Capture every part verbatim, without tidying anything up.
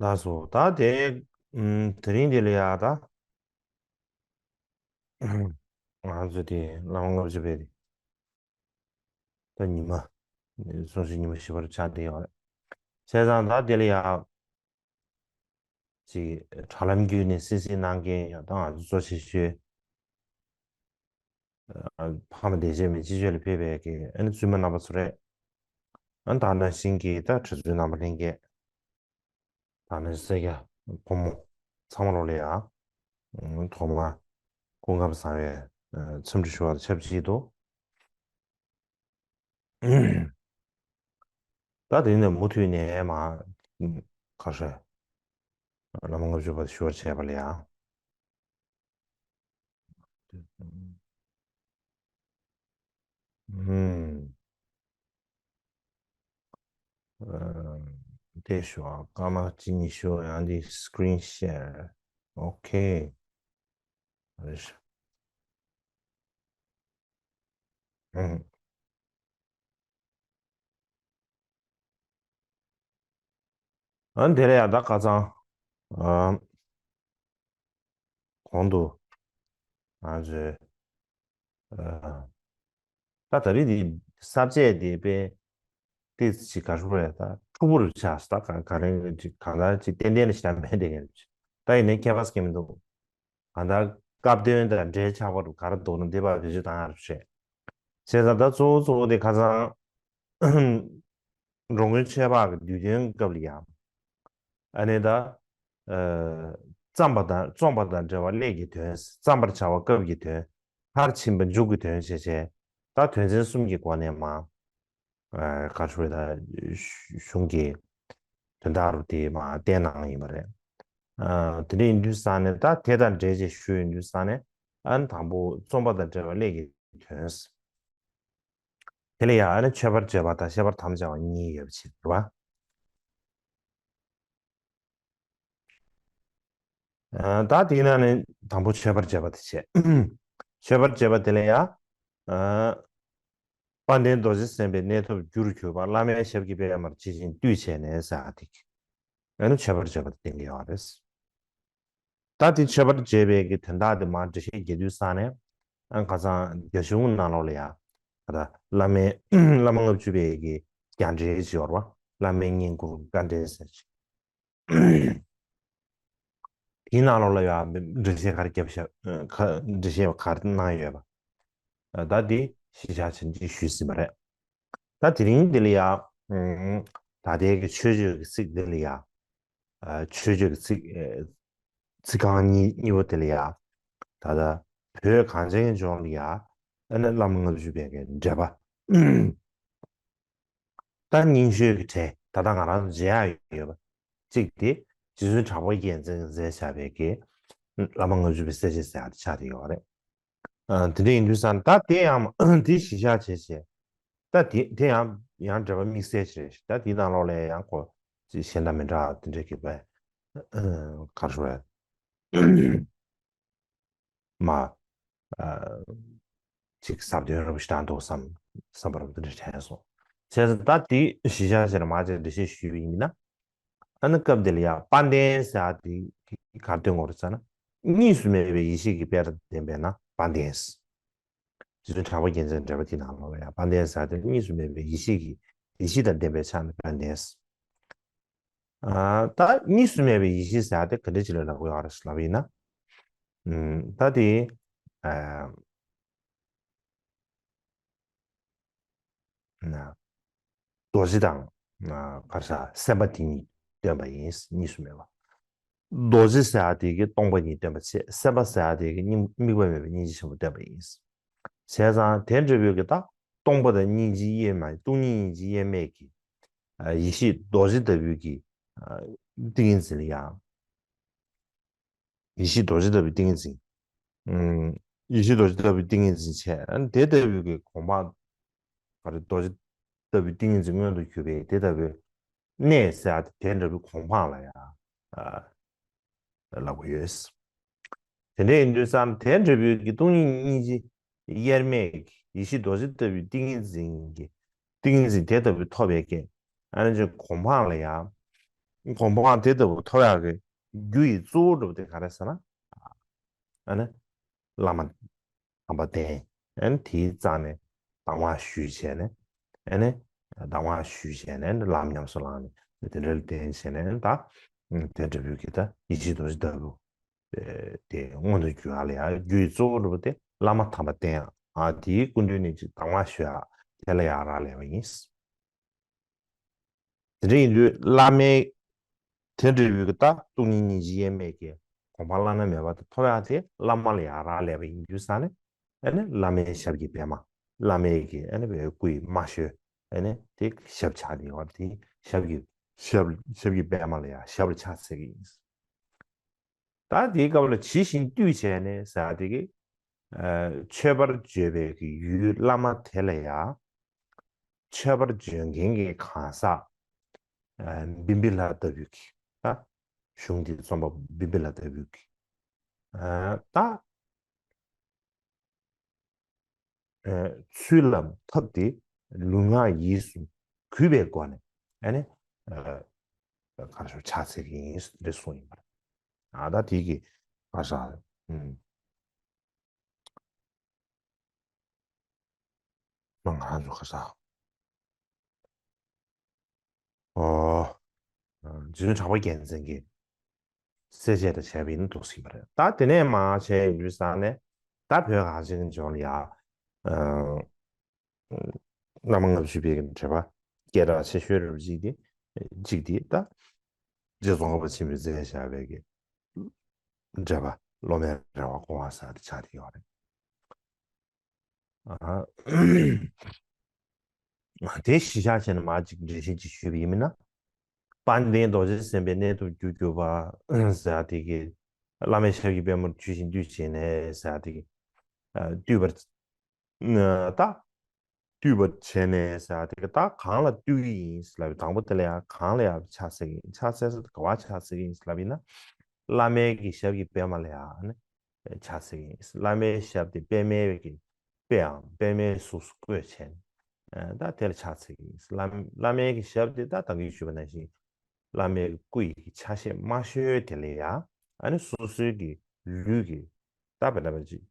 ལགས་སོ། ད་དེ་ཨམ་དེ་རིང་འདི་ལ་ཡ་ད་ང་ཚོ་དེ་བླ་མ་ལྔ་བཅུ་པའི་ད་ཉི་མ་གསུང་བཤད་ཉི་མ་བཞི་པར་ཆགས་བསྡད་ཡོད་རེད། བྱས་ཙང་ད་དེ་ལ་ཡ་ཅིག་དྲ་ལམ་བརྒྱུད་ནས་གསན་གཟིགས་གནང་མཁན་ཡང་ད་ང་ཚོ་གཙོ་ཆེ་ཤོས་ཨ་ཕ་མ་བདེ་ཆེན་མའི་སྤྱི་སྤྱོད་ལ་ཕེབས་པའི་གི་ཨ་ནི་བཙུན་མ་རྣམ་པ་ཚོ་རེད། ཨ་ནི་ད་ནང་བཞིན་གྱི་ད་གྲྭ་བཙུན་རྣམ་པ་ལྷན་རྒྱས། ད་ནི་སེར་སྐྱ་ཕོ་མོ་ཚང་མ་ལོ་ལ་ཡ། ཐོག་མར་སྐུ་ཁམས་བཟང་བའི་འཚམས་འདྲི་ཞུ་བ་དང་ཆབས་ཅིག་ཏུ། ད་དེ་ནས་མུ་མཐུད་ནས་མ་ཁ་ཧྲེ་བླ་མ་ལྔ་བཅུ་པ་ཞུ་བར་བྱས་པ་ལ་ཡ། ཨུམ། ཨ། དེ་ཞུ་ཨ། སྐར་མ་གཅིག་གཉིས་ཞུ། ཡང་འདི་screen share. Okay. ཨུམ། ཨ་དེ་ལ་ཡ་ད་ཁ་སང་ཨ་གོང་དུ་ང་ཚོས་ཨ་ད་ད་རེས་འདི་ས་བཅད་འདི་དཔེ་ཏིས་ཅིག་ག་རེ་རེད། ད་འཁྲུག་པོ་རུ་ཆགས་སོང་། ད་ག་ག་རེ་ཅིག་གང་ལྟར་ཅིག་ཏན་ཏན་ལ་ཞེ་དྲག་མེད་དེ་ག་རེ་ཅིག་ད་ཡིན་ནའི་ཁྱད་པར་ཟེར་གྱི་མི་འདུག་གང་ལྟར་སྐབས་དོན་དང་འབྲེལ་ཆགས་པ་རུ་ག་རེ་འདུག་ན་འདི་བར་བེད་སྤྱོད་བཏང་ཡག་རེད། བྱས་ཙང་ད་གཙོ་བོ་གཙོ་བོ་དེ་ཁ་སང་འགྲོ་མགོན་ཆོས་འཕགས་ཀྱི་བསྡུས་དོན་སྐབས་ལ་ཡང་། ཨ་ནི་ད། ཨ། བརྩམས་པ་དང་རྩོམ་པ་དང་འབྲེལ་བ་ཀླད་ཀྱི་དོན། བརྩམ་པར་བྱ་བ་སྐབས་ཀྱི་དོན། མཐར་ཕྱིན་པ་མཇུག་གི་དོན་བྱས་བྱས། ད་དོན་ཚན་གསུམ་གྱི་སྒོ་ནས་མ། ཨ། ག་རེ་ཞུ་དགོས་རེད། ད་གཞུང་གི་དོན་དག་རུ་དེ་མ་བསྟན་གནང་ཡིན་པ་རེད། ཨ། དེ་འདྲ་ཡིན་དུས་ཙང་ནས་ད་དེ་དང་འབྲེལ་བྱས་ཞུ་ཡིན་དུས་ཙང་ནས། ཨ་ནི་དང་པོ་རྩོམ་པ་དང་འབྲེལ་བ་ཀླད་ཀྱི་དོན། དེ་ལ་ཡང་ཨ་ནི་མཆོད་པར་བརྗོད་པ་དང་བཤད་པར་དམ་བཅའ་བ་གཉིས་ཡོད་པ་བྱེད་པ། ཨ། ད་དེའི་ནང་ནས་དང་པོ་མཆོད་པར་བརྗོད་པ་དེ་བྱས། མཆོད་པར་བརྗོད་པ་དེ་ལ་ཡང་། ཨ། དཔལ་ལྡན་རྡོ་རྗེ་སེམས་དཔའི་གནས་ཐོབ་རྒྱུར་གྱུར་པ། བླ་མའི་ཞབས་ཀྱི་པདྨར་ཇི་བཞིན་བཏུད་བྱས་ནས་ཟེར་ཡག་དེ། ཨ་ནི་མཆོད་པར་བརྗོད་པ་དེ་བསྟན་གྱི་ཡོད་རེད། ད་དེ་མཆོད་པར་བརྗོད་པའི་གི་དོན་དག་དེ་མར་འགྲེལ་བཤད་རྒྱག་དུས་ཙང་ནས། ཨ། ཁ་སང་རྒྱ་གཞུང་ནང་ལོགས་ལ་ཡ། ད་བླ་མའི་བླ་མ་ལྔ་བཅུ་པའི་གི་རྒྱ་འགྲེལ་ཅིག་ཡོད་རེད་པ། བླ་མའི་བསྙེན་བཀུར་དགའ་འགྲེལ་ཟེར་ཅིག་དེའི་ནང་ལོགས་ལ་ཡ་འགྲེལ་བཤད་ག་རེ་བརྒྱབ་ཤག་ག་འགྲེལ་བཤད་ག་རེ་གནང་ཡོད་པ། ད་དེ་གཞི་བཞག་བྱས་ནས་ཞུས་ཟིན་པ་རེད། ད་དེ་རིང་འདི་ལ་ཡ། ཨ། ད་ལྟའི་གི་མཆོད་བརྗོད་ཀྱི་ཚིག་འདི་ལ་ཡ། ཨ། མཆོད་བརྗོད་ཀྱི་ཚིག་ཨ། ཚིག་རྐང་གཉིས་གཉིས་པོ་དེ་ལ་ཡ། ད་ལྟ་བོད་གངས་ཅན་གྱི་ལྗོངས་ལ་ཡ། ཨ་ནི་བླ་མ་ལྔ་བཅུ་པའི་གི་འགྲེལ་པ། ད་རྙིང་ཤོས་ཀྱི་གྲས་ད་ལྟ་ང་རང་ཚོ་མཇལ་ཡག་ཡོད་པ་གཅིག་དེ། རྗེ་བཙུན་གྲགས་པ་རྒྱལ་མཚན་གྱིས་མཛད་བཞག་པའི་གི་བླ་མ་ལྔ་བཅུ་པའི་གསལ་བྱེད་ཟེར་ཡག་དེ་ཆགས་བསྡད་ཡོད་རེད། ཨ། དེ་འདྲ་ཡིན་དུས་ཙང་ད་དེ་ཡང་དེ་གཞི་བཞག་བྱས་བྱས། ད་དེ་དེ་ཡང་ཡང་འགྲེལ་པ་དམིགས་བསལ་ཅིག་རེད། ད་དེའི་ནང་ལོགས་ལ་ཡང་ཁོ་ཅིག་གཞན་དང་མི་འདྲ་བ་དེ་འདྲ་གི་བས། ཨ། ག་རེ་ཞུ་དགོས་རེད། མ། ཨ། ཅིག་ཟབ་དོན་རིན་པོ་ཆེ་དྲངས་འདུག་བསམ་བསམ་པ་རུ་དེ་འདྲ་དྲན་སོང་། བྱས་ཙང་ད་དེ་གཞི་བཞག་བྱས་ནས་མར་ཅིག་འགྲེལ་བཤད་ཞུས་པ་ཡིན་ན། ཨ་ནི་སྐབས་དེ་ལ་ཡ་དཔལ་ལྡན་ཟེར་ཡག་དེ་ག་རེ་སྟོན་དགོས་རེད་ཟེར་ན། གཉིས་སུ་མེད་པའི་ཡེ་ཤེས་ཀྱི་དཔལ་དང་ལྡན་པས་ན་དཔལ་ལྡན། རྗེ་བཙུན་གྲགས་པ་རྒྱལ་མཚན་འགྲེལ་པ་དེའི་ནང་ལོགས་ལ་ཡ་དཔལ་ལྡན་ཟེར་ཡག་དེ་གཉིས་སུ་མེད་པའི་ཡེ་ཤེས་ཀྱི་ཡེ་ཤེས་དང་ལྡན་པའི་ཆ་ནས་དཔལ་ལྡན། ཨ། ད་གཉིས་སུ་མེད་པའི་ཡེ་ཤེས་ཟེར་ཡག་དེ་ག་འདྲ་ཅིག་ལ་ལབ་ཀྱི་ཡོད་རེད་ལབ་པ་ཡིན་ན། ཨུམ། ད་དེ། ཨ། ན། རྡོ་རྗེ་དང་། ཨ། ག་རེ་ཟེར། སེམས་དཔའ་དེ་གཉིས་སྟོན་པ་ཡིན། གཉིས་སུ་མེད་པ། རྡོ་རྗེ་ཟེར་ཡག་དེ་གིས་སྟོང་པ་ཉིད་སྟོན་པ་བྱས། སེམས་དཔའ་ཟེར་ཡག་དེ་གིས་དམིགས་དམིགས་པ་མེད་པའི་སྙིང་རྗེ་ཆེན་པོ་སྟོན་པ་ཡིན། བྱས་ཙང་དེ་འདྲ་བོའི་གི་ད་སྟོང་པ་དང་སྙིང་རྗེ་དབྱེར་མེད། སྟོང་ཉིད་སྙིང་རྗེ་དབྱེར་མེད་ཀྱི། ཨ། ཡེ་ཤེས་རྡོ་རྗེ་ལྟ་བུའི་གི། ཨ། ཏིང་ངེ་འཛིན་ལ་ཡ། ཡེ་ཤེས་རྡོ་རྗེ་ལྟ་བུའི་ཏིང་ངེ་འཛིན། ཨུམ། ཡེ་ཤེས་རྡོ་རྗེ་ལྟ་བུའི་ཏིང་ངེ་འཛིན་བྱས། ཨ་ནི་དེ་ལྟ་བུའི་གི་གོ་འཕང་། ག་རེ། རྡོ་རྗེ་ལྟ་བུའི་ཏིང་ངེ་འཛིན་མངོན་དུ་གྱུར་པའི་དེ་ལྟ་བུའི་གནས་ཟེར་ཡག་དེ་འདྲ་བའི་གོ་འཕང་ལ་ཡ། ཨ། ལབ་ཀྱི་ཡོད། དེ་འདྲ་ཡིན་དུས་ཙང་དེ་འདྲ་བོའི་གི་སྟོང་ཉིད་སྙིང་རྗེ་དབྱེར་མེད་ཀྱི་ཡེ་ཤེས་རྡོ་རྗེ་ལྟ་བུའི་ཏིང་ངེ་འཛིན་གྱི། ཏིང་ངེ་འཛིན་དེ་ལྟ་བུའི་ཐོབ་པའི་གི། ཨ་ནི་ཅིག་གོ་འཕང་ལ་ཡ། གོ་འཕང་དེ་ལྟ་བུ་ཐོབ་ཡག་གི་རྒྱུ་ཡི་གཙོ་བོ་འདྲ་བོ་དེ་ག་རེ་ཟེར་ན། ཨ་ནི། བླ་མ་དམ་པ་བསྟེན། ཨ་ནི་དེའི་རྩ་ནས་གདམས་ངག་ཞུས་བྱས་ནས། ཨ་ནི། གདམས་ངག་ཞུས་བྱས་ནས་ལམ་ཉམས་སུ་བླངས་ནས་དེ་འདྲ་ལ་བརྟེན་བྱས་ནས་ད། དེ་འདྲ་བོའི་གི་ད་ཡེ་ཤེས་རྡོ་རྗེ་ལྟ་བུ། དེ་མངོན་དུ་འགྱུར་ཡག་ལ་ཡང་རྒྱུ་ཡི་གཙོ་བོ་འདྲ་བོ་དེ་བླ་མ་དམ་པ་བསྟེན་ཡག་ཨ་དེའི་སྐུ་མདུན་ནས་ཅིག་གདམས་ངག་ཞུ་ཡག་དེ་ལ་ཡང་རག་ལས་པ་ཡིན། དེ་འདྲ་ཡིན་དུས་བླ་མའི་དེ་འདྲ་བའི་གི་ད་སྟོང་ཉིད་སྙིང་རྗེ་དབྱེར་མེད་ཀྱི་གོ་འཕང་བླ་ན་མེད་པ་དེ་ཐོབ་ཡག་དེ་བླ་མ་ལ་ཡང་རག་ལས་པ་ཡིན་དུས་ཙང་ནས། ཨ་ནི་བླ་མའི་ཞབས་ཀྱི་པད་མ། བླ་མའི་གི་ཨ་ནི་བའི་སྐུ་ཡི་རྨ་སོས། ཨ་ནི་དེ་ཞབས་ཆགས་ནས་ཡོད་དེ་ཞབས་ཀྱི་ཞབས་ཞབས་ཀྱི་པད་མ་ལ་ཡང་ཞབས་ལ་ཕྱག་འཚལ་གྱི་ཡིན། ད་དེའི་སྐབས་ལ་ཇི་བཞིན་བཏུད་བྱས་ནས་ཟེར་ཡག་དེ་གི། ཨ་མཆོད་པར་བརྗོད་པའི་གི་ཡུལ་བླ་མ་དེ་ལ་ཡང་། མཆོད་པར་བརྗོད་མཁན་གྱི་གང་ཟག་ཨ་བིམ་བི་ལ་ལྟ་བུའི་གི། ད་གཞུང་འདིའི་རྩོམ་པ་བིམ་བི་ལ་ལྟ་བུའི་གི། ཨ་ད། ཨ་ཚུལ་ལམ་ཐབས་དེ་ལུས་ངག་ཡིད་གསུམ་གུས་པའི་སྒོ་ནས་ཨ་ནི་ཨ་གར་ཤོར་ཕྱག་འཚལ་གྱི་ཡིན་ཟེར་གསུངས་ཡིན་པ་རེད། ཨ་ད་དེ་གི་ཨ་ས་ཨུམ་མ་ང་རང་ཚོ་ཁ་ས། ཨོ། རྗེ་བཙུན་གྲགས་པ་རྒྱལ་མཚན་གྱིས་གསལ་བྱེད་དང་བྱས་པ་ཡིན་ན་འདུག་ཟིན་པ་རེད། ད་དེ་ནས་མར་བྱས་ཡོད་དུས་ཙང་ནས་ད་བོད་གངས་ཅན་གྱི་ལྗོངས་ལ་ཡ། བླ་མ་ལྔ་བཅུ་པའི་གི་འགྲེལ་པ་སྐད་གྲགས་ཆེ་ཤོས་རེད་པ་གཅིག་དེ། གཅིག་དེ་ད། རྗེ་ཙོང་ཁ་པ་ཆེན་པོས་མཛད་བཞག་པའི་གི་འགྲེལ་པ་སློབ་མའི་རེ་བ་སྐོང་བ་ཟེར་དེ་ཆགས་བསྡད་ཡོད་རེད། ཨ། དེ་གཞི་བཞག་བྱས་ནས་མར་ཅིག་འགྲེལ་བཤད་ཅིག་ཞུས་པ་ཡིན་མིན་ན། དཔལ་ལྡན་རྡོ་རྗེ་སེམས་དཔའི་གནས་ཐོབ་རྒྱུར་གྱུར་པ་ཟེར་དེ་གི། བླ་མའི་ཞབས་ཀྱི་པད་མོར་ཇི་བཞིན་བཏུད་བྱས་ནས་ཟེར་དེ་གི། བཏུད་པར། ད། བཏུད་པར་བྱས་ནས་ཟེར་དེ་གི་ད་གང་ལ་བཏུད་ཀྱི་ཡིན་ལབ་པའི་དང་པོ་དེ་ལ་ཡང་གང་ལ་ཡང་ཕྱག་འཚལ་གྱི་ཡིན། ཕྱག་འཚལ་ས་དེ་ག་བ་ཕྱག་འཚལ་གྱི་ཡིན་ལབ་ཡིན་ན། བླ་མའི་གི་ཞབས་ཀྱི་པད་མ་ལ་ཡང་ནི་ཕྱག་འཚལ་གྱི་ཡིན། བླ་མའི་ཞབས་དེ་པད་མའི་གི་དཔེའམ་པད་མའི་གཟུགས་སུ་བཀོད་བྱས་ནས་ད་དེ་ལ་ཕྱག་འཚལ་གྱི་ཡིན། བླ་བླ་མའི་གི་ཞབས་དེ་ད་ད་གིན་ཞུས་པ་ནང་བཞིན་བླ་མའི་སྐུ་ཡི་གི་ཆ་ཤས་དམའ་ཤོས་དེ་ལ་ཡང་ཨ་ནི་སོ་སོའི་གི་ལུས་ཀྱི་ད་བེ་ད་བེ་ཅིག་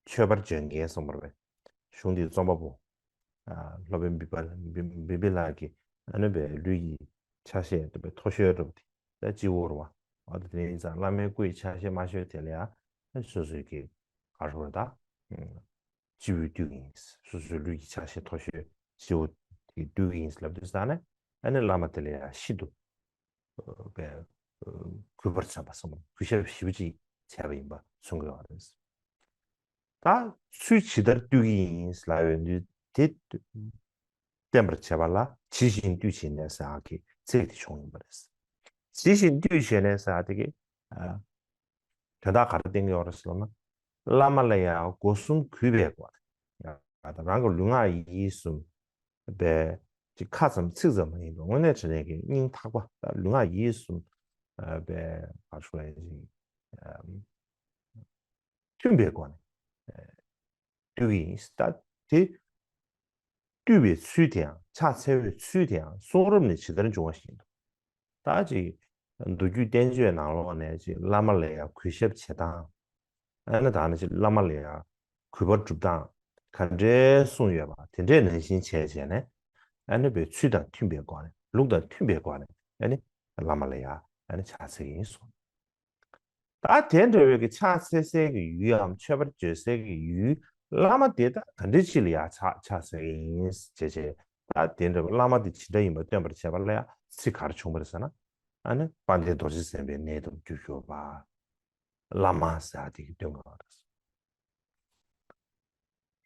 མཆོད་པར་བརྗོད་མཁན་གསུངས་པ་རེད། གཞུང་འདིའི་རྩོམ་པ་པོ། ཨ་སློབ་དཔོན་བི་བ་བི་བི་ལ་གི་ཨ་ནི་བའི་ལུས་ཀྱི་ཆ་ཤས་དེ་བའི་མཐོ་ཤོས་རུ་དེ་སྤྱི་བོ་རུ་བ། འོ་དེ་ཡིན་ཙང་བླ་མའི་སྐུ་ཡི་ཆ་ཤས་དམའ་ཤོས་དེ་ལ་ཡང་སོ་སོའི་གི་ག་རེ་ད་སྤྱི་བོའི་བཏུད་ཀྱི་ཡིན། སོ་སོའི་ལུས་ཀྱི་ཆ་ཤས་མཐོ་ཤོས་སྤྱི་བོ་དེ་བཏུད་ཀྱི་ཡིན་ལབ་དུས་ཙང་ནས་ཨ་ནི་བླ་མ་དེ་ལ་ཡང་ཤིན་ཏུ། པའི་གུས་པར་བྱམས་པ་སོགས་གུས་ཞབས་ཞེ་པོ་ཅིག་བྱས་པ་ཡིན་པ་མཚོན་གྱི་ཡོད་རེད། ད་ཚུལ་ཇི་ལྟར་བཏུད་ཀྱི་ཡིན་ལབ་ཡོང་དུས་དེ་བསྟན་པར་བྱེད་པ་ལ་ཇི་བཞིན་བཏུད་བྱས་ནས་ཟེར་ཡག་གི་ཚིག་དེ་བྱུང་ཡོད་པ་རེད། ཇི་བཞིན་བཏུད་བྱས་ནས་ཟེར་ཡག་དེ་གི་དོན་དག་ག་རེ་བསྟན་གྱི་ཡོད་རེད་ཟེར་ན། བླ་མ་ལ་ཡང་སྒོ་གསུམ་གུས་པའི་སྒོ་ནས་རང་གི་ལུས་ངག་ཡིད་གསུམ། པའི་ཅིག་ཁ་ཙམ་ཚིག་ཙམ་མ་ཡིན་པའི་དངོས་གནས་དྲང་གནས་ཀྱི་སྙིང་ཐག་པ་དང་ལུས་ངག་ཡིད་གསུམ་པའི་ག་རེ་ཞུ་དགོས་རེད། མཐུན་པའི་སྒོ་ནས་བཏུད་ཀྱི་ཡིན། ད་དེ་བཏུད་པའི་ཚུལ་དེའང་ཕྱག་འཚལ་བའི་ཚུལ་དེའང་གསུང་རབ་ནས་ཇི་ལྟར་འབྱུང་བ་བཞིན་དུ། ད་ཅིག་མདོ་རྒྱུད་བསྟན་བཅོས་ནང་ལོགས་ནས་ཅིག་བླ་མ་ལ་ཡང་གུས་ཞབས་བྱེད་སྟངས། ཨ་ནི་ད་ནི་ཅིག་བླ་མ་ལ་ཡང་གུས་པ་སྒྲུབ་སྟངས་ག་འདྲའི་གསུངས་ཡོད་པ་དེ་འདྲའི་ནང་བཞིན་བྱས་བྱས་ནས་ཨ་ནི་བའི་ཚུལ་དང་མཐུན་པའི་སྒོ་ནས་ལུགས་དང་མཐུན་པའི་སྒོ་ནས་ཨ་ནི་བླ་མ་ལ་ཡང་ཨ་ནི་ཕྱག་འཚལ་གྱི་ཡིན་གསུངས། ད་དེ་འདྲ་བའི་གི་ཕྱག་འཚལ་སའི་གི་ཡུལ་འམ་མཆོད་པར་བརྗོད་སའི་གི་ཡུལ་བླ་མ་དེ་ད་ག་འདྲ་ཅིག་ལ་ཡང་ཕྱག་ཕྱག་འཚལ་གི་ཡིན་ཞེས་བྱས། ད་དེ་འདྲ་བ་བླ་མ་དེ་ཇི་འདྲ་ཡིན་པ་སྟོན་པར་བྱེད་པ་ལ་ཡང་ཚིག་ག་རེ་བྱུང་བ་རེད་ཟེར་ན། ཨ་ནི་དཔལ་ལྡན་རྡོ་རྗེ་སེམས་དཔའི་གནས་ཐོབ་རྒྱུར་གྱུར་པ། བླ་མ་ཟེར་ཡག་དེ་གི་སྟོན་དགོས་པ་རེད།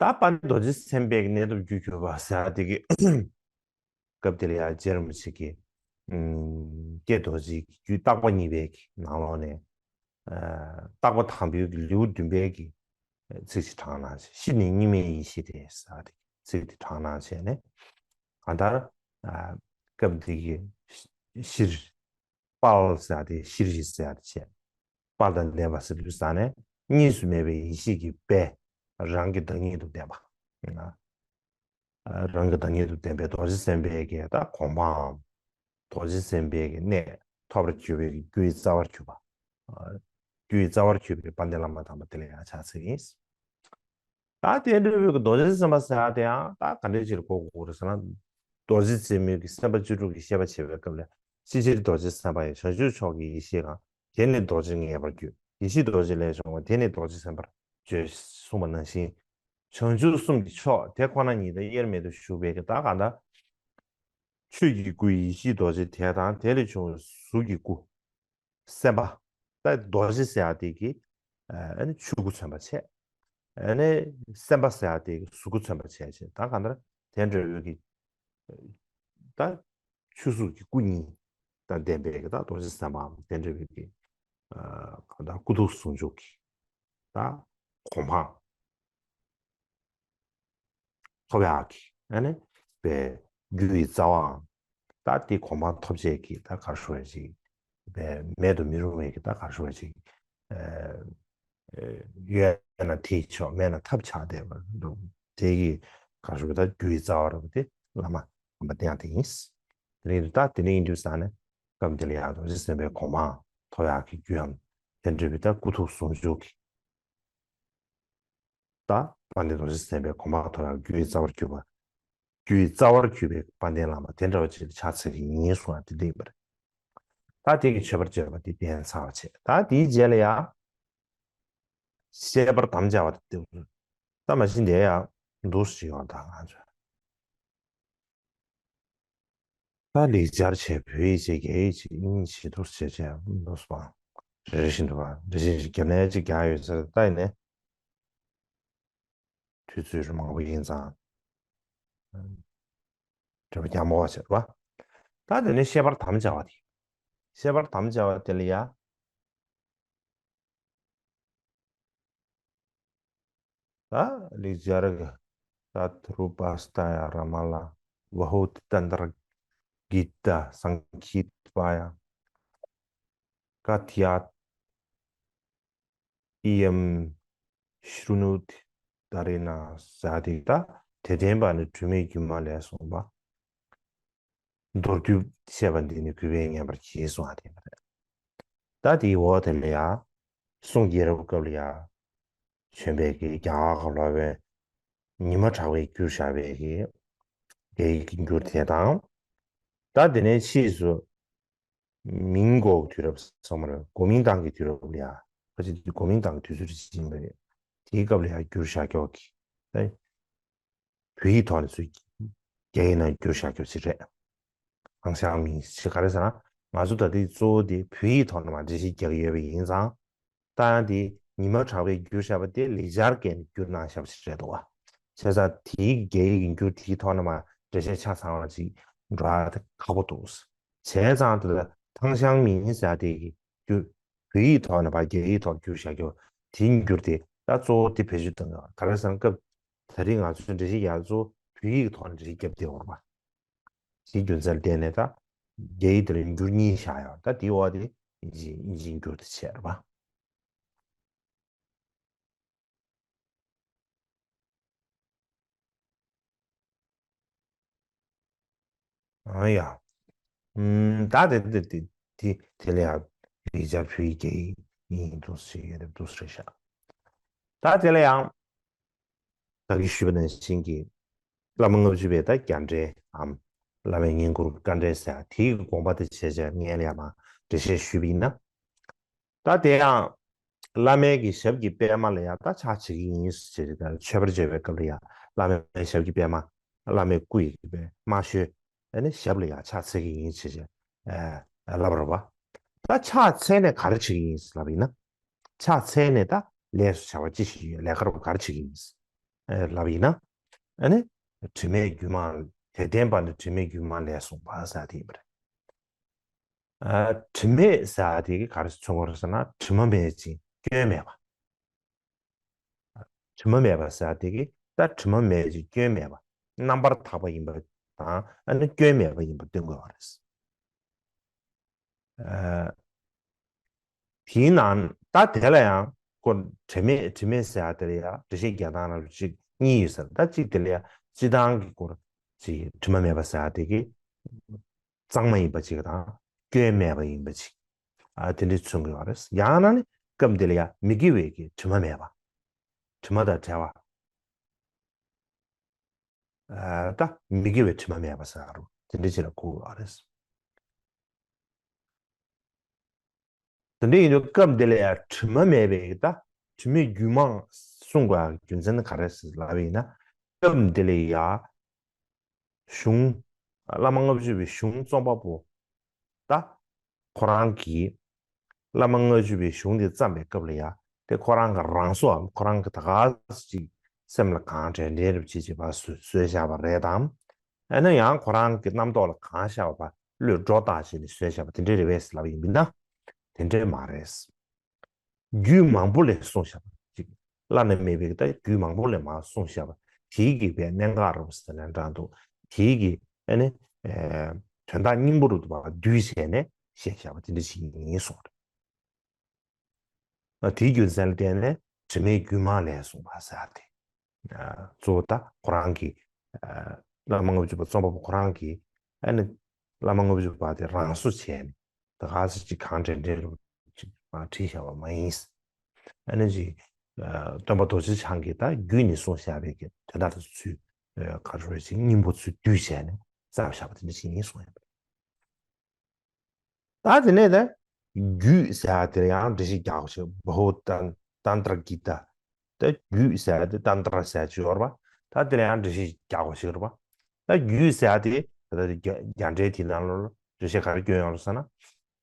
ད་དཔལ་ལྡན་རྡོ་རྗེ་སེམས་དཔའི་གནས་ཐོབ་རྒྱུར་གྱུར་པ་ཟེར་ཡག་དེ་གི་སྐབས་དེ་ལ་ཡང་རྗེ་རིན་པོ་ཆེ་གིས་ཀྱེ་རྡོ་རྗེ་གི་རྒྱུད་བརྟག་པ་གཉིས་པའི་གི་ནང་ལོགས་ནས་བརྟག་པ་དང་པོའི་གི་ལེའུ་བདུན་པའི་གི་ཚིག་ཅིག་དྲངས་གནང་བྱས། གཞི་ནི་གཉིས་མེད་ཡེ་ཤེས་ཏེ་ཟེར་ཡག་དེ་གི་ཚིག་དེ་དྲངས་གནང་བྱས་ནས་གང་ལྟར་སྐབས་དེ་གི་གཞིར་དཔལ་ཟེར་ཡག་དེ་གཞིར་གཞི་ཟེར་ཡག་དེ་བྱས། དཔལ་དང་ལྡན་པ་ཟེར་དུས་ཙང་ནས་གཉིས་སུ་མེད་པའི་ཡེ་ཤེས་ཀྱི་དཔལ་རང་གི་བདག་ཉིད་དུ་ལྡན་པ། རང་གི་བདག་ཉིད་དུ་ལྡན་པའི་རྡོ་རྗེ་སེམས་དཔའི་གི་ད་གོ་འཕང་། རྡོ་རྗེ་སེམས་དཔའི་གི་གནས་ཐོབ་པར་གྱུར་པའི་གི་རྒྱུ་ཡི་རྩ་བར་གྱུར་པ། ཨ། རྒྱུ་ཡི་རྩ་བར་གྱུར་པའི་དཔལ་ལྡན་བླ་མ་དམ་པ་དེ་ལ་ཡང་ཕྱག་འཚལ་གྱི་ཡིན། ད་དེ་འདྲ་བའི་གི་རྡོ་རྗེ་སེམས་དཔའ་ཟེར་ཡ་དེ་ཡང་ད་ག་འདྲ་ཅིག་ལ་གོ་དགོས་རེད་ཟེར་ན། རྡོ་རྗེ་རྩེ་མོའི་གི་སེམས་དཔའ་བཅུ་དྲུག་གི་བཤད་པ་བྱེད་པའི་སྐབས་ལ་ཤེས་བྱའི་རྡོ་རྗེ་སེམས་དཔའ་ཡི་བྱང་ཆུབ་མཆོག་གི་ཡེ་ཤེས་གང་། དེ་ནི་རྡོ་རྗེ་ངེས་པར་འགྱུར། ཡེ་ཤེས་རྡོ་རྗེ་ལས་བྱུང་བ་དེ་ནི་རྡོ་རྗེ་སེམས་དཔར་བརྗོད། གསུངས་པ་ནང་བཞིན། བྱང་ཆུབ་གསུམ་གྱི་མཆོག་དེ་ཁོ་ན་ཉིད་དང་དབྱེར་མེད་དུ་བཞུགས་པའི་གི་ད་གང་ལྟར། ཆོས་ཀྱི་སྐུ་ཡེ་ཤེས་རྡོ་རྗེ་དེ་དང་དེ་ལས་བྱུང་བའི་གཟུགས་ཀྱི་སྐུ། སེམས་དཔའ། ད་རྡོ་རྗེ་ཟེར་ཡ་དེ་གི། ཨ་ནི་ཆོས་སྐུ་མཚོན་པ་བྱས། ཨ་ནི་སེམས་དཔའ་ཟེར་ཡ་དེ་གི་གཟུགས་སྐུ་མཚོན་པ་བྱས་བྱས་ད་གང་ལྟར་དེ་འདྲ་བའི་གི། ད་ཆོས་གཟུགས་ཀྱི་སྐུ་གཉིས་དང་ལྡན་པའི་གི་ད་རྡོ་རྗེ་སེམས་དཔའམ་དེ་འདྲ་བའི་གི། ཨ། གང་ལྟར་སྐུ་ཐུགས་ཟུང་འཇུག་གི་ད་གོ་འཕང་ཐོབ་ཡག་གི་ཨ་ནི་པའི་རྒྱུ་ཡི་རྩ་བའམ། ད་དེ་གོ་འཕང་ཐོབ་བྱེད་ཀྱི་ད་ག་རེ་ཞུ་བ་ཅིག་པའི་མེད་དུ་མི་རུང་བའི་གི་ད་ག་རེ་ཞུ་བ་ཅིག་ཨ། ཡོད་ན་དེས་ཆོག་མེད་ན་ཐབས་ཆག་བསྡད་པ་འདུག་དེ་གི་ག་རེ་ཞུ་བ་ད་རྒྱུ་ཡི་རྩ་བ་རུ་དེ་བླ་མ་དམ་པ་དེ་ཡང་དེ་ཡིན། དེ་རིང་ད་དེ་ནས་ཡིན་དུས་ས་ནས་སྐབས་འདི་ལ་ཡང་རྡོ་རྗེ་སེམས་དཔའི་གོ་འཕང་ཐོབ་ཡག་གི་རྒྱུའམ་དེ་འདྲ་བའི་ད་སྐུ་ཐུགས་ཟུང་འཇུག་གི་ད་དཔལ་ལྡན་རྡོ་རྗེ་སེམས་དཔའི་གོ་འཕང་ཐོབ་ཡག་རྒྱུ་ཡི་རྩ་བར་གྱུར་པ། རྒྱུ་ཡི་རྩ་བར་གྱུར་པའི་དཔལ་ལྡན་བླ་མ་དེ་འདྲ་བ་ཅིག་ལ་ཕྱག་འཚལ་གྱི་ཡིན་གསུང་བ་དེ་འདྲ་ཡིན་པ་རེད། ད་དེ་གི་མཆོད་པར་བརྗོད་པ་དེ་གཏན་ཚར་བ་བྱས། ད་དེའི་རྗེས་ལ་ཡང་། བཤད་པར་དམ་བཅའ་བ་དེ། ད་མ་གཞི་འདི་ཡང་འདུག་སེ་ཡོང་དང་ང་ཚོས། ད་ལེགས་སྦྱར་བྱས་བོད་ཡིག་བྱས་རྒྱ་ཡིག་བྱས་དབྱིན་ཡིག་བྱས་འདུག་སེ་བྱས་བྱས་འདུག་སེ་པ། རེ་རེ་བཞིན་དུ་པ་རེ་བཞིན་ཞིག་རྒྱབ་ནས་ཅིག་རྒྱག་ཡོད་ཟེར་ད་ཡིན་ནས། དུས་ཚོད་མང་པོ་ཡིན་ཙང་། དྲི་བ་རྒྱག་མ་བ་བྱེད་པ། ད་དེ་ནས་བཤད་པར་དམ་བཅའ་བ་དེ། བཤད་པར་དམ་བཅའ་བ་དེ་ལ་ཡ། ད་ལེགས་སྦྱར་གྱི་ད་དྷ་རུ་པ་སྟ་ཡ་ར་མ་ལ་བ་ཧུ་ཏི་ཏན་ཏྲ་གི་ཏ་སང་ཁི་ཏ་པ་ཡ་ཀ་ཐི་ཡ་ཨི་ཡམ་ཤྲུ་ནུ་ཏི་ཏ་རེ་ན་ཟ་དེ་ད་དེ་བསྟན་པ་ནི་དྲི་མེད་སྒྱུ་མ་ལས་གསུངས་པ། མདོར་བསྡུས་བཤད་པ་འདི་ནི་གུས་པས་ཉན་པར་གྱིས་གསུང་བ་དེ་ཡིན་པ་རེད། ད་དེའི་འོག་དེ་ལ་ཡང་། གསུང་རྒྱལ་རབས་སྐབས་ལ་ཡང་། བྱོན་པའི་གི་རྒྱ་གར་གྱི་སློབ་དཔོན། ཉི་མ་གྲགས་པས་བསྒྱུར་བཞག་པའི་གི། རྒྱ་ཡིག་གི་འགྱུར་དེ་དང་། ད་དེ་ནས་ཕྱིས་སུ། མིང་འགོག་དུས་རབས་ཚང་མར་གོ་མིང་ཏང་གི་དུས་རབས་ལ་ཡང་། ཁ་ཅིག་གོ་མིང་ཏང་གི་དུས་ཚོད་ཅིག་ཡིན་པ་རེད། དེའི་སྐབས་ལ་ཡང་བསྒྱུར་བཞག་ཀྱོག་གི། ད། བོད་ཡིག་ཐོག་ནས་ཚུར་རྒྱ་ཡིག་ནང་བསྒྱུར་བཞག་རྒྱུ་ཞིག་རེད། ཧང་ཤང་མིང་ཞིག་ག་རེ་ཟེར་ན། ང་ཚོ་ད་ལྟའི་གཙོ་བོ་དེ་བོད་ཡིག་ཐོག་ནས་མར་འགྲེལ་བཤད་རྒྱག་གི་ཡོད་པ་ཡིན་ཙང་། ད་ཡང་དེ་ཉི་མ་གྲགས་པས་བསྒྱུར་བཞག་པ་དེ་ལེགས་སྦྱར་སྐད་ནས་བསྒྱུར་གནང་བཞག་པ་ཞིག་རེད་འདུག་བ། བྱས་ཙང་དེའི་རྒྱ་ཡིག་གི་འགྱུར་དེའི་ཐོག་ནས་མར་འགྲེལ་བཤད་ཆ་ཚང་བ་ཅིག་འགྲོ་ཡ་དེ་ཁག་པོ་འདུག་བྱས་ཙང་དེ་ལ་ཧང་ཤང་མིང་ཟེར་ཡ་དེ་གི་བསྒྱུར། བོད་ཡིག་ཐོག་ནས་ཕར་རྒྱ་ཡིག་ཐོག་བསྒྱུར་བཞག་རྒྱུ་དེའི་འགྱུར་དེ་ད་གཙོ་བོ་དེ་བེད་སྤྱོད་གཏོང་གི་ཡོད། ག་རེ་ཟེར་ན་སྐབས་ད་རེས་ང་ཚོས་འགྲེལ་བཤད་རྒྱག་གཙོ་བོ་བོད་ཡིག་ཐོག་ནས་འགྲེལ་བཤད་བརྒྱབ་བསྡད་ཡོད་རེད་པ། དེའི་རྒྱུ་མཚན་ལ་བརྟེན་ནས་ད་རྒྱ་ཡིག་དེ་ལ་འགྱུར་གཉིས་བཞག་ཡོད། ད་དེའི་འོག་དེ་དབྱིན་ཇི་དབྱིན་ཇིའི་འགྱུར་དེ་བྱས་རེད་པ། ཨ་ཡ། ཨུམ། ད་དེ་དེ་དེ་དེ་དེ་ལ་ཡང་ལེགས་སྦྱར་བོད་ཡིག་རྒྱ་ཡིག་གཉིས་འདུག་སེ་ཡོད་རེད་འདུག་སེ་རེད་ཤག་ད་དེ་ལ་ཡང་ད་གིན་ཞུས་པ་ནང་བཞིན་གྱི་བླ་མ་ལྔ་བཅུ་པའི་ད་རྒྱ་འགྲེལ་འམ། བླ་མའི་བསྙེན་བཀུར་དཀའ་འགྲེལ་ཟེར་ཡ་དེའི་དགོངས་པ་དེ་བྱས་བྱས་ངས་ལ་ཡང་མར་འགྲེལ་བཤད་ཞུས་པ་ཡིན་ན། ད་དེ་ཡང་། བླ་མའི་གི་ཞབས་ཀྱི་པད་མ་ལ་ཡང་ད་ཕྱག་བྱེད་ཀྱི་ཡིན་ཟེར་ཏེ་ད་མཆོད་པར་བརྗོད་པའི་སྐབས་ལ་ཡང་བླ་མའི་ཞབས་ཀྱི་པད་མ། བླ་མའི་སྐུ་ཡི་པད་མ་ཞོལ། ཨ་ནི་ཞབས་ལ་ཡང་ཕྱག་འཚལ་གྱི་ཡིན་ཟེར་ཏེ་ལབ་རེད་པ། ད་ཕྱག་འཚལ་ནས་ག་རེ་བྱེད་ཀྱི་ཡིན་ཟེར་ལབ་ཡིན་ན། ཕྱག་འཚལ་ནས་ད་ལས་སུ་བྱ་བ་ཅི་ཞིག་ཡོད། ལས་ཀ་རུ་ག་རེ་བྱེད་ཀྱི་ཡིན་ཟེར་ལབ་ཡིན་ན། ཨ་ནི་དྲི་མེད་སྒྱུ་མ། དེ་བསྟན་པ་ནི་དྲི་མེད་སྒྱུ་མ་ལས་གསུངས་པ་ཟེར་དེ་ཡིན་པ་རེད། ཨ། དྲི་མེད་ཟེར་ཡ་དེ་གི་ག་རེ་མཚོན་གྱི་རེད་ཟེར་ན་དྲི་མ་མེད་ཅིང་སྐྱོན་མེད་པ། དྲི་མ་མེད་པ་ཟེར་ཡ་དེ་གི་ད་དྲི་མ་མེད་ཅིང་སྐྱོན་མེད་པ། རྣམ་པར་དག་པ་ཡིན་པ་དང་ཨ་ནི་སྐྱོན་མེད་པ་ཡིན་པ་སྟོན་དགོས་པ་རེད། ཨ། དེའི་ནང་ད་དེ་ལ་ཡང་སྐོར་དྲི་མེད་དྲི་མེད་ཟེར་ཡ་དེ་ལ་ཡང་འགྲེལ་བཤད་རྒྱག་སྟངས་ལ་གཅིག་གཉིས་ཡོད་ཟེར། ད་གཅིག་དེ་ལ་ཡང་སྤྱི་བཏང་གི་སྐོར་གཅིག་དྲི་མ་མེད་པ་ཟེར་ཡ་དེ་གི། གཙང་མ་ཡིན་པ་ཅིག་དང་སྐྱོན་མེད་པ་ཡིན་པ་ཅིག་ཨ་དེ་འདྲའི་མཚོན་གྱི་ཡོད་རེད། ཡང་ན་ནི་སྐབས་འདི་ལ་ཡང་མི་དགེ་བའི་གི་དྲི་མ་མེད་པ། དྲི་མ་དང་བྲལ་བ། ཨ་ད་མི་དགེ་བའི་དྲི་མ་མེད་པ་ཟེར་རོ། དེ་འདྲ་ཅིག་ལ་གོ་དགོས་པ་རེད། དེ་འདྲ་ཡིན་དུས་སྐབས་འདི་ལ་ཡང་དྲི་མ་མེད་པའི་ད་དྲི་མེད་རྒྱུད་མང་གསུངས་པ་རྒྱུ་མཚན་ནི་ག་རེ་ཟེར་ལབ་པ་ཡིན་ན། སྐབས་འདི་ལ་ཡང་གཞུང་བླ་མ་ལྔ་བཅུ་པའི་གཞུང་རྩོམ་པ་པོ་ད་ཁོ་རང་གིས་བླ་མ་ལྔ་བཅུ་པའི་གཞུང་འདི་བརྩམས་པའི་སྐབས་ལ་ཡང་དེ་ཁོ་རང་གི་རང་བཟོའམ་ཁོ་རང་གི་ད་ག་ཅིག་སེམས་ལ་གང་དྲན་དྲན་རབ་བྱེད་ཅེས་པ་བཟོས་བཞག་པ་རེད་དམ། ཨ་ནི་ཡང་ཁོ་རང་གི་རྣམ་རྟོག་ལ་གང་ཤར་བ་བློས་སྒྲོ་བཏགས་བྱས་ནས་བཟོས་བཞག་པ་དེ་འདྲའི་རེད་པས་ལབ་ཡིན་མིན་ན། དེ་འདྲའི་མ་རེད། རྒྱུད་མང་པོ་ལས་གསུངས་བཞག་པ་ཅིག་བླ་ན་མེད་པའི་ད་རྒྱུད་མང་པོ་ལས་མར་གསུངས་བཞག་པ་དེའི་གི་བའི་གནད་འགག་རེད་པ་ཟེར་ན་འདྲ་འདུག་དེའི་གི་ཨ་ནི་ཨེ་དོན་དག་སྙིང་པོ་རུ་བསྡུས་བྱས་ནས་བཤད་བཞག་པ་དེ་འདྲ་ཞིག་ཡིན་གསུངས་རེད། དེའི་རྒྱུ་མཚན་ལ་བརྟེན་ནས་དྲི་མེད་རྒྱུད་མང་ལས་གསུངས་པ་ཟེར་ཏེ། གཙོ་བོ་ད་ཁོ་རང་གི་བླ་མ་ལྔ་བཅུ་པ་རྩོམ་པ་པོ་ཁོ་རང་གིས་ཨ་ནི་བླ་མ་ལྔ་བཅུ་པ་དེ་རང་བཟོ་བྱས་ནས་ད་ག་ཚོད་ཅིག་གང་དྲན་དྲན་རུ་ཅིག་མ་བྲིས་བཞག་པ་མ་ཡིན། ཨ་ནི་ཅིག་སྟོན་པ་རྡོ་རྗེ་འཆང་གིས་ད་རྒྱུད་ནས་གསུངས་བཞག་པའི་གི་དོན་དག་དེ་ཚོ་ཚུར་ག་རེ་ཅིག་སྙིང་པོ་ཚུར་བསྡུས་བྱས་ནས་བརྩམས་བཞག་པ་དེ་འདྲ་ཞིག་ཡིན་གསུངས་ཡོད་པ་རེད། ད་དེ་ནས་ད་རྒྱུད་ཟེར་ཡ་དེར་ཡང་འགྲེལ་བཤད་རྒྱག་དགོས་ཤིག་བྷ་ཧུ་ཏན་ཏན་ཏྲ་གི་ཏ། ད་རྒྱུད་ཟེར་ཡ་དེ་ཏན་ཏྲ་ཟེར་ཡ་ཅིག་ཡོད་རེད་པ། ད་དེར་ཡང་འགྲེལ་བཤད་རྒྱག་དགོས་ཤིག་རེད་པ། ད་རྒྱུད་ཟེར་ཡ་དེ་ད་ལྟ་རྒྱ་རྒྱ་འགྲེལ་དེའི་ནང་ལོགས་ལ་འགྲེལ་བཤད་ག་རེ་བསྐྱོན་ཡོད་རེད་ཟེར་ན།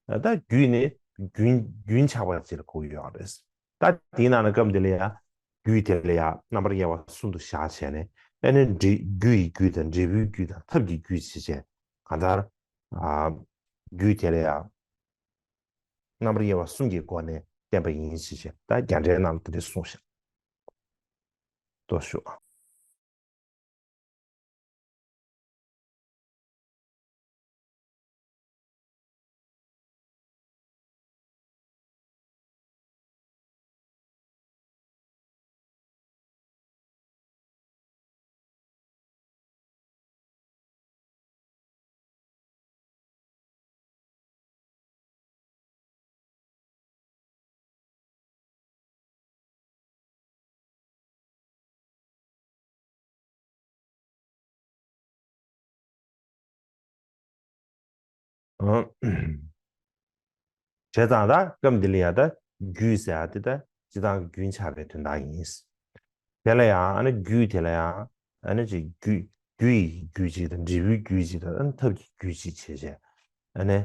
ད་རྒྱུད་ནི་རྒྱུན་རྒྱུན་ཆགས་པ་ཅིག་ལ་གོ་གི་ཡོད་རེད། ད་དེའི་ནང་ནས་སྐབས་འདི་ལ་ཡང་རྒྱུད་དེ་ལ་ཡང་རྣམ་པར་དབྱེ་བ་གསུམ་དུ་བཞག་བྱས་ནས་ཨ་ནི་འབྲས་རྒྱུ་ཡི་རྒྱུད་དང་འབྲས་བུའི་རྒྱུད་དང་ཐབས་ཀྱི་རྒྱུད་ཅེས་བྱས། གང་ལྟར་ཨ་རྒྱུད་དེ་ལ་ཡང་རྣམ་པར་དབྱེ་བ་གསུམ་གྱི་སྒོ་ནས་བསྟན་པ་ཡིན་ཞེས་བྱས། ད་རྒྱ་འགྲེལ་ནང་ལ་དེ་འདྲ་གསུངས་ཤག་ཏོ་ཞུ། བྱས་ཙང་ད་སྐབས་འདི་ལ་ཡང་ད་རྒྱུད་ཟེར་ཡ་དེ་ད་སྤྱི་བཏང་གི་རྒྱུན་ཆགས་པའི་དོན་དག་ཡིན། དེ་ལ་ཡང་ཨ་ནི་རྒྱུད་དེ་ལ་ཡང་ཨ་ནི་ཅིག་རྒྱུ་རྒྱུ་ཡི་རྒྱུད་ཅིག་དང་འབྲས་བུའི་རྒྱུད་ཅིག་དང་ཨ་ནི་ཐབས་ཀྱི་རྒྱུད་ཅིག་བྱས་བྱས་ཨ་ནི་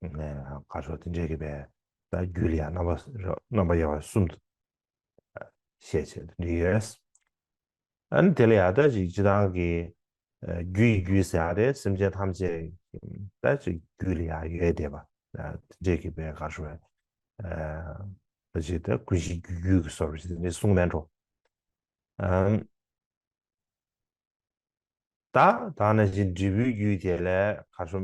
ག་ཚོད་དེ་འདྲས་ཀྱི་བས་ད་རྒྱུད་ལ་ཡང་རྣམ་པ་རྣམ་པ་དབྱེ་བ་གསུམ་དུ་བཤད་བྱས་དེ་འདྲ་ཡོད། ཨ་ནི་དེ་ལ་ཡང་ད་ཅིག་སྤྱི་བཏང་གི་རྒྱུ་ཡི་རྒྱུད་ཟེར་ཡ་རེད། སེམས་ཅན་ཐམས་ཅད་ད་ཅིག་རྒྱུད་ལ་ཡང་ཡོད་བསྡད་པ་དེ་འདྲས་ཀྱི་བས་ག་ཚོད་ད་ཅིག་ད་ཀུན་གཞི་རྒྱུ་རྒྱུད་ཀྱི་བཟོ་འདྲ་ཞིག་དེ་འདྲས་གསུངས་མེད་འགྲོ། ཨ། ད་ད་ནང་བཞིན་འབྲས་བུའི་རྒྱུད་དེ་ལས་ག་ཚོད་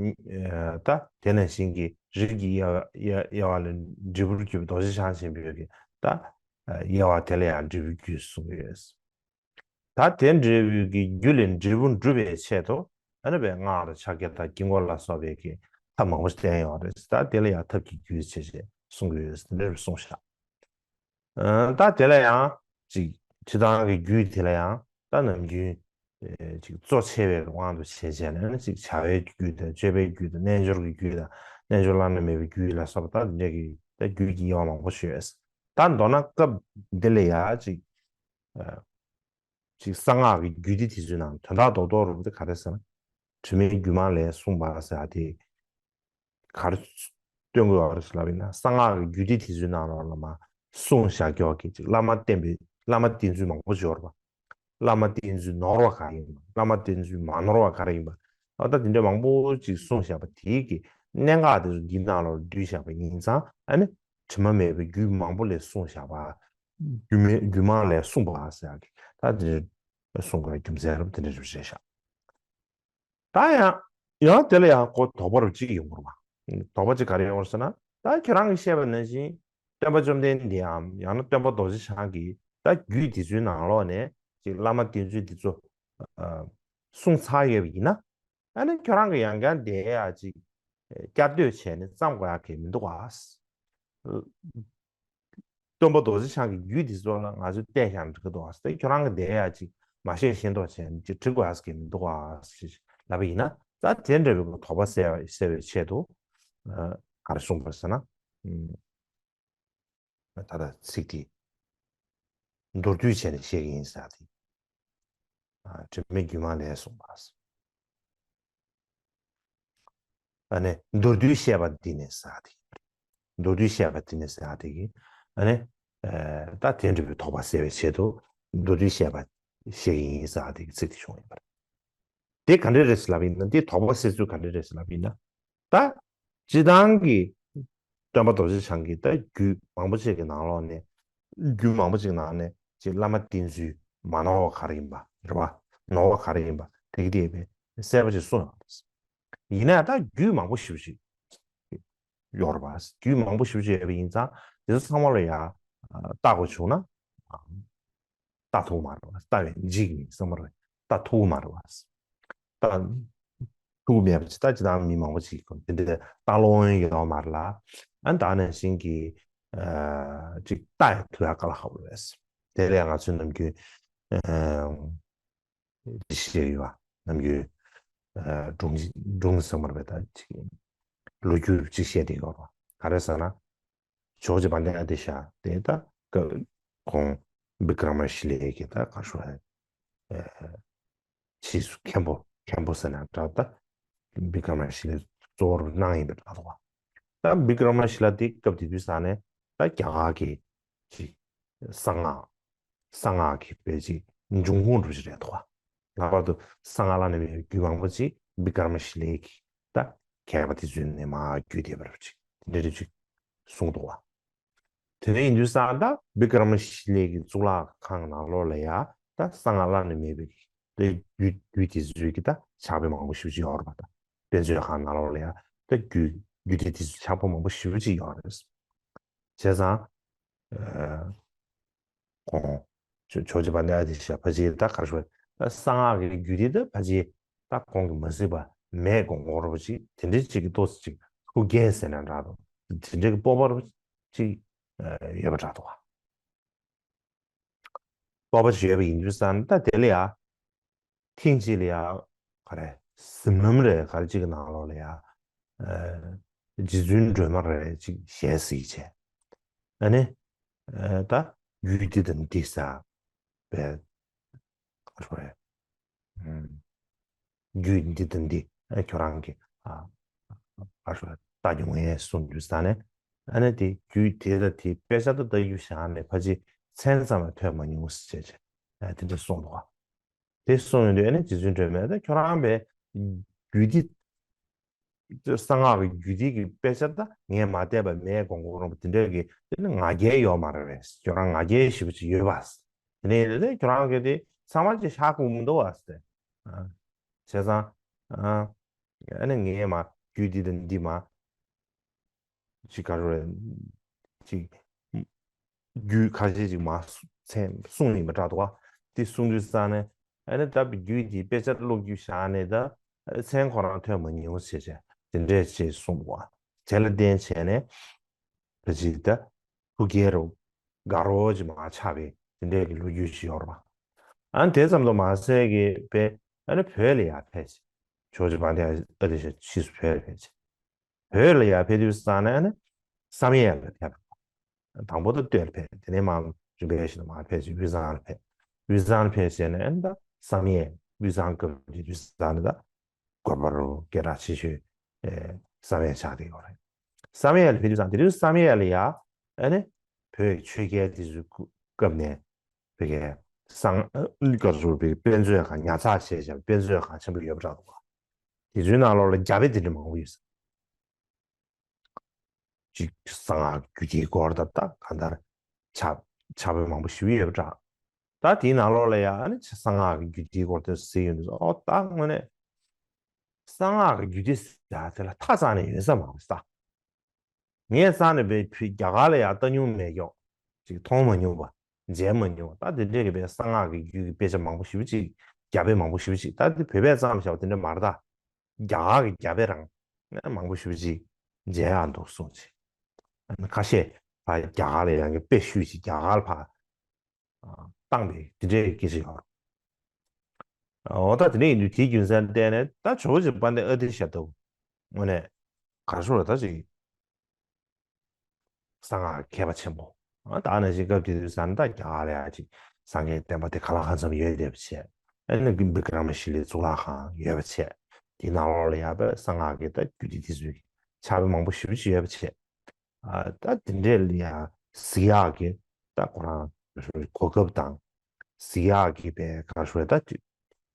ད་དེ་ནང་བཞིན་གྱི་རིགས་ཀྱི་དབྱེ་བ་དབྱེ་བ་ལས་འབྲས་བུར་གྱུར་པའི་རྡོ་རྗེ་འཆང་ཆེན་པོའི་གི་ད་དབྱེ་བ་དེ་ལ་ཡང་འབྲས་བུའི་རྒྱུད་གསུངས་ཡོད། ད་དེ་འབྲས་བུའི་གི་རྒྱུ་ལས་འབྲས་བུ་འགྲུབ་པའི་ཆེད་དུ་ཨ་ནི་བའི་སྔགས་དང་ཕྱག་རྒྱ་དང་དཀྱིལ་འཁོར་ལ་སོགས་པའི་གི་ཐབས་མང་པོ་བསྟན་ཡོད་རེད། ད་དེ་ལ་ཡང་ཐབས་ཀྱི་རྒྱུད་ཅེས་གསུང་གི་ཡོད་ཟེར་འདིར་གསུངས་ཤག་ཨ་ད་དེ་ལ་ཡང་ཅིག་སྤྱི་བཏང་གི་རྒྱུད་དེ་ལ་ཡང་ད་ནམ་རྒྱུན་ཨེ་ཅིག་གཙོ་ཆེ་བའི་དབང་དུ་བྱས་བྱས་ནས་ཅིག་བྱ་བའི་རྒྱུད་དང་སྤྱོད་པའི་རྒྱུད་དང་རྣལ་འབྱོར་གྱི་རྒྱུད་དང་རྣལ་འབྱོར་བླ་ན་མེད་པའི་རྒྱུད་ལ་སོགས་པ་ད་འདི་འདྲ་གི་ད་རྒྱུད་ཀྱི་དབྱེ་བ་མང་པོ་ཞིག་ཡོད། ད་མདོར་ན་སྐབས་འདི་ལ་ཡང་ཅིག་ཨ། ཅིག་གསང་སྔགས་ཀྱི་རྒྱུད་སྡེ་དེ་ཚོའི་ནང་དོན་དག་རྡོག་རྡོག་རུ་དེ་ག་རེ་ཟེར་ན། དྲི་མེད་རྒྱུད་མང་ལས་གསུངས་པ་ཟེར་ཡ་དེ་ག་རེ་སྟོན་དགོས་པ་རེད་ལབ་ཡིན་ན། གསང་སྔགས་ཀྱི་རྒྱུད་སྡེ་དེ་ཚོའི་ནང་ལོགས་ལ་མ་གསུངས་བཞག་ཀྱོག་གི་ཅིག་བླ་མ་བསྟེན་པའི་བླ་མ་བསྟེན་ཚུལ་མང་པོ་ཡོད་རེད་པ། བླ་མ་བསྟེན་ཚུལ་ནོར་བ་ག་རེ་ཡིན་པ། བླ་མ་བསྟེན་ཚུལ་མ་ནོར་བ་ག་རེ་ཡིན་པ། ཨ་ད་དེ་འདྲ་མང་པོ་ཅིག་གསུངས་བཞག་པ་དེའི་གི་གནད་འགག་དེ་ཚོ་འདིའི་ནང་ལོགས་བསྡུས་བཞག་པ་ཡིན་ཙང་ཨ་ནི་དྲི་མ་མེད་པའི་རྒྱུད་མང་པོ་ལས་གསུངས་བཞག་པ། རྒྱུད་མེད་རྒྱུད་མང་ལས་གསུངས་པ་ཟེར་ཡག་གི་ད་དེ་འདྲ་གསུང་དགོས་རྒྱུ་མཚན་རབ་དེ་འདྲ་རབ་རེད་ཤག་ད་ཡང་ཡང་དེ་ལ་ཡང་ཁོ་དོགས་པ་རབ་གཅིག་ཡོང་གི་རེད་པ། དོགས་པ་གཅིག་ག་རེ་ཡོང་གི་རེད་ཟེར་ན། ད་ཁྱོད་རང་གིས་བཤད་པ་ནང་བཞིན་སྟོན་པ་བཅོམ་ལྡན་འདས་འམ་ཡང་ན་སྟོན་པ་རྡོ་རྗེ་འཆང་གིས་ད་རྒྱུད་དེ་ཚོའི་ནང་ལོགས་ནས་ཅིག་བླ་མ་བསྟེན་ཚུལ་དེ་ཚོ་གསུངས་ཚར་ཡོད་པ་ཡིན་ན། ཨ་ནི་ཁྱོད་རང་གིས་ཡང་བསྐྱར་དེ་ཡ་ཅིག་ བསྐྱར་ཟློས་བྱས་ནས་བརྩམས་དགོས་ཡ་གི་མི་འདུག་ག། སྟོན་པ་རྡོ་རྗེ་འཆང་གི་རྒྱུད་འདི་ཚོ་ལ་ང་ཚོས་བལྟས་ཀྱང་འགྲིག་གི་འདུག་ག། ཁྱོད་རང་གི་འདས་ཡ་ཅིག་མ་ཤེས་ཤེས་མདོག་བྱས་ནས་ཅིག་འབྲི་དགོས་ཡ་གི་མི་འདུག་ག་ཞེས་ལབ་པ་ཡིན་ན། ད་དེ་འདྲ་བའི་དོགས་པ་སེལ་བ་སེལ་བའི་ཆེད་དུ་ག་རེ་གསུངས་པ་ཟེར་ན། ད་ལྟ་ཚིག་འདི་མདོར་བསྡུས་བྱས་ནས་བཤད་ཀྱི་ཡིན་ཟེར་ཏེ། དྲི་མེད་སྒྱུ་མ་ལས་གསུངས་པ། ཨ་ནི་མདོར་བསྡུས་བཤད་པ་འདི་ནི་ཟེར་ཏེ། མདོར་བསྡུས་བཤད་པ་འདི་ནི་ཟེར་ཏེ་གི། ཨ་ནི་ད་དེ་འདྲ་བའི་དོགས་པ་སེལ་བའི་ཆེད་དུ་མདོར་བསྡུས་བཤད་པ་བཤད་ཀྱི་ཡིན་ཟེར་ཏེ་གི་ཚིག་འདི་བྱུང་ཡོད་པ་རེད། དེ་ག་འདྲ་རེད་ཟེར་ལབ་ཡིན་ན། འདི་དོགས་པ་སེལ་ཚུལ་ག་འདྲ་རེད་ཟེར་ལབ་ཡིན་ན། ད་སྤྱིར་བཏང་གི་སྟོན་པ་རྡོ་རྗེ་འཆང་གི་ད་རྒྱུད་མང་པོ་ཅིག་གི་ནང་ལོགས་ནས། རྒྱུད་མང་པོ་ཅིག་ནང་ནས་ཅིག་བླ་མ་བསྟེན་ཚུལ་མ་ནོར་བ་ག་རེ་ཡིན་པ་རེད་བ། ནོར་བ་ག་རེ་ཡིན་པ་དེ་གི་དེ་བས་གསལ་པོ་ཅིག་གསུངས་ཡོད་པ་རེད། ཡིན་ན་ད་རྒྱུད་མང་པོ་ཞེ་པོ་ཅིག་ཡོད་རེད་བ། རྒྱུད་མང་པོ་ཞེ་པོ་ཅིག་ཡོད་པ་ཡིན་ཙང་དེ་ཚོ་ཚང་མ་ལ་ཡ་ལྟ་དགོས་བྱུང་ན། ལྟ་ཐུབ་མ་རེད་བ། ལྟ་བའི་འཇིག་ཡིན་བསམ་པ་རེད། ལྟ་ཐུབ་མ་རེད་བ། ལྟ་ཐུབ་མེད་པ་ཅིག་ལྟ་ཅི་ལྟ་མི་མང་པོ་ཅིག་གིས་དེ་འདྲའི་ལྟ་ལོང་ཡོད་མ་རེད་ལ། ཨ་ནི་ད་ནང་བཞིན་གྱི་ཅིག་ལྟ་ཡ་ཐུབ་ཡ་དཀའ་ལས་ཁག་པོ་རེད། དེ་ལས་ང་ཚོའི་ནམ་རྒྱུན་རེ་ཞིག་ཡོད་པ། ནམ་རྒྱུན་སྒྲུང་སྒྲུང་བསམ་པ་རེད་པས། ད་ཅིག་ལོ་རྒྱུས་ཅིག་བཤད་དེ་ཡོད་པ་ག་རེ་ཟེར་ན། ཇོ་བོ་རྗེ་དཔལ་ལྡན་ཨ་ཏི་ཤ་དེ་ད་སྐབས་ཁོང་བི་ཀྲ་མ་ཤི་ལའི་གི་ད་ག་ཤོ་ཨ་ཕྱིས་སུ་མཁན་པོ་མཁན་པོ་ཟེར་ན་འདྲ། ད་བི་ཀྲ་མ་ཤི་ལའི་གཙོ་བོར་གནང་ཡིན་པའི་འདྲ་འདུག་བ། ད་བི་ཀྲ་མ་ཤི་ལ་དེ་སྐབས་དེ་དུས་ས་ནས་ད་རྒྱ་གར་གྱི་ཅིག་གསང་སྔགས་གསང་སྔགས་ཀྱི་དཔེ་ཅིག་འབྱུང་ཁུངས་འདྲ་ཞིག་རེད་འདུག་བ། ལྷག་པར་དུ་གསང་སྔགས་བླ་ན་མེད་པའི་རྒྱུད་མང་པོ་ཅིག་བི་ཀྲ་མ་ཤི་ལའི་གི་ད་མཁས་པ་དེ་ཚོའི་ནས་མར་བརྒྱུད་བསྡད་པ་རེད་ཅིག་དེ་འདྲ་རེ་ཅིག་གསུངས་འདུག་བ། དེ་འདྲ་ཡིན་དུས་ཙང་ད་བི་ཀྲ་མ་ཤི་ལའི་གི་གཙུག་ལག་ཁང་ནང་ལོགས་ལ་ཡ་ད་གསང་སྔགས་བླ་ན་མེད་པའི་གི་ད་རྒྱུད་རྒྱུད་དེ་ཚོའི་གི་ད་ཕྱག་དཔེ་མང་པོ་ཞེ་པོ་ཅིག་ཡོད་རེད་པ། ད་དཔེ་མཛོད་ཁང་ནང་ལོགས་ལ་ཡ་ད་རྒྱུད་རྒྱུད་སྡེ་དེ་ཚོའི་ཕྱག་དཔེ་མང་པོ་ཞེ་པོ་ཅིག་ཡོད་རེད། བྱས་ཙང་ཁོང་ཇོ་བོ་རྗེ་དཔལ་ལྡན་ཨ་ཏི་ཤ་ཕལ་ཆེར་ད་ག་རེ་ཞུ་དགོས། གསང་སྔགས་ཀྱི་རྒྱུད་སྡེ་ད་ཕལ་ཆེར་ད་ཁོང་གིས་མ་གཟིགས་པ་མེད་དགོངས་དགོངས་རོ་པོ་ཅིག་དེ་འདྲའི་ཅིག་གི་ཏོག་ཙམ་ཅིག་ཐུགས་འགན་ཟེར་ན་འདྲ་འདུག་དེ་འདྲའི་གི་སྤོབས་པ་རོ་པོ་ཅིག་ཡོད་པ་འདྲ་འདུག་སྤོབས་པ་ཅིག་ཡོད་པ་ཡིན་དུས་ཙང་ད་དེ་ལ་ཡ་ཐེངས་གཅིག་ལ་ཡ་ག་རེ་གཟིམ་ལམ་རེ་ག་རེ་ཅིག་གི་ནང་ལོགས་ལ་ཡ་རྗེ་བཙུན་སྒྲོལ་མ་རེ་ཅིག་ཞལ་གཟིགས་བྱས། ཨ་ནི་ད་རྒྱུད་འདི་དང་འདི་ཟེར་བའི་ག་རེ་རྒྱུད་འདི་དང་འདི་ཁྱོད་རང་གིས་ཨ་ག་རེ་ལྟ་མྱོང་ངས་གསུངས་དུས་ཙང་ནས། ཨ་ནི་དེ་རྒྱུད་དེ་ལ་དེ་དཔེ་ཆ་ད་ལྟ་རྒྱུ་བཞག་ནས་ཕལ་ཆེར་མཚན་ཙམ་ཡང་ཐོས་མ་མྱོང་ཟེར་བྱས་བྱས་དེ་འདྲ་གསུངས་འདུག་བ། དེ་གསུངས་ཡོང་དུས་ཨ་ནི་རྗེ་བཙུན་སྒྲོལ་མས་ད་ཁྱོད་རང་པའི་རྒྱུད་འདི་གསང་སྔགས་ཀྱི་རྒྱུད་སྡེ་གི་དཔེ་ཆ་ད་ངས་མ་བལྟས་པ་མེད་དགོངས་དགོངས་རོ་པོ་དེ་འདྲ་གི་དེ་ནི་ང་རྒྱལ་ཡོད་མ་རེད་པས། ཁྱོད་རང་ང་རྒྱལ་ཞེ་པོ་ཅིག་ཡོད་པ། དེ་ནས་དེ་ཁྱོད་རང་གི་དེ་ཚང་མ་ཅིག་ཤ་ཁུག་མི་འདུག་བ་ཟེར། བྱས་ཙང་ཨ་ནི་ངས་མ་རྒྱུད་འདི་དང་འདི་མ་ཅིག་ག་རེ་རེད། ཅིག་རྒྱུད་ཁ་ཤས་ཅིག་མ་མཚན་གསུངས་ཡིན་པ་འདྲ་འདུག་བ། དེ་གསུངས་དུས་ཙང་ནས་ཨ་ནི་ད་རྒྱུད་འདི་དཔེ་ཆ་ཀློག་རྒྱུ་བཞག་ནས་ད་མཚན་ཁོ་རང་ཐོས་མ་མྱོང་ཟེར་བྱས་དེ་འདྲས་ཅིག་གསུངས་འདུག་བ། དེ་ལ་བརྟེན་བྱས་ནས་ད་ཅིག་ད་ཐུགས་རྒྱལ་རུ་དགའ་རོགས་ཅིག་མ་ཆགས་པའི་དེ་འདྲས་ཀྱི་ལོ་རྒྱུས་ཤིག་ཡོད་རེད་པ། ཨ་ནི་དེ་ཙམ་དུ་མ་ཟད་ཀྱི་པས་ཨ་ནི་བོད་ལ་ཡར་ཕེབས་བྱས། ཇོ་བོ་རྗེ་དཔལ་ལྡན་ཨ་ཏི་ཤ་ཕྱིས་སུ་བོད་ལ་ཕེབས་བྱས། བོད་ལ་ཡར་ཕེབས་དུས་ཙང་ནས་ཨ་ནི་བསམ་ཡས་ལ་ཕེབས། དང་པོ་ད་སྟོད་ལ་ཕེབས། དེ་ནས་མར་རིམ་པས་བཞིན་དུ་མར་ཕེབས་བྱས་དབུས་གཙང་ལ་ཕེབས། དབུས་གཙང་ལ་ཕེབས་བྱས་ནས་ཨ་ནི་ད་བསམ་ཡས། དབུས་གཙང་སྐབས་ཀྱི་དུས་ཙང་ནས་ད་དགོན་པ་རུ་སྐད་གྲགས་ཆེ་ཤོས་ཨེ་བསམ་ཡས་ཆགས་བསྡད་ཡོད་རེད། བསམ་ཡས་ལ་ཕེབས་དུས་ཙང་དེ་དུས་བསམ་ཡས་ལ་ཡ་ཨ་ནི་བོད་ཆོས་རྒྱལ་དེ་ཚོའི་སྐབས་ནས་བོད་ཀྱི་གསང་ཨ་ནི་ག་ཚོད་བོད་ཀྱི་དཔེ་མཛོད་ཁང་ཉར་ཚགས་བྱས་བྱས་དཔེ་མཛོད་ཁང་ཆེན་པོ་ཡོད་པ་འདྲ་འདུག་ག། དེ་ཚོའི་ནང་ལོགས་ལ་རྒྱ་དཔེ་དེ་འདྲ་མང་པོ་ཡོད་ས། ཅིག་གསང་སྔགས་རྒྱུད་སྡེའི་སྐོར་དང་ད་གང་ལྟར་ཕྱག་ཕྱག་དཔེ་མང་པོ་ཞིག་ཡོད་པ་འདྲ། ད་དེའི་ནང་ལོགས་ལ་ཡང་ཨ་ནི་གསང་སྔགས་ཀྱི་རྒྱུད་སྡེའི་སྐོར་དེ་གཟིགས་ཡོང་དུས་ཨོ་ད་དངོས་གནས་གསང་སྔགས་ཀྱི་རྒྱུད་སྡེ་ཟེར་ཡ་དེ་ལ་ཐག་རྩ་ནས་ཡོད་ས་མ་རེད་ད། ངས་རྩ་ནས་བས་ཕྱི་རྒྱ་གར་ལ་ཡང་ལྟ་མྱོང་མེད་ཀྱོག་ཅིག་མཐོང་མ་མྱོང་བ། མཇལ་མ་མྱོང་བ། ད་དེ་འདྲས་ཀྱི་བས་གསང་སྔགས་ཀྱི་རྒྱུད་ཀྱི་དཔེ་ཆ་མང་པོ་ཞེ་པོ་ཅིག་རྒྱ་དཔེ་མང་པོ་ཞེ་པོ་ཅིག་ད་དེ་བོད་པས་བརྩམས་བཞག་པ་དེ་འདྲ་མ་རེད་ད། རྒྱ་གར་གྱི་རྒྱ་དཔེ་རང་ མང་པོ་ཞེ་པོ་ཅིག་མཇལ་ཡག་འདུག་གསུངས་བྱས། ཁ་ཤས་ཕར་རྒྱ་གར་ལ་ཡང་གི་དཔེ་ཤུལ་ཅིག་རྒྱ་གར་ལ་ཕར་བཏང་པའི་དེ་འདྲའི་སྐད་ཆ་ཡོད་རེད། འོ་ད་དེ་འདྲ་ཡིན་དུས་དེའི་རྒྱུ་མཚན་བལྟས་ནས་ད་ཇོ་བོ་རྗེ་དཔལ་ལྡན་ཨ་ཏི་ཤ་ལྟ་བུ་དངོས་གནས་ག་རེ་ཞུ་རེད། ད་ཅིག་གསང་སྔགས་མཁས་པ་ཆེན་པོ། ད་ནང་བཞིན་སྐབས་དེ་དུས་ས་ནི་ད་རྒྱ་གར་ལ་ཡང་ཅིག་སངས་རྒྱས་བསྟན་པ་དེ་ག་ལ་གང་འཚམ་ཡོད་བསྡད་པ་བྱས། ཨ་ནི་བི་ཀྲ་མ་ཤི་ལའི་གཙུག་ལག་ཁང་ཡོད་པ་བྱས། དེའི་ནང་ལོགས་ལ་ཡང་པའི་གསང་སྔགས་ཀྱི་ད་རྒྱུད་སྡེ་དེ་ཚོའི་ཕྱག་དཔེ་མང་པོ་ཞེ་པོ་ཅིག་ཡོད་པ་བྱས། ཨ་ད་དེ་འདྲས་ལ་ཡང་གཟིགས་ཡག་གི་ད་ཁོ་རང་གོ་སྐབས་དང་། གཟིགས་ཡག་གི་པའི་ག་རེ་ཞུ་རེད། ད་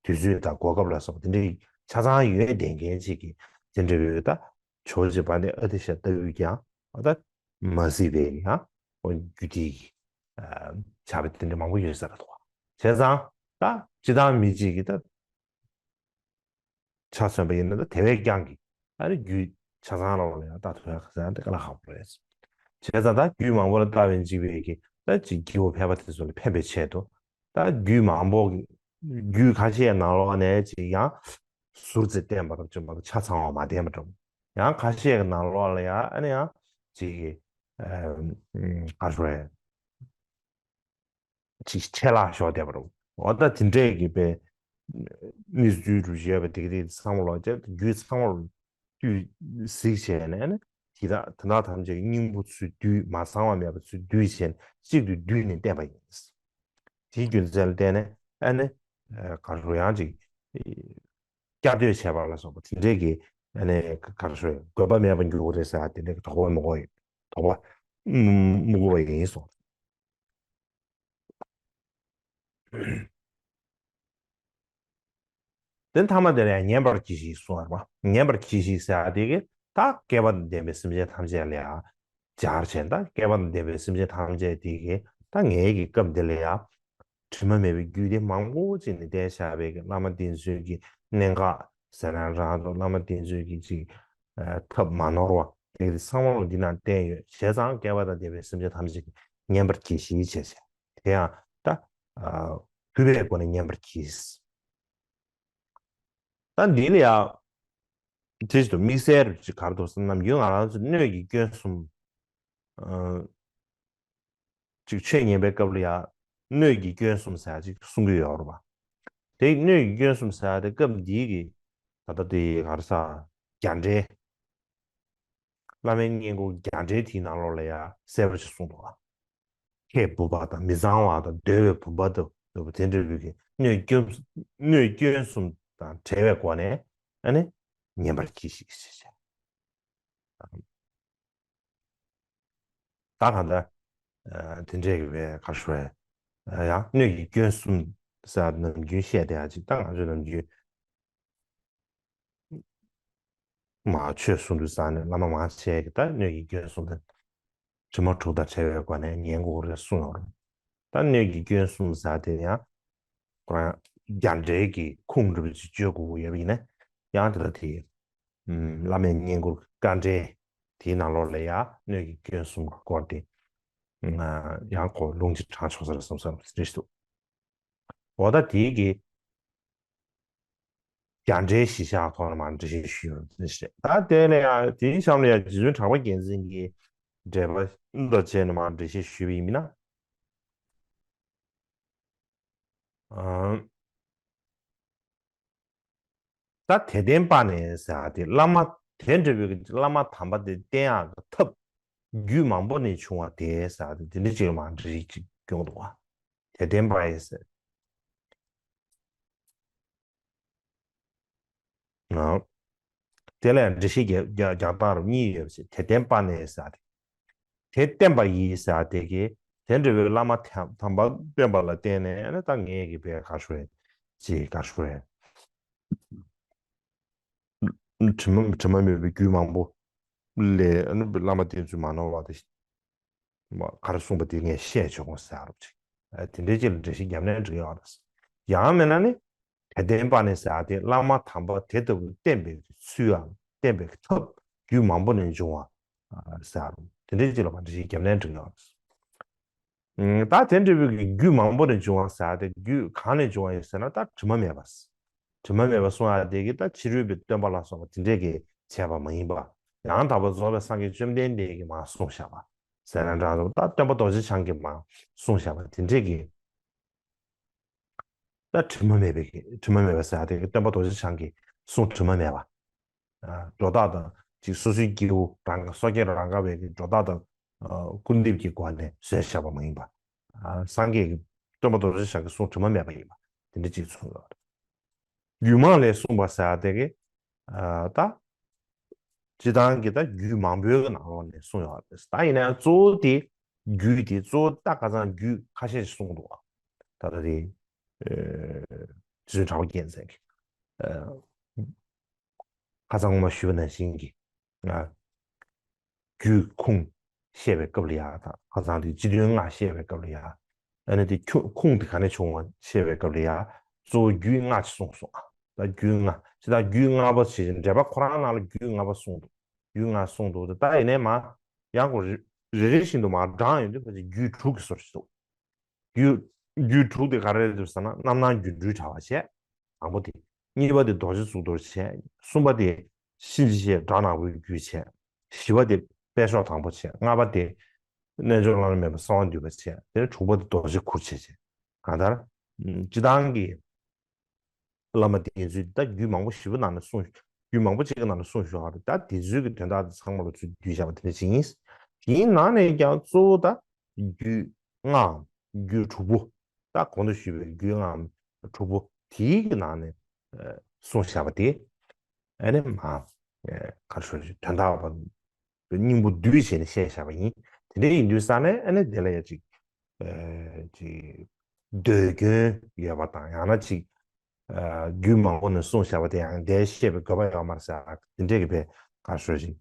དུས་ཚོད་དང་གོ་སྐབས་ལ་སོགས་དེ་འདྲའི་ཆ་ཚང་ཡོད་བསྡད་མཁན་ཅིག་གི་དེ་འདྲ་བའི་ད་ཇོ་བོ་རྗེ་དཔལ་ལྡན་ཨ་ཏི་ཤ་ལྟ་བུས་ཀྱང་ད་མ་གཟིགས་པའི་ཡང་རྒྱུད་སྡེ་གི་ཕྱག་དཔེ་དེ་འདྲ་མང་པོ་ཡོད་ས་རེད་འདུག་བ། བྱས་ཙང་ད་སྤྱིར་བཏང་མི་གཅིག་གིས་ད་ཆ་མཚོན་པ་ཡིན་ན་ད་དེ་བས་ཀྱང་གི་ཨ་ནི་རྒྱུད་ཆ་ཚང་ལོགས་ལ་ཡང་ལྟ་ཐུབ་ཡག་ཟེར་ན་དེ་དཀའ་ལས་ཁག་པོ་རེད། བྱས་ཙང་ད་རྒྱུད་མང་པོ་ལ་ལྟ་བའི་འཇིགས་པའི་གི་ད་ཅིག་སྐྱེ་བོ་ཕལ་པ་དེ་ཚོ་ལ་ཕན་པའི་ཆེད་དུ་ད་རྒྱུད་མང་པོ་གི་རྒྱུད་ཁ་ཤས་ནང་ལོགས་ནས་ཅིག་ཡང་ཟུར་ཙམ་བསྟན་པ་རབ་ཅིག་མ་གཏོགས་ཆ་ཚང་བ་མ་བསྟན་པ་འདྲ་བོ། ཡང་ཁ་ཤས་ཀྱི་ནང་ལོགས་ལ་ཡང་ཨ་ནི་ཡང་ཅིག་གི་ག་རེ་ཞུ་རེད། ཅིག་ཆད་ལྷག་ཤོར་བསྡད་པ་རེད། འོ་ད་དེ་འདྲས་ཀྱི་པའི་གནས་ཚུལ་རུ་བཞེས་པ་དེ་ག་དེ་ཚང་མ་ལོག་ཅེ་རྒྱུད་ཚང་མ་ལོག་བཏུས་གཟིགས་བྱས་ནས་ནི་དེ་དག་དེ་དག་ཐམས་ཅད་ཀྱི་སྙིང་པོ་ཚུར་བསྡུས། མ་ཚང་བ་མེད་པ་ཚུར་བསྡུས་བྱས་ནས་གཅིག་ཏུ་བསྡུས་ནས་བསྟན་པ་ཡིན། དེའི་རྒྱུ་མཚན་ལ་བརྟེན་ནས་ཨ་ནི་ག་རེ་ཡང་ཅིག་བསྐྱར་ཟློས་བྱས་པ་ལ་སོགས་པ་དེ་འདྲས་ཀྱི་ཨ་ནི་ག་རེ་དགོས་པ་མེད་པ་འགྱུར་གྱི་རེད་ཟེར་དེ་འདྲས་ཀྱི་དོགས་པ་མི་དགོས། དོགས་པ་མི་དགོས་པ་ཡིན་གསུངས། དེ་མཐའ་མ་དེ་ལ་ཡང་ཉན་པར་གྱིས་ཤིག་གསུངས་པ་རེད་པ། ཉན་པར་གྱིས་ཤིག་ཟེར་བ་དེ་གིས་ད་བསྐལ་པ་དང་ལྡན་པའི་སེམས་ཅན་ཐམས་ཅད་ལ་ཡང་སྦྱར་བྱས། ད་བསྐལ་པ་དང་ལྡན་པའི་སེམས་ཅན་ཐམས་ཅད་དེ་གིས་ད་ངའི་གི་སྐབས་འདི་ལ་ཡང་དྲི་མ་མེད་པའི་རྒྱུད་སྡེ་མང་པོ་ཅིག་ནས་བསྟན་བཞག་པའི་གི་བླ་མ་དེ་ཚོའི་གི་གནད་འགག་ཟེར་ན་རང་དང་བླ་མ་དེ་ཚོའི་གི་ཅིག་ཐབས་མ་ནོར་བ་དེ་གི་ཚང་མ་ལ་འདི་ན་བསྟན་ཡོད། བྱས་ཙང་བསྐལ་པ་དང་ལྡན་པའི་སེམས་ཅན་ཐམས་ཅད་ཀྱིས་ཉན་པར་གྱིས་ཤིག་བྱས་བྱས། དེ་ཡང་ད་ཐུབ་པའི་སྒོ་ནས་ཉན་པར་གྱིས། ད་འདི་ལ་ཡང་དེ་བཞིན་དུ་དམིགས་བསལ་ཅིག་ག་རེ་འདུག་ཟེར་ན་ནམ་རྒྱུན་ང་རང་ཚོ་སྣོད་ཀྱི་སྐྱོན་གསུམ། ཅིག་ཆོས་ཉན་པའི་སྐབས་ལ་ཡང་སྣོད་ཀྱི་སྐྱོན་གསུམ་ཟེར་ཅིག་གསུང་གི་ཡོད་རེད་པ། དེ་སྣོད་ཀྱི་སྐྱོན་གསུམ་ཟེར་དེ་སྐབས་འདིའི་གི་ད་ལྟ་དེ་ག་རེ་ཟེར་རྒྱ་འགྲེལ། བླ་མའི་བསྙེན་བཀུར་རྒྱ་འགྲེལ་དེའི་ནང་ལོགས་ལ་ཡང་གསལ་པོ་ཞིག་གསུངས་འདུག་ཨ། ཁྱེད་བུམ་པ་དང་མི་གཙང་བ་དང་འདོད་པའི་བུམ་པ་དང་འདོད་པ་དེ་འདྲ་བའི་གི་སྣོད་སྐྱོན་སྣོད་སྐྱོན་གསུམ་དང་བྲལ་བའི་སྒོ་ནས་ཨ་ནི་ཉན་པར་གྱིས་ཤིག་ཞེས་བྱ། ད་གང་ལྟར་དེ་འདྲའི་གི་བའི་ག་རེ་ཞུ་རེད། ཡང་སྣོད་ཀྱི་སྐྱོན་གསུམ་ཟེར་ནམ་རྒྱུན་བཤད་བསྡད་ཡ་ཅིག་ད་ང་ཚོས་ནམ་རྒྱུན་མ་ཆོས་གསུང་དུས་ཙང་ནས་བླ་མ་མང་ཆེ་གི་ད་སྣོད་ཀྱི་སྐྱོན་གསུམ་དང་དྲི་མ་དྲུག་དང་བྲལ་བའི་སྒོ་ནས་ཉན་དགོས་རེད་གསུངས་ཡོད་རེད། ད་སྣོད་ཀྱི་སྐྱོན་གསུམ་ཟེར་དེ་ཡང་ཁོ་རང་རྒྱ་འགྲེལ་གྱི་ཁུངས་འདྲ་པོ་ཅིག་བཅོལ་དགོས་ཀྱི་ཡོད་པ་ཡིན་ན་ཡང་དེ་ལ་དེ་བླ་མའི་བསྙེན་བཀུར་དཀའ་འགྲེལ་དེའི་ནང་ལོགས་ལ་ཡང་སྣོད་ཀྱི་སྐྱོན་གསུམ་གྱི་སྐོར་དེ་ཡང་ཁོ་ལུང་ཅིག་དྲངས་ཆོག་ས་རེད་བསམ་ས་རེད་ཤག་འོ་ད་དེའི་གི་རྒྱ་འགྲེལ་གཞི་བཞག་ཐོག་ནས་མར་འགྲེལ་བཤད་ཞུས་ཡོད་རེད། ད་དེ་ལ་ཡང་དེའི་གཤམ་ལ་ཡང་རྗེ་བཙུན་གྲགས་པ་རྒྱལ་མཚན་གྱི་འགྲེལ་པ་དང་བཅས་ནས་མར་འགྲེལ་བཤད་ཞུས་པ་ཡིན་ན། ཨང་། ད་དད་ལྡན་པ་ནི་ཟེར་བ་དེ་བླ་མ་དེ་འདྲ་བའི་བླ་མ་དམ་པ་དེ་བསྟེན་ཡག་གི་ཐབས་རྒྱུད་མང་པོ་ནས་བྱུང་བ་དེ་ཟེར་བ་དེ་དེ་འདྲ་ཅིག་ལ་མར་འགྲེལ་ཅིག་སྐྱོན་འདུག་བ། དད་ལྡན་པ་ཡི་ཟེར། ཨང་། དེ་ལ་ཡང་འགྲེལ་བཤད་རྒྱག་རྒྱག་རྒྱག་སྟངས་རུ་གཉིས་ཡོད་པ་ཞིག་དད་ལྡན་པ་ནི་ཟེར་བ་དེ། དེ་བསྟེན་པ་ཡིས་ཟེར་བ་དེ་གིས་དེ་འདྲ་བའི་བླ་མ་དམ་དམ་པ་བསྟེན་པ་ལ་བརྟེན་ནས་ཨ་ནི་ད་ངས་ཀྱི་བའི་ག་རེ་ཞུ་རེད། ཅེས་ག་རེ་ཞུ་རེད། དྲི་མ་དྲི་མ་མེད་པའི་རྒྱུད་མང་པོ་ལས་ཨ་ནི་བླ་མ་བསྟེན་ཚུལ་མ་ནོར་བ་དེ་ག་རེ་གསུངས་པ་དེ་ངས་བཤད་ཆོག་གོ་ཟེར་རོ་ཅིག་དེ་འདྲའི་ཅིག་ལ་འགྲེལ་བཤད་རྒྱབ་ནའི་འགྲིག་ཡོད་རེད། ཡང་མིན་ན་ནི་དད་ལྡན་པ་ནི་ཟེར་བ་དེ་བླ་མ་དམ་པ་དེ་ལྟ་བུ་བསྟེན་པའི་ཚུལ་ཡང་བསྟེན་པའི་ཐབས་རྒྱུད་མང་པོ་ནས་འབྱུང་བ་ཟེར་རོ། དེ་འདྲའི་ཅིག་ལ་མར་འགྲེལ་བཤད་རྒྱབ་ནའི་འགྲིག་ཡོད་རེད། ད་དེ་འདྲ་བའི་རྒྱུད་མང་པོ་ནས་འབྱུང་བ་ཟེར་ཏེ་རྒྱུད་གང་ནས་འབྱུང་བ་ཡིན་ཟེར་ན་ད་དྲི་མ་མེད་པ། དྲི་མ་མེད་པ་གསུང་ཡ་དེ་གི་ད་ཕྱི་རོལ་པའི་སྟོན་པ་ལ་སོགས་པ་དེ་འདྲས་ཀྱི་ བྱས་པ་མ་ཡིན་པ། ཡང་དག་པར་རྫོགས་པའི་སངས་རྒྱས་བཅོམ་ལྡན་འདས་ཀྱིས་མར་གསུངས་བཞག་པ། ཟེར་ན་འདྲ་འདུག་ད་སྟོན་པ་རྡོ་རྗེ་འཆང་གིས་མར་གསུངས་བཞག་པ་དེ་འདྲས་ཀྱི། ད་དྲི་མ་མེད་པའི་དྲི་མ་མེད་པ་ཟེར་ཡ་དེ་སྟོན་པ་རྡོ་རྗེ་འཆང་གི་གསུང་དྲི་མ་མེད་པ། སྒྲོ་བཏགས་དང་ཅིག་སོ་སོའི་སྐྱེ་བོ་རང་སོ་སྐྱེ་རང་ག་བའི་སྒྲོ་བཏགས་དང་སྐུར་འདེབས་ཀྱི་སྒོ་ནས་བཟོས་བཞག་པ་མ་ཡིན་པ། སངས་རྒྱས་ཀྱི་སྟོན་པ་རྡོ་རྗེ་འཆང་གི་གསུང་དྲི་མ་མེད་པ་ཡིན་པ་དེ་འདྲ་ཅིག་གསུངས་ཡོད་རེད། རྒྱུད་མངས་ལས་གསུངས་པ་ཟེར་ཡ་དེ་གི་ད། སྤྱི་བཏང་གི་ད་རྒྱུད་མང་པོའི་ནང་ལོགས་ནས་གསུངས་ཡོད་རེད། ད་ཡིན་ན་གཙོ་བོ་དེ་རྒྱུད་དེ་གཙོ་བོ་ད་ཁ་སང་རྒྱུད་ཁ་ཤས་ཤིག་གསུངས་འདུག་ད་ལྟ་དེ་རྗེ་བཙུན་གྲགས་པ་རྒྱལ་མཚན་གྱིས་ཁ་སང་སྔོན་མ་ཞུས་པ་ནང་བཞིན་གྱི་རྒྱུད་ཁུངས་བཤད་པའི་སྐབས་ལ་ཡ་དང་ཁ་སང་དེ་སྤྱི་དོན་ལྔ་བཤད་པའི་སྐབས་ལ་ཡ། ཨ་ནི་དེ་ཁྱུ་ཁུངས་དེ་ག་ནས་བྱུང་བ་བཤད་པའི་སྐབས་ལ་ཡ། གཙོ་བོ་རྒྱུད་ལྔ་ཅིག་གསུངས་སོང་ཨ། ད་རྒྱུད་ལྔ་ཅི་ད་རྒྱུད་ལྔ་པོ་ཞེས་འགྲེལ་པ་ཁོ་རང་ནང་ལ་རྒྱུད་ལྔ་པོ་གསུངས་འདུག་རྒྱུད་ལྔ་གསུངས་འདུག་ད་ཡིན་ནའི་མ་ཡང་ཁོ་རེ་རེ་རེ་བཞིན་དུ་མར་བགྲངས་ཡོང་དུས་ཕལ་ཆེར་རྒྱུད་དྲུག་གི་བཟོ་འདྲ་ཞིག་འདུག་རྒྱུད་རྒྱུད་དྲུག་དེ་ག་རེ་རེད་ཟེར་ན་རྣམ་སྣང་སྒྱུ་འཕྲུལ་དྲ་བ་བྱས། དང་པོ་དེ། གཉིས་པ་དེ་རྡོ་རྗེ་གཙུག་ཏོར་བྱས། གསུམ་པ་དེ་གཤིན་རྗེ་གཤེད་སྒྲ་ནག་པོའི་རྒྱུད་བྱས། བཞི་པ་དེ་དཔལ་མཆོག་དང་པོ་བྱས། ལྔ་པ་དེ་རྣལ་འབྱོར་བླ་ན་མེད་པ་གསང་བ་འདུས་པ་བྱས། དེ་ནས་དྲུག་པ་དེ་རྡོ་རྗེ་གུར་བྱས་བྱས། གང་ལྟར། སྤྱི་བཏང་གི་བླ་མ་བསྟེན་ཚུལ་ད་རྒྱུད་མང་པོ་ཞེ་པོ་ནང་ནས་གསུངས། རྒྱུད་མང་པོ་ཅིག་གི་ནང་ནས་གསུངས་བཞག་པ་རེད། ད་དེ་ཚོའི་གི་དོན་དག་དེ་ཚང་མ་ལོ་ཚོས་བསྡུས་བཞག་པ་དེ་འདྲ་ཅིག་ཡིན། དེའི་ནང་ནས་ཀྱང་གཙོ་བོ་ད་རྒྱུད་ལྔའམ་རྒྱུད་དྲུག་པོ། ད་གོང་དུ་ཞུས་པའི་རྒྱུད་ལྔའམ་དྲུག་པོ་དེའི་གི་ནང་ནས་གསུངས་བཞག་པ་དེ། ཨ་ནི་མ་ག་རེ་ཞུ་དོན་དག་པ། སྙིང་པོ་བསྡུས་བྱས་ནས་བཤད་བཞག་པ་ཡིན། དེ་འདྲ་ཡིན་དུས་ས་ནས་ཨ་ནི་དེ་ལ་ཡ་ཅིག་ཅིག་ཟློས་སྐྱོན་ཡོད་པ་དང་ཡང་ན་ཅིག་རྒྱུད་མང་པོ་ནས་གསུངས་བཞག་པ་དེ་ཡང་འདིར་བཤད་པའི་དགོས་པ་ཡོད་མ་རེད་ཟེར་དེ་འདྲས་ཀྱི་བས་ག་རེ་ཞུ་ཅིག་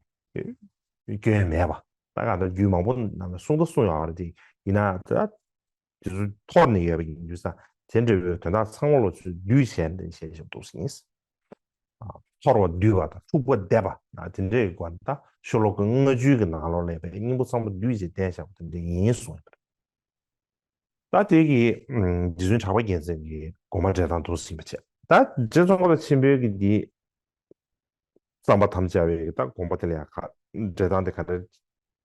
སྐྱོན་མེད་པ། ད་ག་ད་རྒྱུད་མང་པོ་ནང་ལ་གསུངས་ད་གསུངས་ཡོད་རེད་དེ་ཡིན་ན་ད། དེ་ཚོ་འཐོར་ནས་ཡོད་པ་ཡིན་དུས་ཙང་དེ་འདྲ་བའི་དོན་དག་ཚང་མ་ལོ་ཚོས་བསྡུས་བྱས་ནས་བཤད་བཞག་འདུག་ཟིན། འཐོར་བ་བསྡུས་པ་དང་འཁྲུགས་པ་འདེབས་པ་དེ་འདྲའི་སྒོ་ནས་ད་ཤོ་ལོ་ཀ་ལྔ་བཅུའི་གི་ནང་ལོགས་ལ་ཡོད་པའི་སྙིང་པོ་ཚང་མ་བསྡུས་བྱས་བསྟན་བཞག་པ་དེ་འདྲ་ཡིན་གསུངས་ཡོད་པ་རེད། ད་དེ་གི་རྗེ་བཙུན་གྲགས་པ་རྒྱལ་མཚན་གྱི་དགོངས་པ་འགྲེལ་སྟངས་འདུག་ཟིན་པ་བྱས། ད་རྗེ་ཙོང་ཁ་པ་ཆེན་པོའི་གི་འདི། གཙང་པ་དམ་བཅའ་བའི་ད་དགོངས་པ་དེ་ལ་ཡང་ཁ་འགྲེལ་སྟངས་དེ་ག་འདྲ་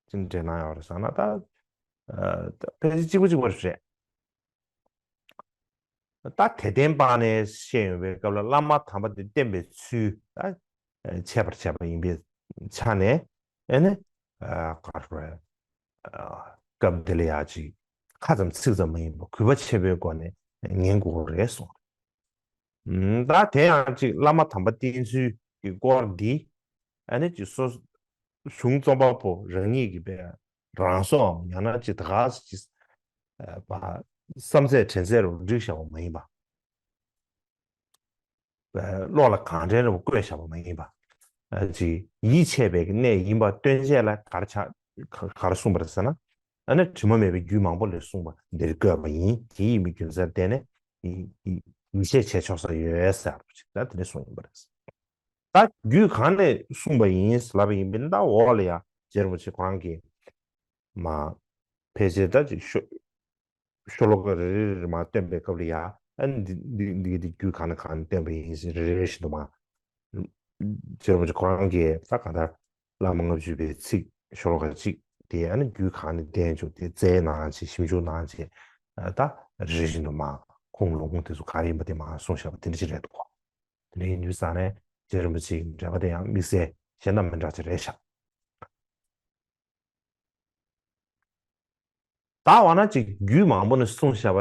ཅིག་འགྲེལ་གནང་ཡོད་རེད་ཟེར་ན་ད། ཕལ་ཆེར་གཅིག་པ་གཅིག་པ་རེད། ད་དད་ལྡན་པ་ནས་བཤད་ཡོང་བའི་སྐབས་ལ་བླ་མ་དམ་པ་དེ་བསྟེན་པའི་ཚུལ་ད་འཆད་པར་བྱས་པ་ཡིན་པའི་ཆ་ནས་ཨེ་ནི་ག་རེ་སྐབས་དེ་ལ་ཡང་ཅིག་ཁ་ཙམ་ཚིག་ཙམ་མ་ཡིན་པར་གུས་པ་ཆེན་པོའི་སྒོ་ནས་ཉན་དགོས་རེད་གསུངས། ད་དེ་ཡང་ཅིག་བླ་མ་དམ་པ་བསྟེན་ཚུལ་གྱི་སྐོར་འདི། ཨ་ནི་ཅིག་སོ། གཞུང་རྩོམ་པ་པོ་རང་ཉིད་ཀྱི་པའི་རང་སྲོག་ཡང་ན་ཅིག་ད་ག་ཅིག་བསམ་ཚད་དྲན་ཚད་རུ་བསྒྲིགས་བཞག་པ་མ་ཡིན་པ། བློ་ལ་གང་དྲན་རུ་བཀོད་བཞག་པ་མ་ཡིན་པ། ཅིག་ཡིད་ཆེས་པའི་གནས་ཡིན་པ་སྟོན་བྱེད་ལ་ག་རེ་ཆགས་ག་རེ་གསུངས་པ་རེད་ཟེར་ན། ཨ་ནི་དྲི་མ་མེད་པའི་རྒྱུད་མང་པོ་ལས་གསུངས་པ་འདིར་བཀོད་པ་ཡིན། དེ་ཡིན་པའི་རྒྱུ་མཚན་བརྟེན་ནས་ཡིད་ཆེས་བྱས་ཆོག་ས་ཡོད་ཟེར་བ་ཅིག་ད་དེ་འདྲ་གསུངས་ཡིན་པ་རེད། ད་རྒྱུད་གང་ནས་གསུངས་པ་ཡིན་ལབ་པ་ཡིན་པས་ན་ད་འོག་ལ་ཡ་རྗེ་རིན་པོ་ཆེ་ཁོ་རང་གིས་མ་ཕལ་ཆེར་ད་ཅིག་ཤོ་ཤོ་ལོ་ཀ་རེ་རེ་རེ་མ་བཏོན་པའི་སྐབས་ལ་ཡ་ཨ་ནི་འདི་འདི་འདི་འདི་རྒྱུད་གང་ནས་གང་ནས་བཏོན་པ་ཡིན་ཟེར་རེ་རེ་རེ་བཞིན་དུ་མ་རྗེ་རིན་པོ་ཆེ་ཁོ་རང་གིས་ད་གང་ལྟར་བླ་མ་ལྔ་བཅུ་པའི་ཚིག་ཤོ་ལོ་ཀ་གཅིག་དེ་ཨ་ནི་རྒྱུད་གང་ནས་བཏོན་བྱུང་དེ་བཙལ་གནང་བྱས་ཞིབ་འཇུག་གནང་བྱས་ད་རེ་རེ་བཞིན་དུ་མ་ཁུངས་ལུང་དེ་ཚོ་ག་རེ་ཡིན་པ་དེ་མ་གསུངས་བཞག་པ་དེ་འདྲ་ཅིག་རེད་འདུག་དེ་འདྲ་ཡིན་དུས་ཙང་ནས་རྗེ་རིན་པོ་ཆེའི་འགྲེལ་པ་དེ་ཡང་དམིགས་བསལ་གཞན་དང་མི་འདྲ་ཅིག་རེད་ཤག་ད་འོ་ན་ཅིག་རྒྱུད་མང་པོ་ནས་གསུངས་བཞག་པ་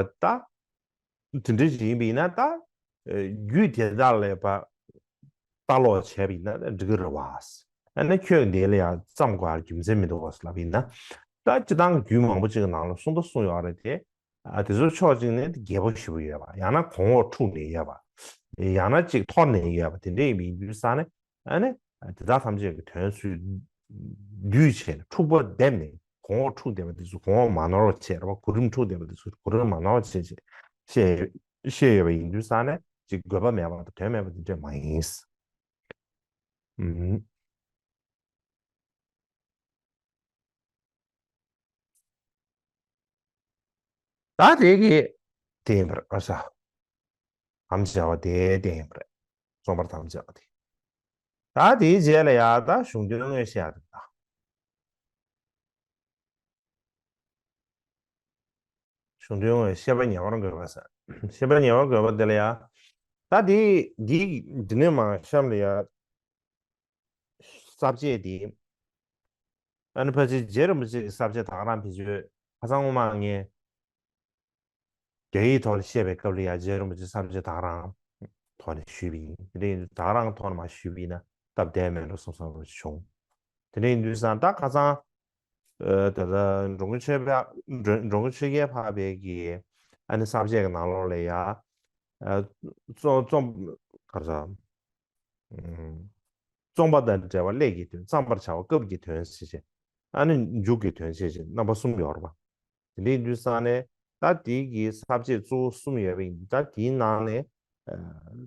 ད། དེ་འདྲ་ཅིག་ཡིན་པ་ཡིན་ན་ད། རྒྱུད་དེ་དག་ལ་ཡ་ལྟ་ཀློག་བྱས་པ་ཡིན་ན་འགྲིག་གི་རེད་བ། ཨ་ནི་ཁྱོད་འདི་ལ་ཡང་བརྩམ་དགོས་རྒྱུ་མཚན་མི་འདུག་བ་ལབ་ཡིན་ན། ད་སྤྱི་བཏང་རྒྱུད་མང་པོ་ཅིག་གི་ནང་ལ་གསུང་ད་གསུང་ཡོད་རེད་དེ། ཨ་དེ་ཚོ་ཕྱོགས་གཅིག་ནས་རྒྱས་པོ་ཞེ་པོ་ཡོད་པ། ཡང་ན་གོང་འོག་འཁྲུགས་ནས་ཡོད་པ། ཡང་ན་ཅིག་འཐོར་ནས་ཡོད་པ་དེ་འདྲ་ཡིན་པ་ཡིན་དུས་ཙང་ནས་ཨ་ནི་དེ་དག་ཐམས་ཅད་ཀྱི་དོན་ཚུལ་བསྡུས་བྱས་ནས་འཁྲུག་པ་བསྡེབས་ནས་གོང་འོག་འཁྲུགས་བསྡད་པ་དེ་ཚོ་གོང་འོག་མ་ནོར་བ་བྱས་རེད་པ། གོ་རིམ་འཁྲུགས་བསྡད་པ་དེ་ཚོ་གོ་རིམ་མ་ནོར་བ་བྱས་བྱས་བཤད་བཤད་ཡོད་པ་ཡིན་དུས་ཙང་ནས་ཅིག་དགོས་པ་མེད་པ་དང་དོན་མེད་པ་དེ་འདྲ་མ་ཡིན། ཨུམ། ད་དེ་གི་དེ་ཡིན་པར་ཨ་ས། དམ་བཅའ་བ་དེ་དེ་ཡིན་པར་རྩོམ་པར་དམ་བཅའ་བ་དེ། ད་དེའི་རྗེས་ལ་ཡ་ད་གཞུང་དོན་དངོས་བཤད་ཡ་ད། གཞུང་དོན་དངོས་བཤད་པ་ཉེ་བར་འགོད་པ་ཟེར། བཤད་པ་ཉེ་བར་འགོད་པ་དེ་ལ་ཡ། ད་དེ་འདི་འདི་ནས་མ་གཤམ་ལ་ཡ། ས་བཅད་དེ། ཨ་ནི་ཕལ་ཆེར་རྗེ་རིན་པོ་ཆེ་གི་ས་བཅད་ད་ག་རང་བེད་སྤྱོད་ཁ་སང་སྔོན་མ་ངས། རྒྱ་ཡིག་ཐོག་ནས་བཤད་པའི་སྐབས་ལ་ཡང་རྗེ་རིན་པོ་ཆེ་ས་བཅད་ད་ག་རང་ཐོག་ནས་ཞུས་པ་ཡིན། དེ་འདྲ་ཡིན་དུས་ད་ག་རང་ཐོག་ནས་མར་ཞུས་པ་ཡིན་ན་སྟབས་བདེ་མེད་འགྲོ་བསམ་བསམ་བྱུང་། དེ་འདྲ་ཡིན་དུས་ཙང་ད་ཁ་སང་། ཨ། ད་ལྟ་འགྲོ་མགོན་ཆོས་འཕེལ། འགྲོ་འགྲོ་མགོན་ཆོས་རྒྱལ་འཕགས་པའི་གི་ཨ་ནི་ས་བཅད་ཀྱི་ནང་ལོགས་ལ་ཡ། ཨ། རྩོམ་རྩོམ་ག་རེ་ཟེར། ཨ། རྩོམ་པ་དང་འབྲེལ་བ་སླད་ཀྱི་དོན། བརྩམ་པར་བྱ་བ་སྐབས་ཀྱི་དོན་ཞེས་བྱ། ཨ་ནི་མཇུག་གི་དོན་ཞེས་བྱ་རྣམ་པ་གསུམ་ཡོད་རེད་པ། དེ་འདྲ་ཡིན་དུས་ཙང་ནས་ད་དེའི་གི་ས་བཅད་གཙོ་བོ་གསུམ་ཡོད་པ་ཡིན། ད་དེའི་ནང་ནས། ཨ།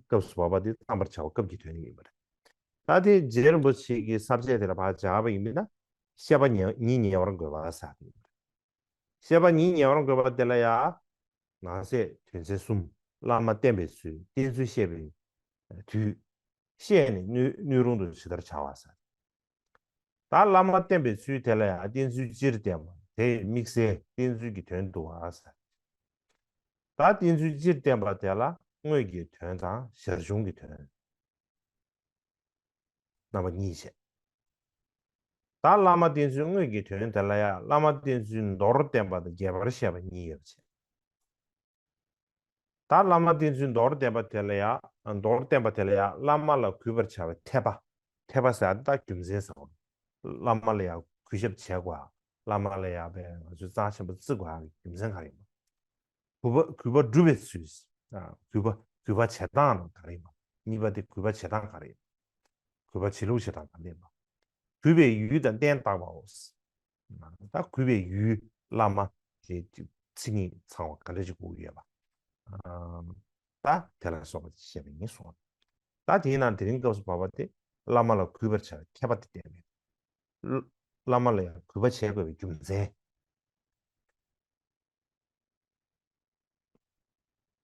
སྐབས་སུ་བབ་པ་དེ་བརྩམ་པར་བྱ་བ་སྐབས་ཀྱི་དོན་ཡིན་པ་རེད། ད་དེ་རྗེ་རིན་པོ་ཆེ་གི་ས་བཅད་དེ་ལ་ཕར་སྦྱར་བ་ཡིན་ན། བཤད་པ་ཉེ་ཉིད་ཉེ་བར་འགོད་པ་ཟེར་དེ་ཡིན་པ་རེད། བཤད་པ་ཉིད་ཉེ་བར་འགོད་པ་དེ་ལ་ཡང་། ནང་གསེས་དོན་ཚན་གསུམ། བླ་མ་བསྟེན་པའི་ཚུལ། བསྟེན་ཚུལ་བཤད་པའི་དུས། བཤད་ནས་སྣོད་སྣོད་རུང་དུ་ཇི་ལྟར་བྱ་བ་ཟེར། ད་བླ་མ་བསྟེན་པའི་ཚུལ་དེ་ལ་ཡང་བསྟེན་ཚུལ་སྤྱིར་བསྟན་པ། དེ་ཡི་དམིགས་བསལ་བསྟེན་ཚུལ་གྱི་དོན་བསྡུ་བ་ཟེར། ད་བསྟེན་ཚུལ་སྤྱིར་བསྟན་པ་དེ་ལ་དངོས་ཀྱི་དོན་དང་ཞར་བྱུང་གི་དོན། རྣམ་པ་གཉིས་བྱས། ད་བླ་མ་བསྟེན་ཚུལ་དངོས་ཀྱི་དོན་དེ་ལ་ཡང་བླ་མ་བསྟེན་ཚུལ་མདོར་བསྟན་པ་དང་རྒྱས་པར་བཤད་པ་གཉིས་ཡོད་པ་བྱས། ད་བླ་མ་བསྟེན་ཚུལ་མདོར་བསྟན་པ་དེ་ལ་ཡང་མདོར་བསྟན་པ་དེ་ལ་ཡང་བླ་མ་ལ་གུས་པར་བྱ་བའི་འཐད་པ། འཐད་པ་ཟེར་ཡ་ད་རྒྱུ་མཚན་ཟེར་བ། བླ་མ་ལ་ཡང་གུས་ཞབས་བྱེད་དགོས། བླ་མ་ལ་ཡང་བས་ང་ཚོས་རྩ་ཆེན་པོ་བརྩི་དགོས་ཡ་གི་རྒྱུ་མཚན་ག་རེ་ཡིན་པ། གུས་པ་གུས་པ་སྒྲུབ་པའི་ཚུལ། ཨ། གུས་པ་གུས་པ་བྱེད་སྟངས་ག་རེ་ཡིན་པ། གཉིས་པ་དེ་གུས་པ་བྱེད་སྟངས་ག་རེ་ཡིན་པ། གུས་པ་བྱེད་ལུགས་བྱེད་སྟངས་ག་རེ་ཡིན་པ། གུས་པའི་ཡུལ་དང་རྟེན་བཏགས་པའོ། ད་གུས་པའི་ཡུལ་བླ་མ་ཞེས་མཚན་ཉིད་ཚང་བ་ག་འདྲ་ཞིག་དགོས་ཀྱི་ཡོད་པ། ཨ། ད་དེ་ལ་སོགས་པ་བཤད་པ་ཡིན་གསུངས། ད་དེའི་ནང་དེ་རིང་སྐབས་སུ་བབ་པ་དེ་བླ་མ་ལ་གུས་པར་བྱ་བའི་འཐད་པ་དེ་བསྟན་པས། བླ་མ་ལ་ཡང་གུས་པ་བྱེད་དགོས་པའི་རྒྱུ་མཚན།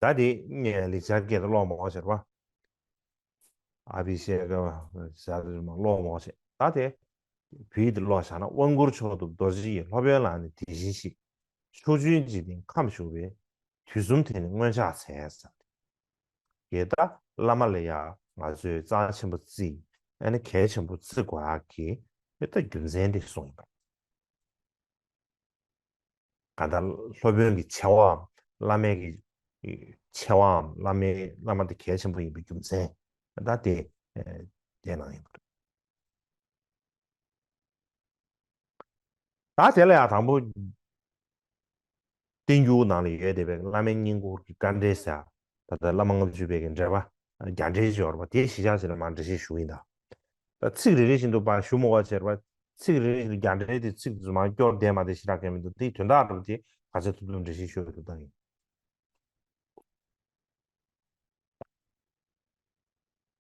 ད་དེ་ངས་ལེགས་སྦྱར་སྐད་དུ་ཀློག་མ་འོ་ཟེར་བ། ཨ་བི་ཤེ་ཀ་ཟེར་དུ་མ་ཀློག་མ་འོ་ཟེར། ད་དེ་བོད་ཡིག་དུ་ཀློག་བཞག་ན། དབང་བསྐུར་མཆོག་ཏུ་རྡོ་རྗེ་ཡིས། སློབ་དཔོན་ལག་ནི་དེ་བཞིན་གཤེགས། ཕྱོགས་བཅུའི་འཇིག་རྟེན་ཁམས་ཞུགས་པའི། དུས་གསུམ་དེ་ནི་མངོན་ཕྱག་འཚལ་ཟེར། དེ་ད་བླ་མ་ལ་ཡང་ང་ཚོས་རྩ་ཆེན་པོ་བརྩི། ཨ་ནི་གལ་ཆེན་པོ་བརྩི་དགོས་ཡག་གི་དེ་ད་རྒྱུ་མཚན་དེ་གསུངས་ཡིན་པ། གང་ལྟར་སློབ་དཔོན་གྱི་ཆེ་བའམ་བླ་མའི་གི་ཆེ་བའམ་བླ་མའི་བླ་མ་དེ་གལ་ཆེན་པོ་ཡིན་པའི་རྒྱུ་མཚན་ད་དེ་དེ་ནང་ཡིན་པ་རེད། ད་དེ་ལ་ཡང་དང་པོ་བསྟན་འགྱུར་ནང་ལ་ཡོད་བསྡད་པའི་བླ་མའི་བསྙེན་བཀུར་གྱི་དཀའ་འགྲེལ་ཟེར། ད་ལྟ་བླ་མ་ལྔ་བཅུ་པའི་གི་འགྲེལ་པ་རྒྱ་འགྲེལ་ཅིག་ཡོད་རེད་པ། དེ་གཞི་བཞག་བྱས་ནས་མར་འགྲེལ་བཤད་ཞུ་གི་ཡིན་ད། ད་ཚིག་རེ་རེ་བཞིན་དུ་ཕར་ཞུ་མི་དགོས་པ་བྱས་རེད་པ། ཚིག་རེ་རེ་བཞིན་དུ་རྒྱ་འགྲེལ་དེ་ཚིག་དེ་ཚོ་མར་སྐྱོར་བསྡད་མ་བསྡད་ཞེ་དྲག་གང་མི་འདུག་དེའི་དོན་དག་རེད་པ། དེ་ག་ཚོད་ཐུབ་ཐུབ་འགྲེལ་བཤད་ཞུ་ཡོད་དུ་བཏང་ཡིན།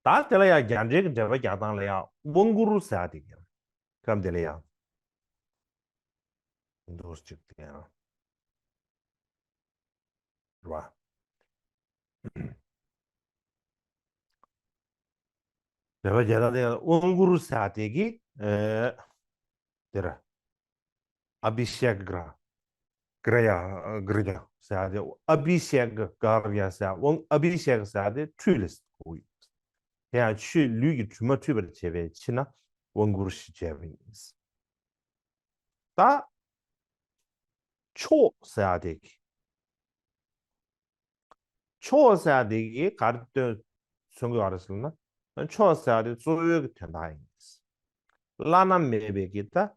ད་དེ་ལ་ཡང་རྒྱ་འགྲེལ་གྱི་འགྲེལ་པ་རྒྱག་སྟངས་ལ་ཡང་དབང་བསྐུར་ཟེར་ཡ་དེ་ཀྱང་། སྐབས་དེ་ལ་ཡང་། འདུག་ཅིག་དེ་ཡང་། རེད་པ། འགྲེལ་པ་རྒྱག་སྟངས་དེ་ཡང་དབང་བསྐུར་ཟེར་ཡ་དེ་གི། ཨེ། དེ་ར། ཨ་བི་ཤེ་ཀ་ག་ར་ཡ་ག་ར་ཡ་ཟེར་ཡ་དེ། ཨ་བི་ཤེ་ཀ་ག་ར་ཡ་ཟེར་ཡ། དབང་ཨ་བི་ཤེ་ཀ་ཟེར་ཡ་དེ་ཁྲུས་ལ་གོ་ཡོད། དེ་ཡང་ཆོས་ལུས་ཀྱི་དྲི་མ་འཁྲུད་པར་བྱེད་པའི་ཕྱིར་ན་དབང་བསྐུར་ཞེས་བྱ་བ་ཡིན། ད་མཆོག་ཟེར་ཡ་དེ་གི། མཆོག་ཟེར་ཡ་དེ་གིས་ག་རེ་སྟོན་མཚོན་གྱི་ཡོད་རེད་ཟེར་ན། མཆོག་ཟེར་ཡ་དེ་གཙོ་བོའི་གི་དོན་དག་ཡིན། བླ་ན་མེད་པའི་གི་ད། ཨ།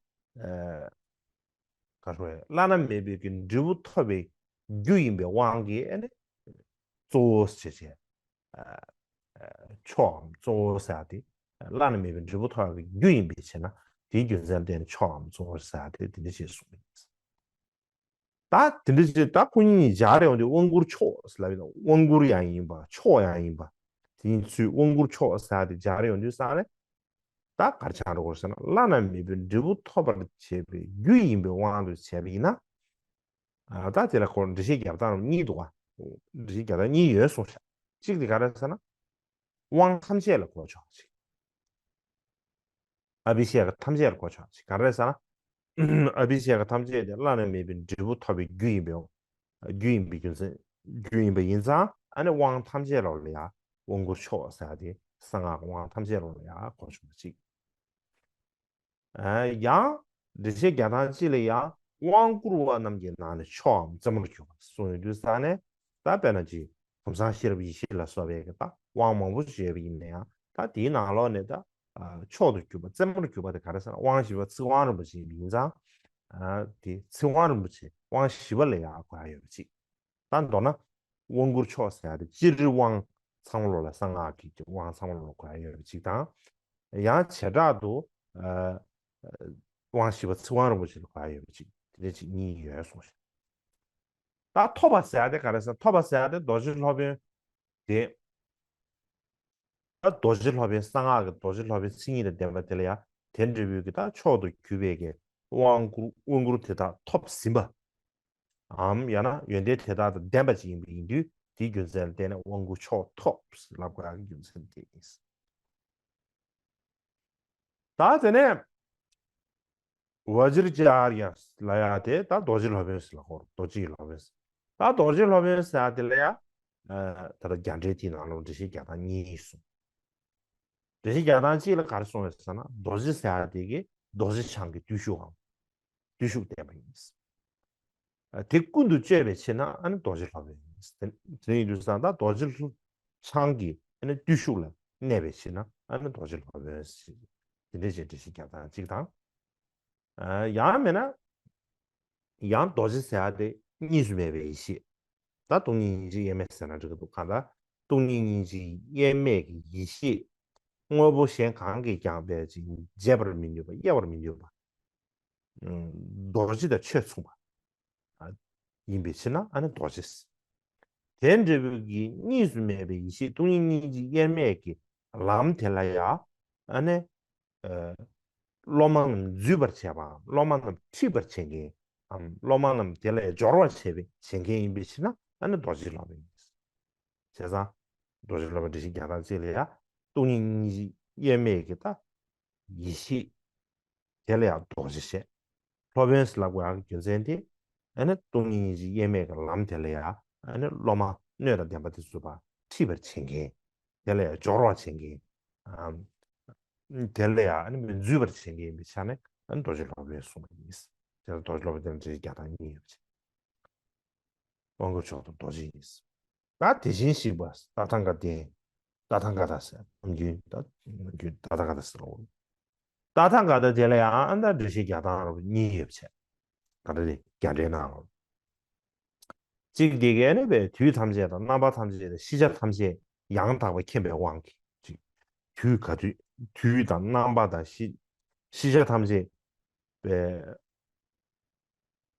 ག་རེ་ཟེར། བླ་ན་མེད་པའི་གི་འབྲས་བུ་ཐོབ་པའི་རྒྱུ་ཡིན་པའི་དབང་གིས་ཨ་ནི་གཙོ་བོ་ཞེས་བྱ། ཨ། མཆོག་གམ་གཙོ་བོ་ཟེར་ཡ་དེ། བླ་ན་མེད་པའི་འབྲས་བུ་ཐོབ་པའི་རྒྱུ་ཡིན་པའི་ཕྱིར་ན། དེའི་རྒྱུ་མཚན་ལ་བརྟེན་ནས་མཆོག་གམ་གཙོ་བོ་ཟེར་ཡ་དེ་དེ་འདྲ་ཞིག་གསུངས་ཡིན། ད་དེ་འདྲ་ཞིག་ད་ཁོ་གཉིས་སྦྱར་ཡོང་དུས་དབང་བསྐུར་མཆོག་ཟེར་ལབ་ཡིན་ན། དབང་བསྐུར་ཡང་ཡིན་པ། མཆོག་ཡང་ཡིན་པ། དེ་གཉིས་ཚུར་དབང་བསྐུར་མཆོག་ཟེར་ཡ་དེ་སྦྱར་ཡོང་དུས་ཙང་ནས། ད་ག་རེ་ཆགས་འགྲོ་གི་རེད་ཟེར་ན། བླ་ན་མེད་པའི་འབྲས་བུ་ཐོབ་པར་བྱེད་པའི་རྒྱུ་ཡིན་པའི་དབང་དུ་བྱས་པ་ཡིན་ན། ཨ། ད་དེ་ལ་ཁོ་འགྲེལ་བཤད་རྒྱབ་སྟངས་གཉིས་འདུག་ག་འགྲེལ་བཤད་རྒྱབ་སྟངས་གཉིས་ཡོད་གསུངས་ཤག་གཅིག་དེ་ག་རེ་ཟེར་ན། དབང་ཐམས་ཅད་ལ་གོ་ཆོག་ཅིག་ཨ་བྷི་ཤེ་ཀ་ཐམས་ཅད་ལ་གོ་ཆོད་ཅིག་ག་རེ་ཟེར་ན། ཨ་བྷི་ཤེ་ཀ་ཐམས་ཅད་དེ་བླ་ན་མེད་པའི་འབྲས་བུ་ཐོབ་པའི་རྒྱུ་ཡིན་པའི་རྒྱུ་ཡིན་པའི་རྒྱུ་མཚན་རྒྱུ་ཡིན་པ་ཡིན་ཙང་ཨ་ནི་དབང་ཐམས་ཅད་ལོག་ལ་ཡ་དབང་བསྐུར་མཆོག་ཟེར་ཡ་དེ་གསང་སྔགས་དབང་ཐམས་ཅད་ལོག་ལ་ཡ་གོ་ཆོད་པ་ཅིག་ཡང་འགྲེལ་བཤད་རྒྱག་སྟངས་གཅིག་ལ་ཡང་དབང་བསྐུར་བ་རྣམས་ཀྱི་ནང་ནས་མཆོག་གམ་རྩེ་མོར་གྱུར་པ་གསུངས་ཡོད་དུས་ཙང་ནས་ད་དཔེར་ན་ཅིག་གོང་ས་ཤེས་རབ་ཡེ་ཤེས་ལ་སོགས་པའི་གི་ད་དབང་མང་པོ་ཞིག་ཡོད་པ་ཡིན་ན་ཡང་ད་དེའི་ནང་ལོགས་ནས་ད་མཆོག་ཏུ་གྱུར་པ་རྩེ་མོར་གྱུར་པ་དེ་ག་རེ་ཟེར་ན་དབང་བཞི་པ་ཚིག་དབང་རིན་པོ་ཆེ་ཡིན་ཙང་དེ་ཚིག་དབང་རིན་པོ་ཆེ་དབང་བཞི་པ་ལ་ཡང་གོ་ཡ་ཡོད་པ་ཅིག་ད་མདོར་ན་དབང་བསྐུར་མཆོག་ཟེར་ཡ་དེ་སྤྱིར་དབང་ཚང་མ་ལོག་ལ་གསང་སྔགས་ཀྱི་དབང་ཚང་མ་ལོག་ལ་གོ་ཡ་ཡོད་པ་ཅིག་དང་། ཡང་བྱེ་བྲག་ཏུ་ཨ་དབང་བཞི་པ་ཚིག་དབང་རིན་པོ་ཆེ་ལ་གོ་ཡ་ཡོད་པ་ཅིག་དེ་འདྲ་ཅིག་གཉིས་ཡོད་གསུངས་ཤིང་། ད་ཐོབ་པ་ཟེར་ཡ་དེ་ག་རེ་ཟེར་ན་ཐོབ་པ་ཟེར་ཡ་དེ་རྡོ་རྗེ་སློབ་དཔོན་དེ། ད་རྡོ་རྗེ་སློབ་དཔོན་གསང་སྔགས་ཀྱི་རྡོ་རྗེ་སློབ་དཔོན་མཚན་ཉིད་དང་ལྡན་པ་དེ་ལ་ཡང་དེ་འབྲས་བུའི་གི་ད་མཆོག་ཏུ་གྱུར་པའི་གི་དབང་བསྐུར་དབང་བསྐུར་དེ་དག་ཐོབ་ཟིན་པ། འམ་ཡང་ན་ཡོན་ཏན་དེ་དག་དང་ལྡན་པ་ཅིག་ཡིན་པ་ཡིན་དུས་དེའི་རྒྱུ་མཚན་ལ་བརྟེན་ནས་དབང་བསྐུར་མཆོག་ཐོབ་ཟེར་ལབ་དགོས་ཡག་གི་རྒྱུ་མཚན་དེ་ཡིན། ད་དེ་ནས་བཛྲ་ཨཱརྱ་ལབ་ཡག་དེ་ད་རྡོ་རྗེ་སློབ་དཔོན་ཟེར་ལབ་ཀྱི་ཡོད་རེད། རྡོ་རྗེ་ཡི་སློབ་དཔོན་ཟེར། ད་རྡོ་རྗེ་སློབ་དཔོན་ཟེར་ཡག་དེ་ལ་ཡང་ད་ལྟ་རྒྱ་འགྲེལ་དེའི་ནང་ལོགས་འགྲེལ་བཤད་རྒྱག་སྟངས་གཉིས་གསུངས། འགྲེལ་བཤད་རྒྱག་སྟངས་གཅིག་ལ་ག་རེ་གསུངས་ཡོད་ཟེར་ན་རྡོ་རྗེ་ཟེར་ཡག་དེ་གི་རྡོ་རྗེ་འཆང་གི་བརྟུལ་ཞུགས་འམ། བརྟུལ་ཞུགས་ལྡན་པ་ཡིན། དེ་ཀུན་ཏུ་སྤྱོད་པའི་ཕྱིར་ན་ཨ་ནི་རྡོ་རྗེ་སློབ་དཔོན་ཡིན། དེ་ཡིན་དུས་ཙང་ད་རྡོ་རྗེ་འཆང་གི་ཨ་ནི་བརྟུལ་ཞུགས་ལ་གནས་པའི་ཕྱིར་ན་ཨ་ནི་རྡོ་རྗེ་སློབ་དཔོན་ཟེར། དེ་འདྲ་ཞིག་འགྲེལ་བཤད་རྒྱག་སྟངས་གཅིག་དང་། ཡང་མིན་ན་ཡང་རྡོ་རྗེ་ཟེར་ཡག་དེ་གཉིས་སུ་མེད་པའི་ཡེ་ཤེས། ད་སྟོང་ཉིད་སྙིང་རྗེ་དབྱེར་མེད་ཟེར་ན་འགྲིག་གི་འདུག་གང་ལྟར་སྟོང་ཉིད་སྙིང་རྗེ་དབྱེར་མེད་ཀྱི་ཡེ་ཤེས་དངོས་པོ་གཞན་གང་གིས་ཀྱང་བས་ཅིག་འབྱེད་པར་མི་ནུས་པ་དབྱེ་བར་མི་ནུས་པ། རྡོ་རྗེ་དང་ཆོས་མཚུངས་པ་ཡིན་པའི་ཕྱིར་ན་ཨ་ནི་རྡོ་རྗེ། དེ་འབྲས་བུ་གི་གཉིས་སུ་མེད་པའི་ཡེ་ཤེས་སྟོང་ཉིད་སྙིང་རྗེ་དབྱེར་མེད་ཀྱི་ལམ་དེ་ལ་ཡང་ཨ་ནི་སློབ་མ་རྣམས་འཛུད་པར་བྱེད་པའམ་སློབ་མ་རྣམས་ཁྲིད་པར་བྱེད་མཁན་འམ་སློབ་མ་རྣམས་དེ་ལ་སྦྱོར་བར་བྱེད་པའི་བྱེད་མཁན་ཡིན་པའི་ཕྱིར་ན་ཨ་ནི་རྡོ་རྗེ་སློབ་དཔོན་ཡིན། བྱས་ཙང་རྡོ་རྗེ་སློབ་དཔོན་འགྲེལ་བཤད་རྒྱག་སྟངས་གཅིག་ལ་ཡང་སྟོང་ཉིད་སྙིང་རྗེ་དབྱེར་མེད་ཀྱི་ད་ཡེ་ཤེས་དེ་ལ་ཡང་རྡོ་རྗེ་ཞེས་སློབ་དཔོན་ཟེར་ལབ་དགོས་ཡག་གི་རྒྱུ་མཚན་དེ་ཨ་ནི་སྟོང་ཉིད་སྙིང་རྗེ་དབྱེར་མེད་ཀྱི་ལམ་དེ་ལ་ཡང་ཨ་ནི་སློབ་མ་སྣོད་དང་ལྡན་པ་དེ་ཚོ་ཕར་ཁྲིད་པར་བྱེད་མཁན། དེ་ལ་ཡང་སྦྱོར་བར་བྱེད་མཁན། ཨམ། དེ་ལ་ཡང་ཨ་ནི་མི་འཛུད་པར་བྱེད་མཁན་ཡིན་པའི་ཆ་ནས་ཨ་ནི་རྡོ་རྗེ་སློབ་དཔོན་གསུངས་པ་ཡིན། དེ་ལ་རྡོ་རྗེ་སློབ་དཔོན་དེ་ལ་འགྲེལ་བཤད་རྒྱག་སྟངས་གཉིས་ཡོད་པ་བྱས། དབང་བསྐུར་མཆོག་ཐོབ་རྡོ་རྗེ་ཡིན། ད་དེ་བཞིན་གཤེགས་པ་ཏ་ཐཱ་ག་ཏེ། ཏ་ཐཱ་ག་ཏ་ཟེར་ནམ་རྒྱུན་ད་ནམ་རྒྱུན་ཏ་ཐཱ་ག་ཏ་ཟེར་རོ། ཏ་ཐཱ་ག་ཏ་དེ་ལ་ཡང་ཨ་ནི་འགྲེལ་བཤད་རྒྱག་སྟངས་རོ་གཉིས་ཡོད་པ་བྱས། ག་རེ་རེད་རྒྱ་འགྲེལ་ནང་ལོགས། གཅིག་དེ་གས་ནི་པའི་དུས་ཐམས་ཅད་དང་རྣམ་པ་ཐམས་ཅད་དང་ཤེས་བྱ་ཐམས་ཅད་ཡང་དག་པར་མཁྱེན་པའི་དབང་གིས་གཅིག་དུས་ག་དུས་དུས་དང་རྣམ་པ་དང་ཤེས་ཤེས་བྱ་ཐམས་ཅད་པའི་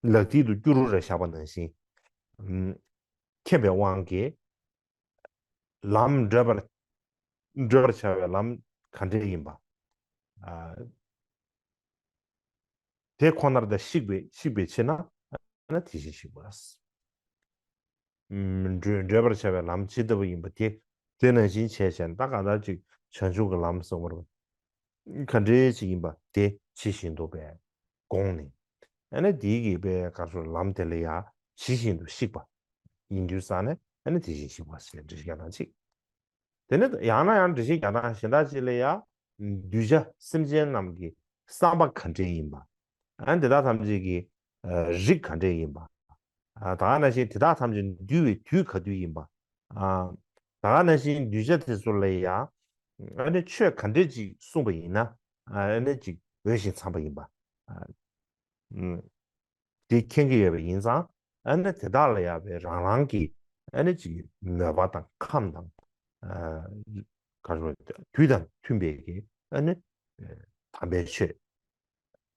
ལག་མཐིལ་དུ་སྐྱུ་རུ་ར་བཞག་པ་ནང་བཞིན། ཨམ། མཁྱེན་པའི་དབང་གིས་ལམ་བགྲོད་པར་བགྲོད་པར་བྱ་བའི་ལམ་ག་འདྲས་ཡིན་པ། ཨ། དེ་ཁོ་ནར་ད་བཤིག་པའི་བཤིག་པའི་ཕྱིར་ན་ཨ་ན་དེ་བཞིན་གཤེགས་པ། ཨམ། བགྲོད་བགྲོད་པར་བྱ་བའི་ལམ་ཇི་ལྟ་བུ་ཡིན་པ་དེ་དེ་ནང་བཞིན་བྱས་བྱས་ན་ད་གང་ལྟར་ཅིག་བྱང་ཆུབ་ཀྱི་ལམ་གསུངས་པར་ག་འདྲའི་ཅིག་ཡིན་པ་དེ་ཇི་བཞིན་དུ་བས་དགོངས་ནས། ཨ་ནི་དེའི་གི་བའི་ག་རེ་ཟེར་ལམ་དེ་ལ་ཡང་ཇི་བཞིན་དུ་གཤེགས་པ་ཡིན་དུས་ཙང་ནས་ཨ་ནི་དེ་བཞིན་གཤེགས་པ་ཞེས་འགྲེལ་བཤད་རྒྱག་སྟངས་གཅིག་དེ་ནི་ཡང་ན་ཡང་འགྲེལ་བཤད་རྒྱག་སྟངས་གཞན་དག་ཅིག་ལ་ཡང་གདུལ་བྱ་སེམས་ཅན་རྣམས་ཀྱི་བསམ་པ་ག་འདྲས་ཡིན་པ། ཨ་ནི་དེ་དག་ཐམས་ཅད་ཀྱི་ཨ་རིགས་ག་འདྲས་ཡིན་པ། ཨ་ད་ག་ནང་བཞིན་དེ་དག་ཐམས་ཅད་འདུལ་བའི་དུས་ག་དུས་ཡིན་པ། ཨ་ད་ག་ནང་བཞིན་གདུལ་བྱ་དེ་ཚོ་ལ་ཡང་ཨ་ནི་ཆོས་ག་འདྲས་ཅིག་གསུངས་པ་ཡིན་ན་ཨ་ནི་ཅིག་འོས་ཤིང་འཚམས་པ་ཡིན་པ། ཨ་ཨུམ། དེ་མཁྱེན་གྱི་ཡོད་པ་ཡིན་ཙང་ཨ་ནི་དེ་དག་ལ་ཡང་བའི་རང་རང་གི་ཨ་ནི་ཅིག་མོས་པ་དང་ཁམས་དང་། ཨ་ག་རེ་ཟེར་དུས་དང་མཐུན་པའི་གི་ཨ་ནི་དམ་པའི་ཆོས་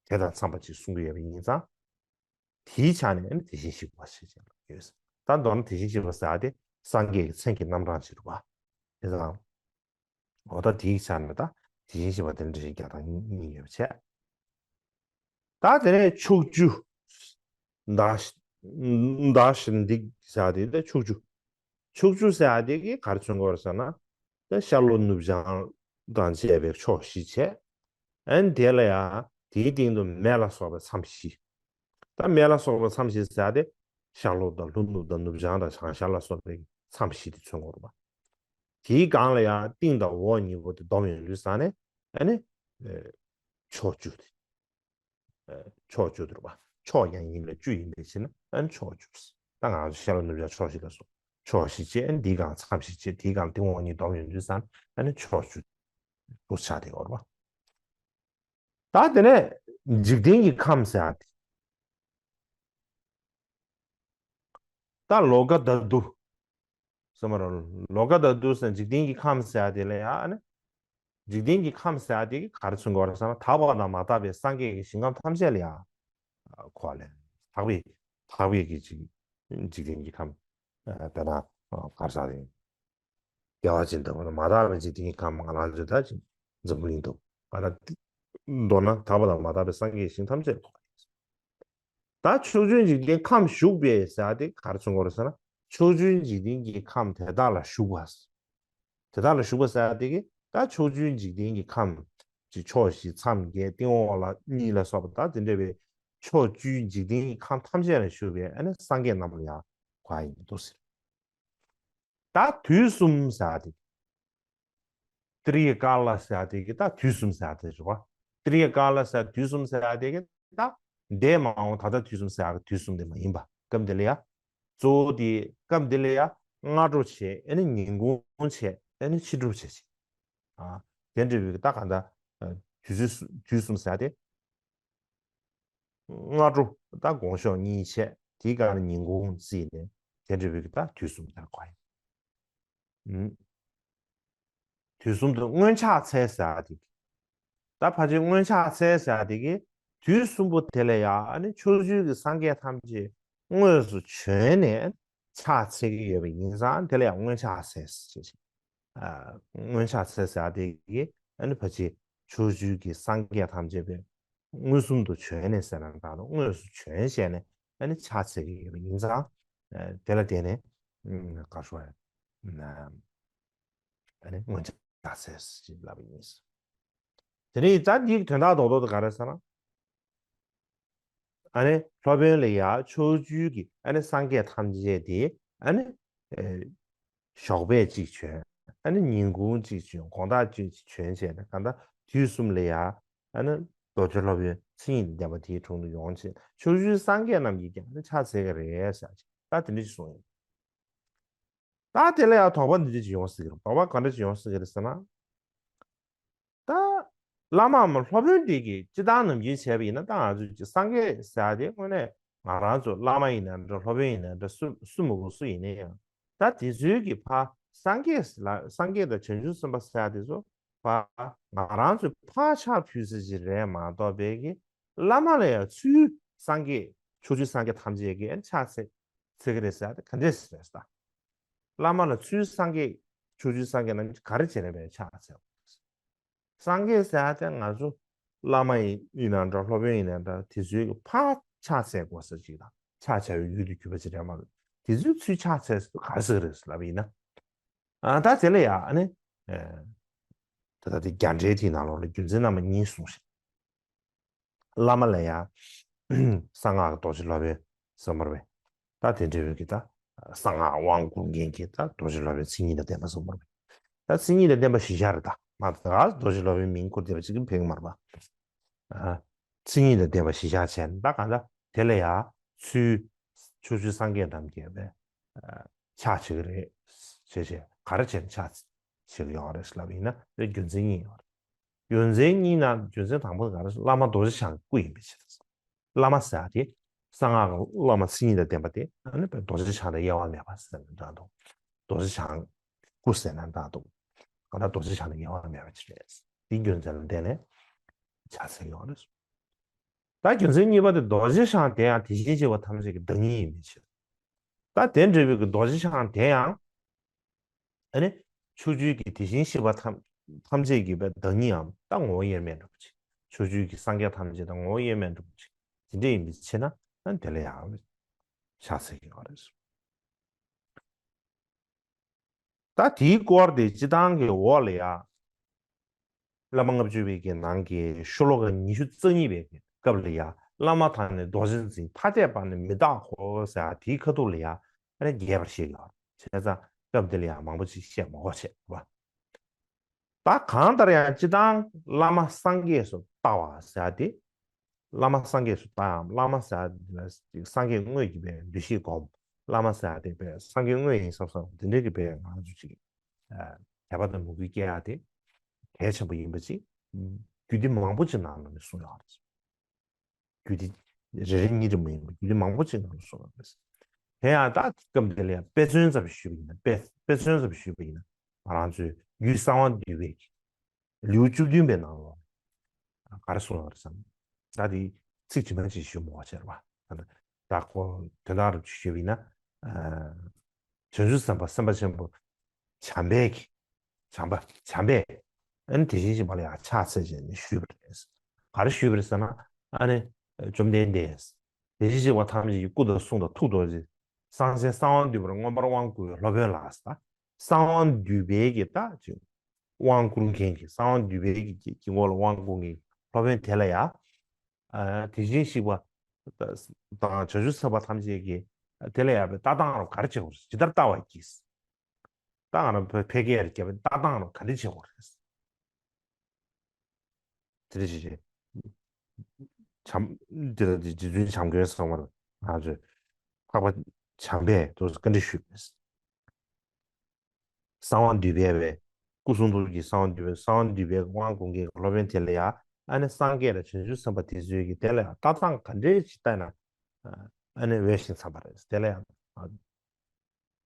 དེ་དང་འཚམས་པ་ཅིག་གསུང་གི་ཡོད་པ་ཡིན་ཙང་། དེའི་ཆ་ནས་ཨ་ནི་དེ་བཞིན་གཤེགས་པ་ཞེས་བྱ་བ་ཡོད། ད་མདོར་ན་དེ་བཞིན་གཤེགས་པ་ཟེར་ཡ་དེ་སངས་རྒྱས་ཀྱི་མཚན་གྱི་རྣམ་གྲངས་ཅིག་རེད་པ། དེ་ཙང་། འོ་ད་དེའི་ཆ་ནས་ད་དེ་བཞིན་གཤེགས་པ་དེ་འདྲ་ཞིག་རྒྱག་སྟངས་གཉིས་ཡོད་པ་བྱས། ད་དེ་ནས་ཕྱོགས་བཅུ། ཟླ་ཟླ་ཞིག་འདི་ཟེར་ཡ་དེ་ད་ཕྱོགས་བཅུ། ཕྱོགས་བཅུ་ཟེར་ཡ་དེ་གི་ག་རེ་མཚོན་གྱི་ཡོད་རེད་ཟེར་ན། ད་ཤར་ལྷོ་ནུབ་བྱང་དང་བཅས་པའི་ཕྱོགས་བཞི་བྱས། ཨ་ནི་དེ་ལ་ཡང་དེའི་སྟེང་དུ་མེ་ལ་སོགས་པའི་མཚམས་བཞི། ད་མེ་ལ་སོགས་པའི་མཚམས་བཞི་ཟེར་ཏེ་ཤར་ལྷོ་དང་ལྷོ་ནུབ་དང་ནུབ་བྱང་དང་བྱང་ཤར་ལ་སོགས་པའི་མཚམས་བཞི་དེ་མཚོན་གྱི་རེད་པ། དེའི་སྒང་ལ་ཡང་སྟེང་དང་འོག་གཉིས་པོ་དེ་བསྡོམས་ཡོང་དུས་ཙང་ནས་ཨ་ནི་ཕྱོགས་བཅུ་དེ། ཕྱོགས་བཅུ་དེ་རེད་པ། ཕྱོགས་ཀྱང་ཡིན་ལ་བཅུ་ཡིན་པའི་ཕྱིར་ན་ཨ་ནི་ཕྱོགས་བཅུ། ད་ང་ཚོ་ཤར་ལྷོ་ནུབ་བྱང་ཕྱོགས་བཞི་ལ་སོགས་ཕྱོགས་བཞི་བྱས། ཨ་ནི་དེའི་སྒང་མཚམས་བཞི་བྱས། དེའི་སྒང་སྟེང་འོག་གཉིས་བསྡོམས་ཡོང་དུས་ཙང་ཨ་ནི་ཕྱོགས་བཅུ་དུ་ཆགས་བསྡད་ཡོད་རེད་པ། ད་དེ་ནས་འཇིག་རྟེན་གྱི་ཁམས་ཟེར་ཡ་དེ། ད་ལོ་ཀ་དྷཱ་ཏུ། སོ་མ་རོ། ལོ་ཀ་དྷཱ་ཏུ་ཟེར་འཇིག་རྟེན་གྱི་ཁམས་ཟེར་ཡ་དེ་ལ་ཡང་ཨ་ནི། འཇིག་རྟེན་གྱི་ཁམས་ཟེར་ཡ་དེ་ག་རེ་མཚོན་གྱི་ཡོད་རེད་ཟེར་ན། དག་པ་དང་མ་དག་པའི་སངས་རྒྱས་ཀྱི་ཞིང་ཁམས་ཐམས་ཅད་ལ་ཡང་གོ་བ་ལེན། དག་པའི་དག་པའི་གི་ཅིག་འཇིག་རྟེན་གྱི་ཁམས། དཔེར་ན་ག་རེ་ཟེར་ཡིན། བདེ་བ་ཅན་དུ། མ་དག་པའི་འཇིག་རྟེན་གྱི་ཁམས་ང་རང་ཚོའི་ད་ཅིག་འཛམ་བུ་གླིང་དུ་ག་རེ། མདོར་ན་དག་པ་དང་མ་དག་པའི་སངས་རྒྱས་ཞིང་ཐམས་ཅད་ལ་གོ་བ་ལེན། ད་ཕྱོགས་བཅུའི་འཇིག་རྟེན་ཁམས་བཞུགས་པའི་ཟེར་ཡ་དེ་ག་རེ་མཚོན་གྱི་ཡོད་རེད་ཟེར་ན། ཕྱོགས་བཅུའི་འཇིག་རྟེན་གྱི་ཁམས་དེ་དག་ལ་བཞུགས་པ། དེ་དག་ལ་བཞུགས་པ་ཟེར་ཡ་དེ་གིས་ད་ཕྱོགས་བཅུའི་འཇིག་རྟེན་གྱི་ཁམས་ཀྱི་ཕྱོགས་བཞི་མཚམས་བརྒྱད་སྟེང་འོག་ལ་གཉིས་ལ་སོགས་པ་ད་དེ་འདྲ་བའི་ཕྱོགས་བཅུའི་འཇིག་རྟེན་གྱི་ཁམས་ཐམས་ཅད་ལ་བཞུགས་པའི་ཨ་ནི་སངས་རྒྱས་རྣམས་ལ་ཡང་གོ་བ་ཡིན་འདུག་ཟེར། ད་དུས་གསུམ་ཟེར་ཡ་དེ། ཏྲི་ཡ་ཀཱ་ལ་ཟེར་ཡ་དེ་གི་ད་དུས་གསུམ་ཟེར་ཡ་དེ་རེད་པ། ཏྲི་ཡ་ཀཱ་ལ་ཟེར་དུས་གསུམ་ཟེར་ཡ་དེ་གི་ད་འདས་མ་འོངས་ད་ལྟ་དུས་གསུམ་ཟེར་ཡ་གི་དུས་གསུམ་དེ་མ་ཡིན་པ། སྐབས་འདི་ལ་ཡ། གཙོ་བོ་དེ་སྐབས་འདི་ལ་ཡ་སྔ་དྲོ་བྱས། ཨ་ནི་ཉིན་གུང་བྱས། ཨ་ནི་ཕྱི་དྲོ་བྱས་བྱས། ཨ། དེ་འདྲ་བའི་གི་ད་གང་ལྟར་དུས་ཚོད་དུས་གསུམ་ཟེར་ཡ་དེ། སྔ་དྲོ་ད་དགོང་ཞོགས་གཉིད་བྱས། དེའི་སྒང་ལ་ཉིན་གུང་བརྩིས་ནས་དེ་འདྲ་བའི་གི་ད་དུས་གསུམ་ལ་གོ་ཡ་ཡིན། དུས་གསུམ་དུ་མངོན་ཕྱག་འཚལ་ཟེར་ཡ་དེ། ད་ཕལ་ཆེར་མངོན་ཕྱག་འཚལ་ཟེར་ཡ་དེ་གི་དུས་གསུམ་པོ་དེ་ལ་ཡ་ཨ་ནི་ཕྱོགས་བཅུའི་གི་སངས་རྒྱས་ཐམས་ཅད་དངོས་སུ་བྱོན་ནས་ཕྱག་འཚལ་གྱི་ཡོད་པ་ཡིན་ཙང་དེ་ལ་ཡ་མངོན་ཕྱག་འཚལ་ཟེར་བྱས། ཨ། མངོན་ཕྱག་འཚལ་ཟེར་ཡ་དེ་གི་ཨ་ནི་ཕལ་ཆེར་ཕྱོགས་བཅུའི་གི་སངས་རྒྱས་ཐམས་ཅད་པའི་མངོན་སུམ་དུ་བྱོན་ནས་ཟེར་ན་འདྲ་འདུག་དངོས་སུ་བྱོན་བྱས་ནས་ཨ་ནི་ཕྱག་འཚལ་གྱི་ཡོད་པ་ཡིན་ཙང་། ཨ། དེ་ལ་བརྟེན་ནས་ཨ་ག་ཞུ་བ་ཡ། ཨ་ནི་མངོན་ཕྱག་འཚལ་ཞེས་ལབ་པ་ཡིན། དེ་ནས་ད་འདིའི་དོན་དག་རྡོག་རྡོག་དེ་ག་རེ་ཟེར་ན། ཨ་ནི་སློབ་དཔོན་ལ་ཡ་ཕྱོགས་བཅུའི་གི་ཨ་ནི་སངས་རྒྱས་ཐམས་ཅད་དེ་ཨ་ནི། ཨེ། ཞོགས་པས་གཅིག་བྱོན། ཨ་ནི་ཉིན་གུང་གཅིག་བྱོན། དགོང་དག་གཅིག་བྱོན་བྱས་ནས་གང་ལྟར་དུས་གསུམ་ལ་ཡ་ཨ་ནི་རྡོ་རྗེ་སློབ་དཔོན་མཚན་ཉིད་དང་ལྡན་པ་དེའི་དྲུང་དུ་ཡོང་བྱས། ཕྱོགས་བཅུའི་སངས་རྒྱས་རྣམས་ཀྱིས་ཀྱང་ཨ་ནི་ཕྱག་འཚལ་གྱི་རེད་ཟེར་བྱས། ད་དེ་འདྲ་ཞིག་གསུངས་ཡོད། ད་དེ་ལ་ཡང་དོགས་པ་འདི་འདྲ་ཞིག་ཡོང་སྲིད་ཀྱི་རེད། དོགས་པ་ག་འདྲ་ཞིག་ཡོང་སྲིད་ཀྱི་རེད་ཟེར་ན། ད་བླ་མའམ་སློབ་དཔོན་དེ་གིས་སྤྱིར་བཏང་ནམ་རྒྱུན་བྱས་པ་ཡིན་ན། ད་ང་ཚོས་ཀྱི་སངས་རྒྱས་ཟེར་ཡ་དེ་དངོས་གནས་ང་རང་ཚོ་བླ་མ་ཡིན་ན་འདྲ། སློབ་དཔོན་ཡིན་ན་འདྲ། སུ་སུ་མ་དགོས་སུ་ཡིན་ན་ཡང་། ད་དེ་ཚོའི་གི་ཕར་སངས་རྒྱས་ལ་སངས་རྒྱས་དང་བྱང་ཆུབ་སེམས་དཔའ་ཟེར་ཡ་དེ་ཚོ་ཕར་ང་རང་ཚོས་ཕར་ཕྱག་ཕུལ་ས་ཅིག་རེད་མ་གཏོགས་པའི་གི་བླ་མ་ལ་ཡང་ཚུར་སངས་རྒྱས་ཕྱོགས་བཅུའི་སངས་རྒྱས་ཐམས་ཅད་ཀྱིས་ཕྱག་འཚལ་འཚལ་གྱི་རེད་ཟེར་ཡ་དེ་ག་འདྲས་རེད་ཟེར་ད། བླ་མ་ལ་ཚུར་སངས་རྒྱས་ཕྱོགས་བཅུའི་སངས་རྒྱས་རྣམས་ཀྱིས་ག་རེ་བྱས་ནས་པའི་ཕྱག་འཚལ་བ། སངས་རྒྱས་ཟེར་ཡ་དེ་ང་ཚོ་བླ་མ་ཡིན་ཡིན་ན་འདྲ། སློབ་དཔོན་ཡིན་ན་འདྲ། དེ་ཚོའི་གི་ཕར་ཕྱག་འཚལ་དགོས་ས་ཅིག་དང་། ཕྱག་བྱ་བའི་ཡུལ་དུ་གྱུར་པ་ཅིག་རེད་མ་གཏོགས། དེ་ཚོའི་ཚུར་ཕྱག་འཚལ་ས་དེ་ག་རེ་ཟེར་གི་རེད་ལབ་པ་ཡིན་ན། ཨ། ད་དེ་ལ་ཡ་ཨ་ནི། ཨེ། ད་ལྟ་དེ་རྒྱ་འགྲེལ་དེའི་ནང་ལོགས་ལ་རྒྱུ་མཚན་རྣམ་པ་གཉིས་གསུངས་ཤིང་། བླ་མ་ལ་ཡང་གསང་སྔགས་ཀྱི་རྡོ་རྗེ་སློབ་དཔོན་ཟེར་མ་རེད་པས། ད་དེ་འདྲ་བའི་གི་ད་གསང་སྔགས་དབང་བསྐུར་མཁན་གྱི་ད་རྡོ་རྗེ་སློབ་དཔོན་མཚན་ཉིད་དང་ལྡན་པ་ཟེར་མ་རེད་པས། ད་མཚན་ཉིད་དང་ལྡན་པ་བཞི་ཆ་རེད་ད། མ་གཏོགས་རྡོ་རྗེ་སློབ་དཔོན་མིང་བསྐུར་བསྡད་པ་ཅིག་གི་ཕན་གྱི་མ་རེད་པ། ཨ། མཚན་ཉིད་དང་ལྡན་པ་བཞི་ཆ་བྱས་ནས། ད་གང་ལྟར་དེ་ལ་ཡང་ཚུར་ཕྱོགས་བཅུའི་སངས་རྒྱས་རྣམས་ཀྱིས་པའི་ཕྱག་བྱེད་ཀྱི་རེད་ཅེས་བྱས། ག་རེ་བྱས་ནས་ཕྱག་བྱེད་ཀྱི་ཡོད་རེད་ལབ་ཡིན་ན། དེ་རྒྱུ་མཚན་གཉིས་ཡོད་རེད། རྒྱུ་མཚན་གཉིས་ནང་རྒྱུ་མཚན་དང་པོ་དེ་ག་རེ་ཟེར། བླ་མ་རྡོ་རྗེ་འཆང་གི་སྐུ་ཡིན་པའི་ཕྱིར། བླ་མ་ཟེར་ཡ་དེ་གསང་སྔགས་ཀྱི་བླ་མ་མཚན་ཉིད་དང་ལྡན་པ་དེ་ཨ་ནི་རྡོ་རྗེ་འཆང་དང་དབྱེ་བ་མེད་པ་ཟེར་ན་འདྲ་འདུག་རྡོ་རྗེ་འཆང་སྐུ་ཟེར་ན་འདྲ་འདུག་གང་ལྟར་རྡོ་རྗེ་འཆང་དང་དབྱེ་བ་མེད་པ་ཅིག་རེད། དེའི་རྒྱུ་མཚན་ལ་བརྟེན་ནས་ཕྱག་འཚལ་ཡོད་རེད། ད་རྒྱུ་མཚན་གཉིས་པ་དེ་རྡོ་རྗེ་འཆང་དེ་ཡང་དེ་བཞིན་གཤེགས་པ་ཐམས་ཅད་ཀྱི་བདག་ཉིད་ཡིན་པའི་ཕྱིར། ད་དེ་འདྲ་བའི་གི་རྡོ་རྗེ་འཆང་དེ་ཡང་ཨ་ནི་ཕྱོགས་བཅུའི་གི་དེ་བཞིན་གཤེགས་པ་ཐམས་ཐམས་ཅད་ཀྱི་བདག་ཉིད་འམ་ད་ངོ་བོ་དབྱེར་མེད་འདྲ་པོ་ཅིག་ཕྱོགས་བཅུའི་གི་སངས་རྒྱས་ཐམས་ཅད་དང་ངོ་བོ་དབྱེར་མེད་འདྲ་པོ་ཅིག་དེ་འདྲ་ཡིན་པའི་ཕྱིར་ན། ཨ། དེ་ལ་ཡང་ཕྱག་འཚལ་གྱི་ཡོད་རེད། ད་དེའི་སྐོར་དེ་སྤྱིར་བཏང་གི་འོག་ལ་ཡ། བླ་མ་ལྔ་བཅུ་པའི་གི་ནང་གི་ཤོ་ལོ་ཀ་ཉི་ཤུ་རྩ་གཉིས་པའི་གི་སྐབས་ལ་ཡ། བླ་མ་དང་ནི་རྡོ་རྗེ་འཛིན། ཐ་དད་པ་ནི་མི་རྟག་གོ་ཟེར་ཡ་དེའི་ཁ་ཐུག་ལ་ཡ། ཨ་ནི་རྒྱས་པར་བཤད་ཀྱི་ཡོད་རེད། བྱས་ཙང་སྐབས་འདི་ལ་ཡ་མང་པོ་ཅིག་བཤད་མ་དགོས་བྱས་པ། ད་གང་ལྟར་ཡང་སྤྱིར་བཏང་བླ་མ་སངས་རྒྱས་སུ་ལྟ་བ་ཟེར་ཡ་དེ། བླ་མ་སངས་རྒྱས་སུ་ལྟ་བའམ། བླ་མ་ཟེར་ཡ་དེ་ལ་སངས་རྒྱས་དངོས་ཀྱི་པའི་འདུ་ཤེས་སྒོམ། བླ་མ་ཟེར་ཡ་དེ་པའི་སངས་རྒྱས་དངོས་ཡིན་བསམ་བསམ་དེ་འདྲའི་གི་པའི་ང་ཚོ་ཅིག་དད་པ་དང་མོས་གུས་སྐྱེ་ཡ་དེ་གལ་ཆེན་པོ་ཡིན་པ་ཅིག་རྒྱུད་སྡེ་མང་པོ་ཅིག་ནང་ལ་ནི་གསུངས་ཡོད་རེད། རྒྱུད་སྡེ་རེ་རེ་གཉིས་རེ་མ་ཡིན་པར་རྒྱུད་སྡེ་མང་པོ་ཅིག་ནང་ལ་གསུངས་ཡོད་རེད། དེ་ཡང་ད་སྐབས་འདི་ལ་ཡང་དཔེ་མཚོན་ཙམ་ཞུས་པ་ཡིན་ན། དཔེ་དཔེ་མཚོན་ཙམ་ཞུས་པ་ཡིན་ན། ང་རང་ཚོའི་རྒྱུད་གསང་བ་འདུས་པའི་ལེའུ་བཅུ་བདུན་པའི་ནང་ལ་ག་རེ་གསུངས་ཡོད་རེད་ཟེར་ན། ད་དེ་ཚིག་ཇི་མ་ཇི་བཞིན་ཞུ་མི་དགོས་ཟེར་བ། ད་ཁོ་དོན་དག་རུ་ཞུས་པ་ཡིན་ན། ཨ། བྱང་ཆུབ་སེམས་དཔའ་སེམས་དཔའ་ཆེན་པོ་བྱམས་པས་ཀྱི། བྱམས་པ་བྱམས་པས། ཨ་ནི་དེ་བཞིན་གཤེགས་པ་ལ་ཕྱག་འཚལ་བྱས་ནས་ཞུས་པ་རེད། ག་རེ་ཞུས་པ་རེད་ཟེར་ན། ཨ་ནི་བཅོམ་ལྡན་འདས་དེ་བཞིན་གཤེགས་པ་ཐམས་ཅད་ཀྱི་སྐུ་དང་གསུང་དང་ཐུགས་རྡོ་རྗེ། གསང་ཆེན་གསང་བ་འདུས་པར་མངོན་པར་དབང་བསྐུར་བའི་སློབ་དཔོན་ལ་ཟེར། གསང་བ་འདུས་པའི་གི་ད་ཅིག་དབང་བསྐུར་མཁན་གྱི། གསང་བ་འདུས་པའི་གི་དཀྱིལ་འཁོར་ལ་དབང་བསྐུར་མཁན་གྱི་སློབ་དཔོན་དེ་ལ་ཡ། ཨ། དེ་བཞིན་གཤེགས་པ་དང་བྱང་ཆུབ་སེམས་དཔའ་ཐམས་ཅད་ཀྱིས་དེ་ལ་ཡ་པའི་ལྟ་སྟངས་རུ་ག་རེ་བྱེད་དགོས་རེད། ཇི་ལྟར་ལྟ་བར་བགྱི། ད་ང་རང་བོད་ཕལ་སྐད་རྒྱབ་པའི་ལྟ་སྟངས་རུ་ག་འདྲ་བྱེད་དགོས་རེད། དེ་འདྲ་བྱེད་བྱེད། བྱམས། དེ་ལ་རྗེ་བཙུན་བྱམས་མགོན་གསུངས་པ་རེད། ང་ཚོས་འཕགས་པ་བྱམས་པས་དུ་བཀའ་འདྲི་ཞུས་པས། གསང་བ་འདུས་པའི་བའི། སྐུ་གསུང་ཐུགས་ཀྱི་གསང་བ་འདུས་པའི། གསང་བ་འདུས་པའི་དབང་བསྐུར་མཁན་གྱི་སློབ་དཔོན་དེ་ལ་ཡ། ཨ་ནི་སངས་རྒྱས་དང་བྱང་ཆུབ་སེམས་དཔའ་དེ་ཚོའི་གི་དེ་ལ་ཡ་ལྟ་སྟངས་ག་འདྲས་ཅིག་བལྟས་ན། ཨ་ནི་འོས་ཤིང་འཚམས་པ་རེད། དེ་ལ་ཡ་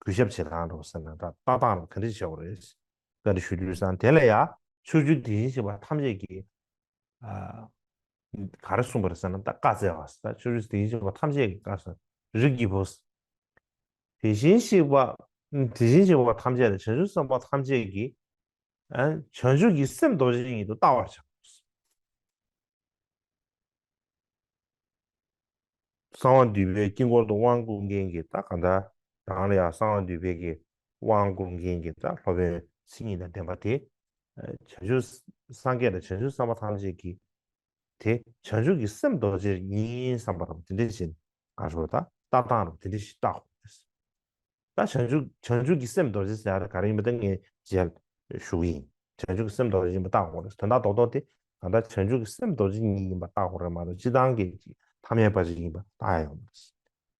གུས་ཞབས་བྱེད་སྟངས་རོགས་ཟེར་ན། ད་ལྟ་སྟངས་རོགས་ག་འདྲས་བྱེད་དགོས་རེད། བཀའ་འདྲི་ཞུ་དུས་སང་དེ་ལ་ཡ་ཕྱོགས་བཅུའི་དེ་བཞིན་གཤེགས་པ་ཐམས་ཅད་ཀྱིས། ཨ། ག་རེ་གསུངས་པ་རེད་ཟེར་ན། ད་བཀའ་སྩལ་བ་ཟེར། ད་ཕྱོགས་བཅུའི་དེ་བཞིན་གཤེགས་པ་ཐམས་ཅད་ཀྱིས་བཀའ་སྩལ། རིགས་ཀྱི་བུ། དེ་བཞིན་གཤེགས་པ། དེ་བཞིན་གཤེགས་པ་ཐམས་ཅད་དང་བྱང་ཆུབ་སེམས་དཔའ་ཐམས་ཅད་ཀྱིས། ཨ། བྱང་ཆུབ་ཀྱི་སེམས་རྡོ་རྗེ་ཉིད་དུ་བལྟ་བར་བྱ། གསང་བ་འདུས་པའི་དཀྱིལ་འཁོར་དུ་དབང་བསྐུར་མཁན་གྱི། ད་གང་ལྟར་རང་ལ་ཡང་གསང་བ་འདུས་པའི་གི་དབང་བསྐུར་མཁན་གྱི་ད་སློབ་དཔོན་མཚན་ཉིད་དང་ལྡན་པ་དེ། བྱང་ཆུབ་སངས་རྒྱས་དང་བྱང་ཆུབ་སེམས་དཔའ་ཐམས་ཅད་ཀྱིས་དེ་བྱང་ཆུབ་ཀྱི་སེམས་རྡོ་རྗེ་ཉིད་བསམ་པ་རེད། དེ་འདྲ་བྱས་ནས་ག་རེ་ཟེར། ད་ལྟ་སྟངས་རེད། དེ་འདྲ་ཞིག་བལྟ་དགོས། ད་བྱང་ཆུབ་བྱང་ཆུབ་ཀྱི་སེམས་རྡོ་རྗེ་ཟེར་ཡ་དེ་ག་རེ་ཡིན་པ་དེ་ངས་རྗེས་ཞུ་གི་ཡིན། བྱང་ཆུབ་ཀྱི་སེམས་རྡོ་རྗེ་ཡིན་པ་བལྟ་དགོས་རེད། དོན་དག་རྡོག་རྡོག་དེ་གང་ལྟར་བྱང་ཆུབ་ཀྱི་སེམས་རྡོ་རྗེ་ཉིད་ཡིན་པ་བལྟ་དགོས་རེད་མ་གཏོགས། སྤྱིར་བཏང་གི་ཐ་མལ་པ་ཞིག་ཡིན་པ་བལྟ་ཡ་ཡོང་མི་སྲིད།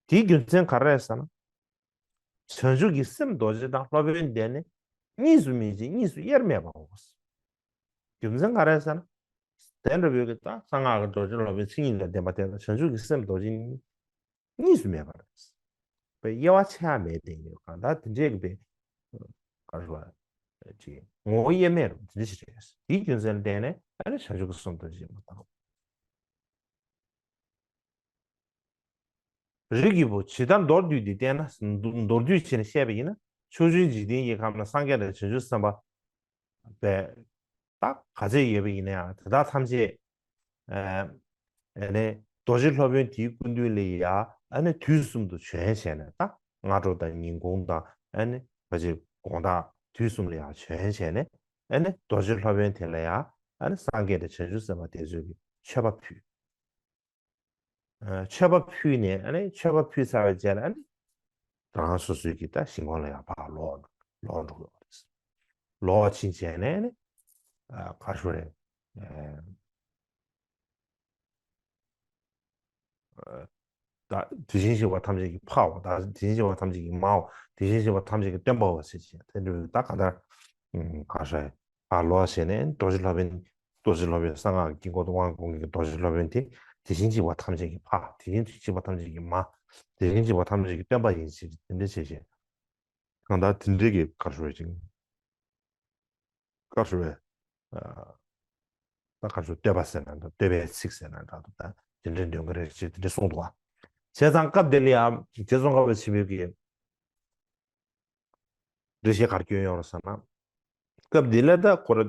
དེའི་རྒྱུ་མཚན་ག་རེ་རེད་ཟེར་ན། བྱང་ཆུབ་ཀྱི་སེམས་རྡོ་རྗེ་དང་སློབ་དཔོན་དེ་ནི་གཉིས་སུ་མེད་ཅིང་གཉིས་སུ་དབྱེར་མེད་པའོ། རྒྱུ་མཚན་ག་རེ་རེད་ཟེར་ན། དེ་འདྲ་བོའི་གི་ད་གསང་སྔགས་ཀྱི་རྡོ་རྗེ་སློབ་དཔོན་མཚན་ཉིད་དང་ལྡན་པ་དེ་ལ་བྱང་ཆུབ་ཀྱི་སེམས་རྡོ་རྗེ་ནི་གཉིས་སུ་མེད་པ་རེད། པའི་དབྱེ་བ་ཕྱེ་ཡ་མེད་དེ་ཡོད། གང་ལྟར་དེ་འདྲའི་གི་པའི་ག་རེ་ཟེར་བ་ཅིག་ངོ་བོ་དབྱེར་མེད་རུ་དེ་འདྲ་ཞིག་རེད། དེའི་རྒྱུ་མཚན་ལ་བརྟེན་ནས་ཨ་ནི་བྱང་ཆུབ་ཀྱི་སེམས་རྡོ་རྗེ་ཡིན་པ་དང་། རིགས་ཀྱི་བུ། ཇི་ལྟར་མདོར་བསྡུས་ཏེ་བསྟན་ན། མདོར་བསྡུས་བྱས་ནས་བཤད་པ་ཡིན་ན། ཕྱོགས་བཅུའི་འཇིག་རྟེན་གྱི་ཁམས་ན་སངས་རྒྱས་དང་བྱང་ཆུབ་སེམས་དཔའ་པའི་ད་ག་ཚད་ཡོད་པ་ཡིན་ན་ཡང་། དེ་དག་ཐམས་ཅད་ཨ་ནི་རྡོ་རྗེ་སློབ་དཔོན་དེའི་སྐུ་མདུན་ལ་ཡ་ཨ་ནི་དུས་གསུམ་དུ་བྱོན་བྱས་ནས། ད་སྔ་དྲོ་དང་ཉིན་གུང་དང་ཨ་ནི་ཕལ་ཆེར་དགོང་དག་དུས་གསུམ་ལ་ཡ་བྱོན་བྱས་ནས། ཨ་ནི་རྡོ་རྗེ་སློབ་དཔོན་དེ་ལ་ཡ་ཨ་ནི་སངས་རྒྱས་དང་བྱང་ཆུབ་སེམས་དཔའ་དེ་ཚོས་ཀྱི་མཆོད་པ་ཕུལ། ཨ། མཆོད་པ་ཕུལ་ནས། ཨ་ནི་མཆོད་པ་ཕུལ་ཚར་བའི་རྗེས་ལ། ཨ་ནི་རང་སོ་སོའི་གི་ད་ཞིང་ཁམས་ལ་ཡང་ཕར་ལོག་ལོག་འགྲོ་གི་ཡོད་རེད། ལོག་ཕྱིན་བྱས་ནས་ནི། ཨ། ག་རེ་ཟེར་རེད། ཨ། ད་དེ་བཞིན་གཤེགས་པ་ཐམས་ཅད་ཀྱི་ཕའོ། ད་དེ་བཞིན་གཤེགས་པ་ཐམས་ཅད་ཀྱི་མའོ། དེ་བཞིན་གཤེགས་པ་ཐམས་ཅད་ཀྱི་སྟོན་པའོ་ཟེར་བྱས། དེ་འདྲ་ད་ག་ད་ག་རེ་ཟེར། ཨ། ལོག་བྱས་ནས་རྡོ་རྗེ་སློབ་དཔོན། རྡོ་རྗེ་སློབ་དཔོན། གསང་སྔགས་ཀྱི་དཀྱིལ་འཁོར་དུ་དབང་བསྐུར་མཁན་གྱི་རྡོ་རྗེ་སློབ་དཔོན་དེ། དེ་བཞིན་གཤེགས་པ་ཐམས་ཅད་ཀྱི་ཕ། དེ་བཞིན་གཤེགས་པ་ཐམས་ཅད་ཀྱི་མ། དེ་བཞིན་གཤེགས་པ་ཐམས་ཅད་ཀྱི་སྟོན་པ་ཡིན་ཞེས་དེ་འདྲ་བྱས་བྱས། གང་ལྟར་དེ་འདྲའི་གི་བཀའ་སྩལ་བ་ཅིག་བཀའ་སྩལ་བས། ཨ། ད་བཀའ་སྩལ་བསྟོད་པ་ཟེར་ན་འདྲ། བསྟོད་པའི་ཚིག་ཟེར་ན་འདྲ་འདུག་ད་དེ་འདྲའི་འདོན་གྱི་རེད་ཅེས་དེ་འདྲ་གསུངས་འདུག་བ། བྱས་ཙང་སྐབས་དེ་ལ་ཡང་རྗེ་ཙོང་ཁ་པ་ཆེན་པོའི་གི་འགྲེལ་བཤད་ག་རེ་བསྐྱོན་ཡོད་རེད་ཟེར་ན། སྐབས་འདི་ལ་ད་ཁོ་ར་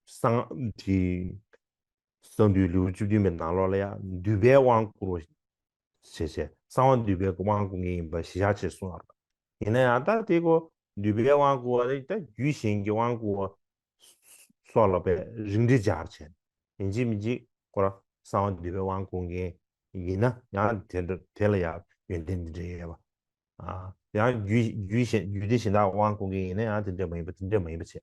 གསང་དེ་གསང་འདུས་ལེའུ་བཅུ་བདུན་པའི་ནང་ལོགས་ལ་ཡང་འདུས་པའི་དབང་བསྐུར་བ་ཞེས་བྱས། གསང་བ་འདུས་པའི་དབང་བསྐུར་མཁན་ཡིན་པ་གཞི་བཞག་ཅེས་གསུངས་ཡོད་རེད། ཡིན་ན་ཡང་ད་དེ་ཁོ་འདུས་པའི་དབང་བསྐུར་བ་དེ་ད་རྒྱུད་གཞན་གྱི་དབང་བསྐུར་བ་ སོགས་ལ་བས་རིགས་འགྲེ་སྦྱར་བྱས། ཡིན་གཅིག་མིན་གཅིག་ཁོ་རང་གསང་བ་འདུས་པའི་དབང་བསྐུར་མཁན་ཡིན་ན་ཡང་དེ་འདྲ་དེ་ལ་ཡང་ཡོན་ཏན་འདི་འདྲ་ཡོད་པ། ཨ། ཡང་རྒྱུད་རྒྱུད་གཞན་རྒྱུད་སྡེ་གཞན་དག་དབང་བསྐུར་མཁན་ཡིན་ན་ཡང་དེ་འདྲ་མ་ཡིན་པ་དེ་འདྲ་མ་ཡིན་པ་བྱས།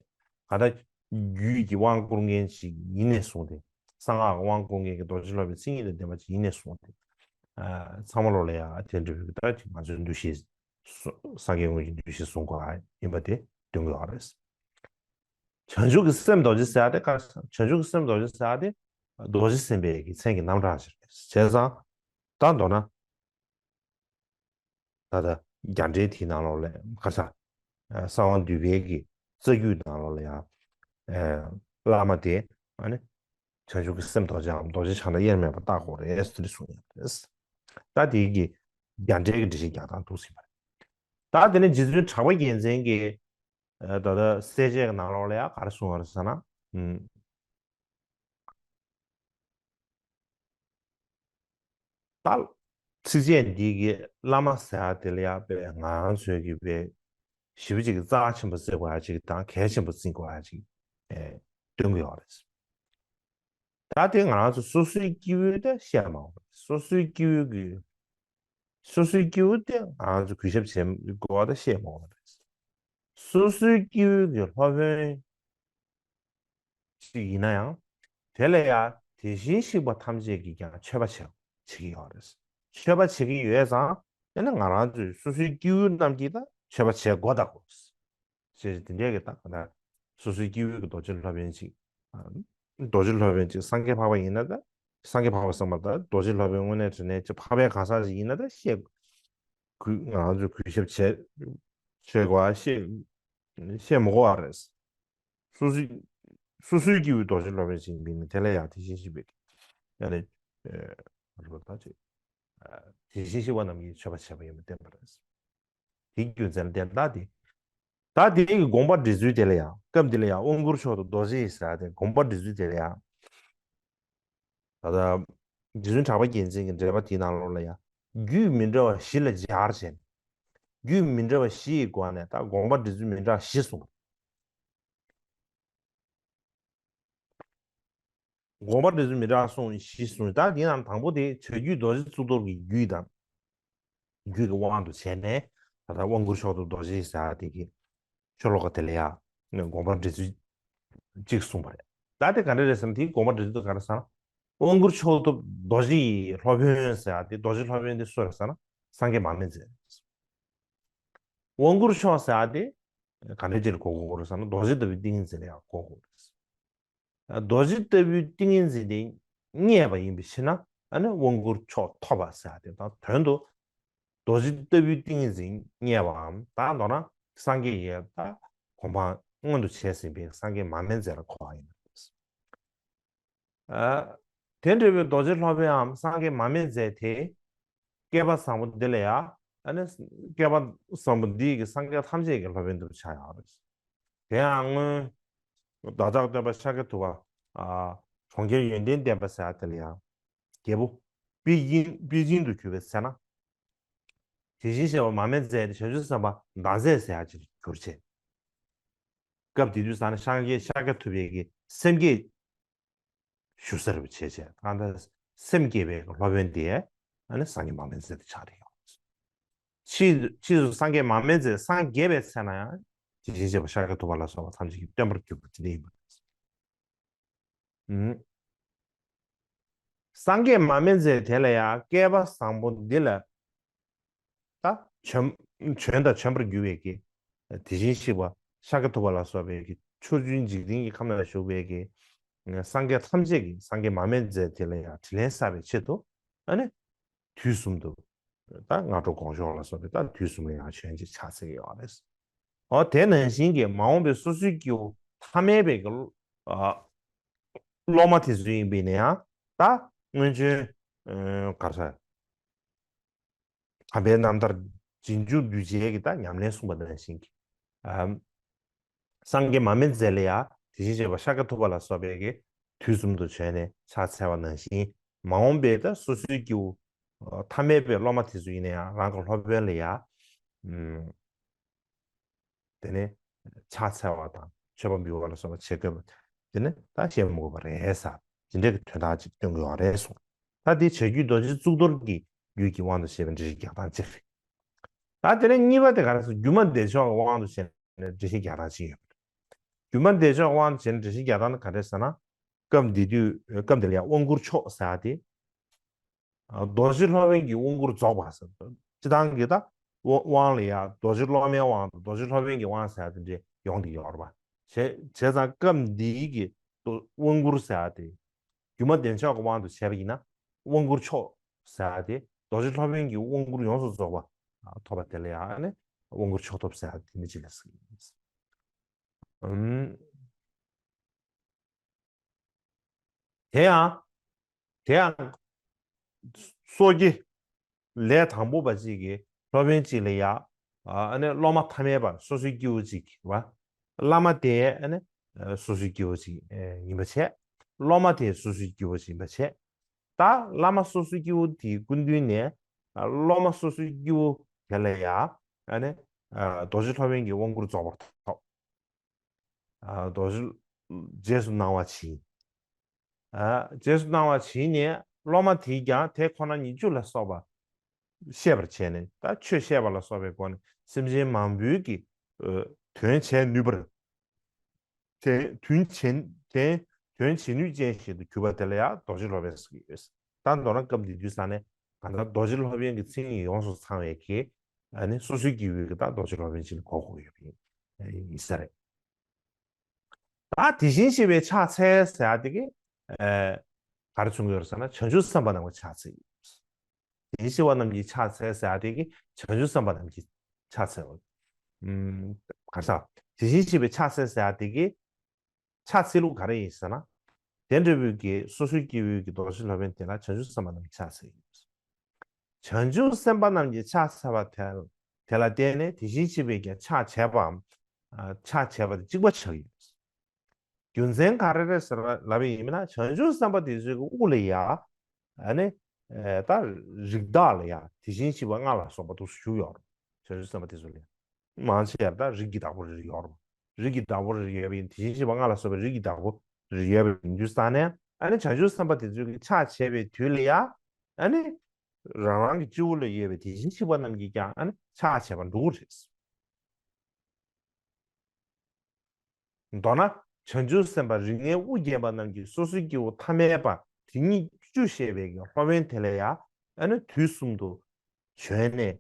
གང་ལྟར་རྒྱུད་ཀྱི་དབང་བསྐུར་མཁན་ཞིག་ཡིན་ནས་བཟུང་སྟེ། གསང་སྔགས་ཀྱི་དབང་བསྐུར་མཁན་གྱི་རྡོ་རྗེ་སློབ་དཔོན་མཚན་ཉིད་དང་ལྡན་པ་ཅིག་ཡིན་ནས་བཟུང་སྟེ། ཨ། ཚང་མ་ལོག་ལ་ཡང་དེ་འདྲ་བའི་ད་ཅིག་ང་ཚོའི་འདུ་ཤེས་སངས་རྒྱས་དངོས་ཀྱི་འདུ་ཤེས་བཟུང་དགོས་ཡིན་པ་དེ་སྟོན་དགོས་པ་རེད། བྱང་ཆུབ་ཀྱི་སེམས་རྡོ་རྗེ་ཟེར་ཡ་དེ་ག་རེ་ཟེར། བྱང་ཆུབ་ཀྱི་སེམས་རྡོ་རྗེ་ཟེར་ཡ་དེ་རྡོ་རྗེ་སེམས་དཔའི་གི་མཚན་གྱི་རྣམ་གྲངས་ཤིག་རེད། བྱས་ཙང་ད་མདོར་ན། ད་ལྟ་རྒྱ་འགྲེལ་དེའི་ནང་ལོགས་ལ་ཁ་ས་གསང་བ་འདུས་པའི་གི་རྩ་རྒྱུད་ནང་ལོགས་ལ་ཡང་བླ་མ་དེ་ཨ་ནི་བྱང་ཆུབ་ཀྱི་སེམས་རྡོ་རྗེའམ་རྡོ་རྗེ་འཆང་བདག་དབྱེར་མེད་པར་བརྟག་དགོས་རེད་ཟེར་གསུངས་ཡོད་རེད། ད་དེའི་གི་རྒྱ་འགྲེལ་གྱི་འགྲེལ་བཤད་རྒྱག་སྟངས་འདུག་ཟིན་པ་རེད། ད་དེ་ནས་རྗེ་བཙུན་གྲགས་པ་རྒྱལ་མཚན་གྱིས་ད་ལྟ་གསལ་བྱེད་ཀྱི་ནང་ལོགས་ལ་ཡང་ག་རེ་གསུངས་པ་རེད་ཟེར་ན། ད་ཚིགས་བཅད་འདི་གི་བླ་མ་ཟེར་ཡ་དེ་ལ་ཡང་དཔེ་ང་རང་ཚོའི་གི་དཔེ་ཞེ་པོ་ཅིག་གི་རྩ་ཆེན་པོ་བརྩི་དགོས་ཡ་ཅིག་དང་གལ་ཆེན་པོ་བརྩི་དགོས་ཡ་ཅིག་ཨེ་སྟོན་གྱི་ཡོད་རེད། ད་དེ་ང་རང་ཚོ་སོ་སོའི་སྐྱེ་བོའི་དེ་བཤད་མ་འོང་། སོ་སོའི་སྐྱེ་བོའི་གི་སོ་སོའི་སྐྱེ་བོ་དེ་ང་ཚོ་གུས་ཞབས་བྱེད་དགོས་པ་དེ་བཤད་མ་འོང་བ་རེད། སོ་སོའི་སྐྱེ་བོའི་གི་སློབ་དཔོན་ཅིག་ཡིན་ན་ཡང་། དེ་ལ་ཡང་དེ་བཞིན་གཤེགས་པ་ཐམས་ཅད་ཀྱིས་ཀྱང་མཆོད་པ་བྱེད་བྱེད་ཀྱི་ཡོད་རེད། མཆོད་པ་བྱེད་ཀྱི་ཡོད་ཙང་། དེ་ནི་ང་རང་ཚོའི་སོ་སོའི་སྐྱེ་བོ་རྣམས་ཀྱིས་ད་མཆོད་པ་བྱེད་དགོས་ད་དགོས། ཞེས་དེ་འདྲའི་གི་ད་ག་ད་སོ་སོའི་སྐྱེ་བོའི་གི་རྡོ་རྗེ་སློབ་དཔོན་ཅིག་ཨ། རྡོ་རྗེ་སློབ་དཔོན་ཅིག་སངས་རྒྱས་འཕགས་པ་ཡིན་ན་ད། སངས་རྒྱས་འཕགས་པ་བསམ་པ་ད་རྡོ་རྗེ་སློབ་དཔོན་དངོས་གནས་དྲང་གནས་ཅིག་འཕགས་པའི་གང་ཟག་ཅིག་ཡིན་ན་ད་བཤད། གུས་ང་རང་ཚོས་གུས་ཞབས་བྱེད་བྱེད་དགོས་པ་བཤད་བཤད་མི་དགོས་པ་རེད། སོ་སོའི་སོ་སོའི་སྐྱེ་བོའི་རྡོ་རྗེ་སློབ་དཔོན་ཅིག་ཡིན་ན་དེ་ལ་ཡང་དེ་བཞིན་གཤེགས་པའི་ཡང་ནི་ཨ་རོ་ད་ཅིག་དེ་བཞིན་གཤེགས་པ་རྣམས་ཀྱིས་མཆོད་པ་བྱས་པ་ཡིན་པ་བསྟན་པ་རེད། དེའི་རྒྱུ་མཚན་དེ་ད་དེ། ད་དེའི་གི་དགོངས་པ་འགྲེལ་ཚུལ་དེ་ལ་ཡང་སྐབས་འདི་ལ་ཡང་དབང་བསྐུར་མཆོག་ཏུ་རྡོ་རྗེ་ཡིས་ཟེར་ཏེ་དགོངས་པ་འགྲེལ་ཚུལ་དེ་ལ་ཡང་། ད་ལྟ་རྗེ་བཙུན་གྲགས་པ་རྒྱལ་མཚན་གྱི་འགྲེལ་པ་དེའི་ནང་ལོགས་ལ་ཡང་རྒྱུད་མི་འདྲ་བ་བཞི་ལ་སྦྱར་བྱས། རྒྱུད་མི་འདྲ་བ་བཞི་ཡི་སྒོ་ནས་ད་དགོངས་པ་འགྲེལ་ཚུལ་མི་འདྲ་བ་བཞི་གསུངས། དགོངས་པ་འགྲེལ་ཚུལ་མི་འདྲ་གསུངས་བཞི་གསུངས། ད་དེའི་ནང་དང་པོ་དེ་བྱ་རྒྱུད་རྡོ་རྗེ་གཙུག་ཏོར་གྱི་རྒྱུད་དང་། རྒྱུད་ཀྱི་དབང་དུ་བྱས་ནས་ད་ལྟ་དབང་བསྐུར་མཆོག་ཏུ་རྡོ་རྗེ་ཟེར་ཡ་དེ་གི་ཤོ་ལོ་ཀ་དེ་ལ་ཡང་དགོངས་པ་འགྲེལ་ཚུལ་གཅིག་གསུངས་པ་རེད། ད་དེ་ག་འདྲ་རེད་ཟེར་ན་དེའི་དགོངས་པ་འགྲེལ་ཚུལ་དེ་ག་རེ་ཟེར་ན། དབང་བསྐུར་མཆོག་ཏུ་རྡོ་རྗེ་ཡི་སློབ་དཔོན་ཟེར་ཡ་དེ་རྡོ་རྗེ་སློབ་དཔོན་དེ་སུ་རེད་ཟེར་ན་སངས་རྒྱས་མར་མེ་མཛད་རེད། དབང་བསྐུར་མཆོག་ཟེར་ཡ་དེ་ག་འདྲ་ཅིག་ལ་གོ་དགོས་རེད་ཟེར་ན་རྡོ་རྗེ་ལྟ་བུའི་ཏིང་ངེ་འཛིན་ལ་ཡང་གོ་དགོས་རེད། རྡོ་རྗེ་ལྟ་བུའི་ཏིང་ངེ་འཛིན་དེ་རྙེད་པ་ཡིན་པའི་ཕྱིར་ན་ཨ་ནི་དབང་བསྐུར་མཆོག་ཐོབ་པ་ཟེར་ཡ་དེ་དང་དོན་དུ་རྡོ་རྗེ་ལྟ་བུའི་ཏིང་ངེ་འཛིན་རྙེད་པའམ་ད་མདོར་ན་སངས་རྒྱས་ཀྱི་ད་གོ་འཕང་མངོན་དུ་བྱས་ཟིན་པའི་སངས་རྒྱས་མར་མེ་མཛད་ལ་གོ་བ་ཡིན། ཨ། དེ་འདྲ་བའི་རྡོ་རྗེ་སློབ་དཔོནའམ་སངས་རྒྱས་མར་མེ་མཛད་དེ། བསྐལ་པ་བཟང་པོ་འདི་ལ་ཡང་ཨ་ནི་བསྐལ་པ་བཟང་པོ་འདི་ཡི་གི་སངས་རྒྱས་ཐམས་ཅད་ཀྱི་སློབ་དཔོན་དུ་ཆགས་ཡོད་རེད། དེ་ཡང་སྔོན་བདག་ཅག་སྟོན་པ་ཤཱཀྱ་ཐུབ་པ། ཨ། གྲོང་ཁྱེར་ཡོན་ཏན་ལྡན་པ་ཟེར་ཡ་དེ་ལ་ཡང་རྒྱལ་པོ་པེ་ཅིན་པེ་ཅིན་དུ་གྱུར་པའི་ཚེ་ན། དེ་བཞིན་གཤེགས་པ་མར་མེ་མཛད་དེ་བྱང་ཆུབ་སེམས་དཔའ་བདག་མཛད་ཟེར་ཡ་ཅིག་གྱུར་བྱས། སྐབས་དེ་དུས་ས་ནི་སངས་རྒྱས་ཤཱཀྱ་ཐུབ་པའི་གི་སེམས་བསྐྱེད་ཞུ་ས་རུ་བྱས་བྱས་ད་ལྟ་སེམས་བསྐྱེད་པའི་སློབ་དཔོན་དེ་ཨ་ནི་སངས་རྒྱས་མར་མེ་མཛད་དེ་ཆགས་རེད་ཡོད། ཕྱིས་ཕྱིས་སུ་སངས་རྒྱས་མར་མེ་མཛད་སངས་རྒྱས་པའི་ཚེ་ན་ཡང་དེ་བཞིན་གཤེགས་པ་ཤཱཀྱ་ཐུབ་པ་ལ་སོགས་པ་ཐམས་ཅད་ཀྱི་སྟོན་པར་གྱུར་པ་དེ་འདྲ་ཡིན་པ་རེད། ཨུམ། སངས་རྒྱས་མར་མེ་མཛད་དེ་ལ་ཡང་བསྐལ་པ་བཟང་པོ་འདི་ལ་ད་བྱོན་བྱོན་དང་བྱོན་པར་འགྱུར་བའི་གི་དེ་བཞིན་གཤེགས་པ་ཤཱཀྱ་ཐུབ་པ་ལ་སོགས་པའི་གི་ཕྱོགས་བཅུའི་འཇིག་རྟེན་གྱི་ཁམས་ན་བཞུགས་པའི་གི་སངས་རྒྱས་ཐམས་ཅད་ཀྱིས་སངས་རྒྱས་མར་མེ་མཛད་དེ་ལ་ཡང་དྲིན་ལན་བསབ་པའི་ཆེད་དུ་ཨ་ནི་དུས་གསུམ་དུ་ད་སྔ་དྲོ་དགོང་ཞོགས་ལ་སོགས་པའི་ད་དུས་གསུམ་ལ་ཡང་བྱོན་ཅིག་ཕྱག་འཚལ་གྱི་ཡོད་རེད། འོ་དེ་ནང་བཞིན་གྱི་མ་འོངས་པའི་སོ་སོའི་སྐྱེ་བོ་ཐ་མལ་པའི་གི་ཨ་སློབ་མ་དེ་ཚོ་ཡིན་པས་ན་ཡང་ད་སྔོན་བྱོན་ཨ་ག་རེ་ཟེར། དམ་པའི་རྣམ་ཐར་རྗེས་འཇུག་གདུལ་བྱའི་གི་ད་ཉམས་ལེན་གསུངས་པ་ནང་བཞིན་གྱི། ཨམ། སངས་རྒྱས་མར་མེ་མཛད་ལ་ཡང་དེ་བཞིན་གཤེགས་པ་ཤཱཀྱ་ཐུབ་པ་ལ་སོགས་པའི་གི་དུས་གསུམ་དུ་བྱོན་ནས་ཕྱག་འཚལ་བ་ནང་བཞིན་མ་འོངས་པའི་ད་སོ་སོའི་སྐྱེ་བོ་ཐ་མལ་པའི་སློབ་མ་དེ་ཚོ་ཡིན་ན་ཡང་རང་གི་སློབ་དཔོན་ལ་ཡང་། ཨམ། དེ་ནས་ཕྱག་འཚལ་བ་དང་མཆོད་པ་འབུལ་བ་ལ་སོགས་པ་བྱེད་དགོས་པ། ནི་ད་བཤད་མི་དགོས་པ་རེད་ཟེར། དེ་འདྲའི་གི་དོན་དག་ཅིག་སྟོན་གྱི་ཡོད་རེད་གསུངས། ད་དེ་བྱ་རྒྱུད་རྡོ་རྗེ་གཙུག་ཏོར་གྱི་རྒྱུད་ཀྱི་དབང་དུ་བྱས་པའི་འགྲེལ་བཤད་རྒྱག་སྟངས་གཅིག་རེད། ད་དེ་ནས་གཉིས་པ་དེ་ག་རེ་ཟེར། སྒྱུ་མ་བདེ་མཆོག་གི་དབང་དུ་བྱས་ནས་འགྲེལ་བཤད་རྒྱག་སྟངས་ཅིག་ཡོད་པ་རེད། སྒྱུ་མ་བདེ་མཆོག་གི་དབང་དུ་བྱས་ནས་འགྲེལ་བཤད་རྒྱག་སྟངས་ནི་ག་རེ་ཟེར་ན། སྐབས་འདི་དུས་སྐབས་འདི་ལ་ཡང་དབང་བསྐུར་མཆོག་ཟེར་ཡ་དེ། རྡོ་རྗེ་སློབ་དཔོན་གྱི་དབང་བསྐུར་རྫོགས་པ་ཟེར། སྤྱི་བཏང་གི་ད་དབང་ལ་ཡ་རྡོ་རྗེ་སློབ་མའི་དབང་དང་རྡོ་རྗེ་སློབ་དཔོན་གྱི་དབང་ཟེར་ཡ་དེ་འདྲ་ཡོང་གི་ཡོད་རེད་པ། བྱས་བྱས་ཙང་སྐབས་འདིའི་གི་དབང་བསྐུར་ཟེར་ཡ་དེ། སྒྱུ་མ་བདེ་མཆོག་གི་དབང་དུ་བྱས་པ་ཡིན་ན། དབང་བསྐུར་མཆོག་ཟེར་ཡ་དེ་རྡོ་རྗེ་སློབ་དཔོན་གྱི་དབང་བསྐུར་ཡོངས་སུ་རྫོགས་པ་ཐོབ་པ་དེ་ལ་ཡང་ནི་དབང་བསྐུར་མཆོག་ཐོབ་ཟེར་ཡ་དེ་འདྲ་ཅིག་ལ་ཟེར་གྱི་ཡིན། ཨུམ། དེ་ཡང་། དེ་ཡང་། སོ་སྐྱེ་ལས་དང་པོ་པ་གཅིག་གིས་སློབ་དཔོན་གཅིག་ལ་ཡ། ཨ་ནི་སློབ་མ་ཐ་མལ་པ་སོ་སོའི་སྐྱེ་བོ་གཅིག་བ། བླ་མ་དེ་ཨ་ནི་སོ་སོའི་སྐྱེ་བོ་གཅིག་ཡིན་པ་བྱས། སློབ་མ་དེ་སོ་སོའི་སྐྱེ་བོ་གཅིག་ཡིན་པ་བྱས། ད་བླ་མ་སོ་སོའི་སྐྱེ་བོ་དེའི་སྐུ་མདུན་ནས་སློབ་མ་སོ་སོའི་སྐྱེ་བོ་དེ་ལ་ཡ་ཨ་ནི་རྡོ་རྗེ་སློབ་དཔོན་གྱི་དབང་བསྐུར་རྫོགས་པར་ཐོབ། རྡོ་རྗེ་རྗེས་སུ་གནང་བ་བྱིན། རྗེས་སུ་གནང་བ་བྱིན་ནས་སློབ་མ་དེས་ཀྱང་དེ་ཁོ་ན་ཉིད་བཅུ་ལ་སོགས་པ་ཤེས་པར་བྱས་ནས། ད་ཆོས་བཤད་པ་ལ་སོགས་པའི་སྒོ་ནས་སེམས་ཅན་མང་པོའི་གི་དོན་བྱེད་ནུས་པར། དོན་བྱེད་དོན་བྱེད་ནུས་ཅན་ཞིག་ཏུ་གྱུར་པ་དེ་ལ་ཡང་རྡོ་རྗེ་སློབ་དཔོན་ཟེར་གྱི་ཡོད། ད་མདོར་ན་སྐབས་འདི་དུས་ས་ནས་གང་ལྟར་རྡོ་རྗེ་སློབ་དཔོན་གྱི་མཚན་ཉིད་ཡོངས་སུ་ཚང་བའི་གི་ཨ་ནི་སོ་སོའི་སྐྱེ་བོའི་གི་ད་རྡོ་རྗེ་སློབ་དཔོན་ཅིག་ལ་གོ་དགོས་ཡོད་པ་ཡིན་ས་རེད། ད་དེ་བཞིན་གཤེགས་པའི་ཕྱག་འཚལ་ཟེར་ཡ་དེ་གི་ཨ་ག་རེ་མཚོན་གྱི་ཡོད་རེད་ཟེར་ན། བྱང་ཆུབ་སེམས་དཔའ་རྣམས་ཀྱི་ཕྱག་འཚལ་ཡིན། དེ་བཞིན་གཤེགས་པ་རྣམས་ཀྱི་ཕྱག་འཚལ་ཟེར་ཡ་དེ་གི་བྱང་ཆུབ་སེམས་དཔའ་རྣམས་ཀྱི་ཕྱག་འཚལ་བ། ཨུམ། ག་རེ་ཟེར། དེ་བཞིན་གཤེགས་པའི་ཕྱག་འཚལ་ཟེར་ཡ་དེ་གི་ཕྱག་འཚལ་ལུགས་ག་རེ་ཡིན་ཟེར་ན། དེ་འདྲ་བོའི་གི་སོ་སོའི་སྐྱེ་བོའི་གི་རྡོ་རྗེ་སློབ་དཔོན་དེ་ལ་བྱང་ཆུབ་སེམས་དཔའ་རྣམས་ཀྱི་ཕྱག་འཚལ་ཡིན། བྱང་ཆུབ་སེམས་དཔའ་རྣམས་ཀྱི་ཕྱག་འཚལ་བ་དེ་དེ་ལ་བརྟེན་ནས་དེ་བཞིན་གཤེགས་པས་ཀྱང་ཕྱག་བྱས་པའམ། ཕྱག་བྱས་པ་དེ་གཅིག་པ་ཆགས་ཡོད། རྒྱུ་མཚན་ག་རེ་རེད་ཟེར་ལབ་པ་ཡིན་ན། བྱང་ཆུབ་སེམས་དཔའ་དེ་ཚོའི་གི་དབུ་ལ་ཡ། ཨ་ནི། ད་རིགས་བདག་ལ་ཡ་དེ་བཞིན་གཤེགས་པ་ལྔ་ལ་སོགས་པ་འདུག་སེ་བཞུགས་ཡོད་རེད། བྱང་ཆུབ་སེམས་དཔའ་དེ་ཚོ་ལ་ཡ། མང་ཆེ་བ་ད་རིགས་ཀྱི་བདག་པོ་རེ་རེ་ཡོད་རེད། རིགས་ཀྱི་བདག་པོ་རེ་རེ་ཡོད་པ་ཡིན། དེ་བཞིན་གཤེགས་པ་ལྔ་ལ་སོགས་པའི་རིགས་ཀྱི་བདག་པོ་རེ་རེ་ཡོད་པ་ཡིན་དུས་ཙང་ནས། ཨ་ནི་བྱང་ཆུབ་སེམས་དཔའ་དེ་ཚོའི་གི་ཕྱག་བྱས་པའི་དུས་ལ་ཡ། ཨ་ནི། རང་རང་གི་སྤྱི་བོ་ལ་ཡོད་པའི་དེ་བཞིན་གཤེགས་པ་རྣམས་ཀྱིས་ཀྱང་ཨ་ནི་ཕྱག་བྱས་པ་འགྲོ་གི་རེད། མདོར་ན་བྱང་ཆུབ་སེམས་དཔའ་རིགས་ལྔའི་དབུ་བརྒྱན་པ་རྣམས་ཀྱིས་སོ་སོའི་སྐྱེ་བོ་ཐ་མལ་པ་དེ་ཉིད་བཅུ་བཤད་པའི་གི་སློབ་དཔོན་དེ་ལ་ཡང་ཨ་ནི་དུས་གསུམ་དུ་བྱོན་ནས་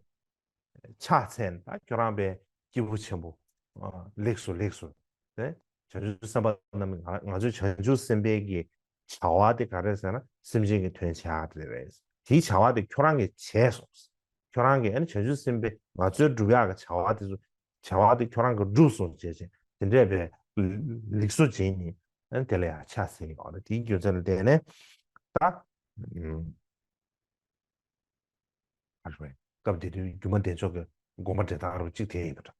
ཕྱག་འཚལ་ནས། ད་ཁྱོད་རང་དཔེ་སྐྱེས་བུ་ཆེན་པོ་ལེགས་སོ་ལེགས་སོ། དེ་བྱང་ཆུབ་སེམས་དཔའ་རྣམས་ང་ང་ཚོའི་བྱང་ཆུབ་སེམས་དཔའི་གི་བྱ་བ་དེ་ག་རེ་ཟེར་ན། སེམས་ཅན་གྱི་དོན་བྱ་ཡག་དེ་རེད། དེའི་བྱ་བ་དེ་ཁྱོད་རང་གིས་བྱས་སོང་། ཁྱོད་རང་གིས་ཨ་ནི་བྱང་ཆུབ་སེམས་དཔའི་ང་ཚོའི་སྒྲུབ་ཡག་གི་བྱ་བ་དེ་ཚོ། བྱ་བ་དེ་ཁྱོད་རང་གིས་སྒྲུབ་སོང་བྱས་བྱས། དེ་འདྲས་པའི་ལེགས་སོ་བྱས་ནས་ཨ་ནི་དེ་ལ་ཡང་ཕྱག་འཚལ་ཡོད་རེད། དེའི་རྒྱུ་མཚན་ལ་བརྟེན་ནས་ད། ཨུམ། ཨ་རེ། སྐབས་དེ་དུས་སྒྱུ་མ་བདེ་མཆོག་གི་དགོངས་པ་འགྲེལ་སྟངས་རུ་གཅིག་དེ་ཡིན་པ་འདྲ།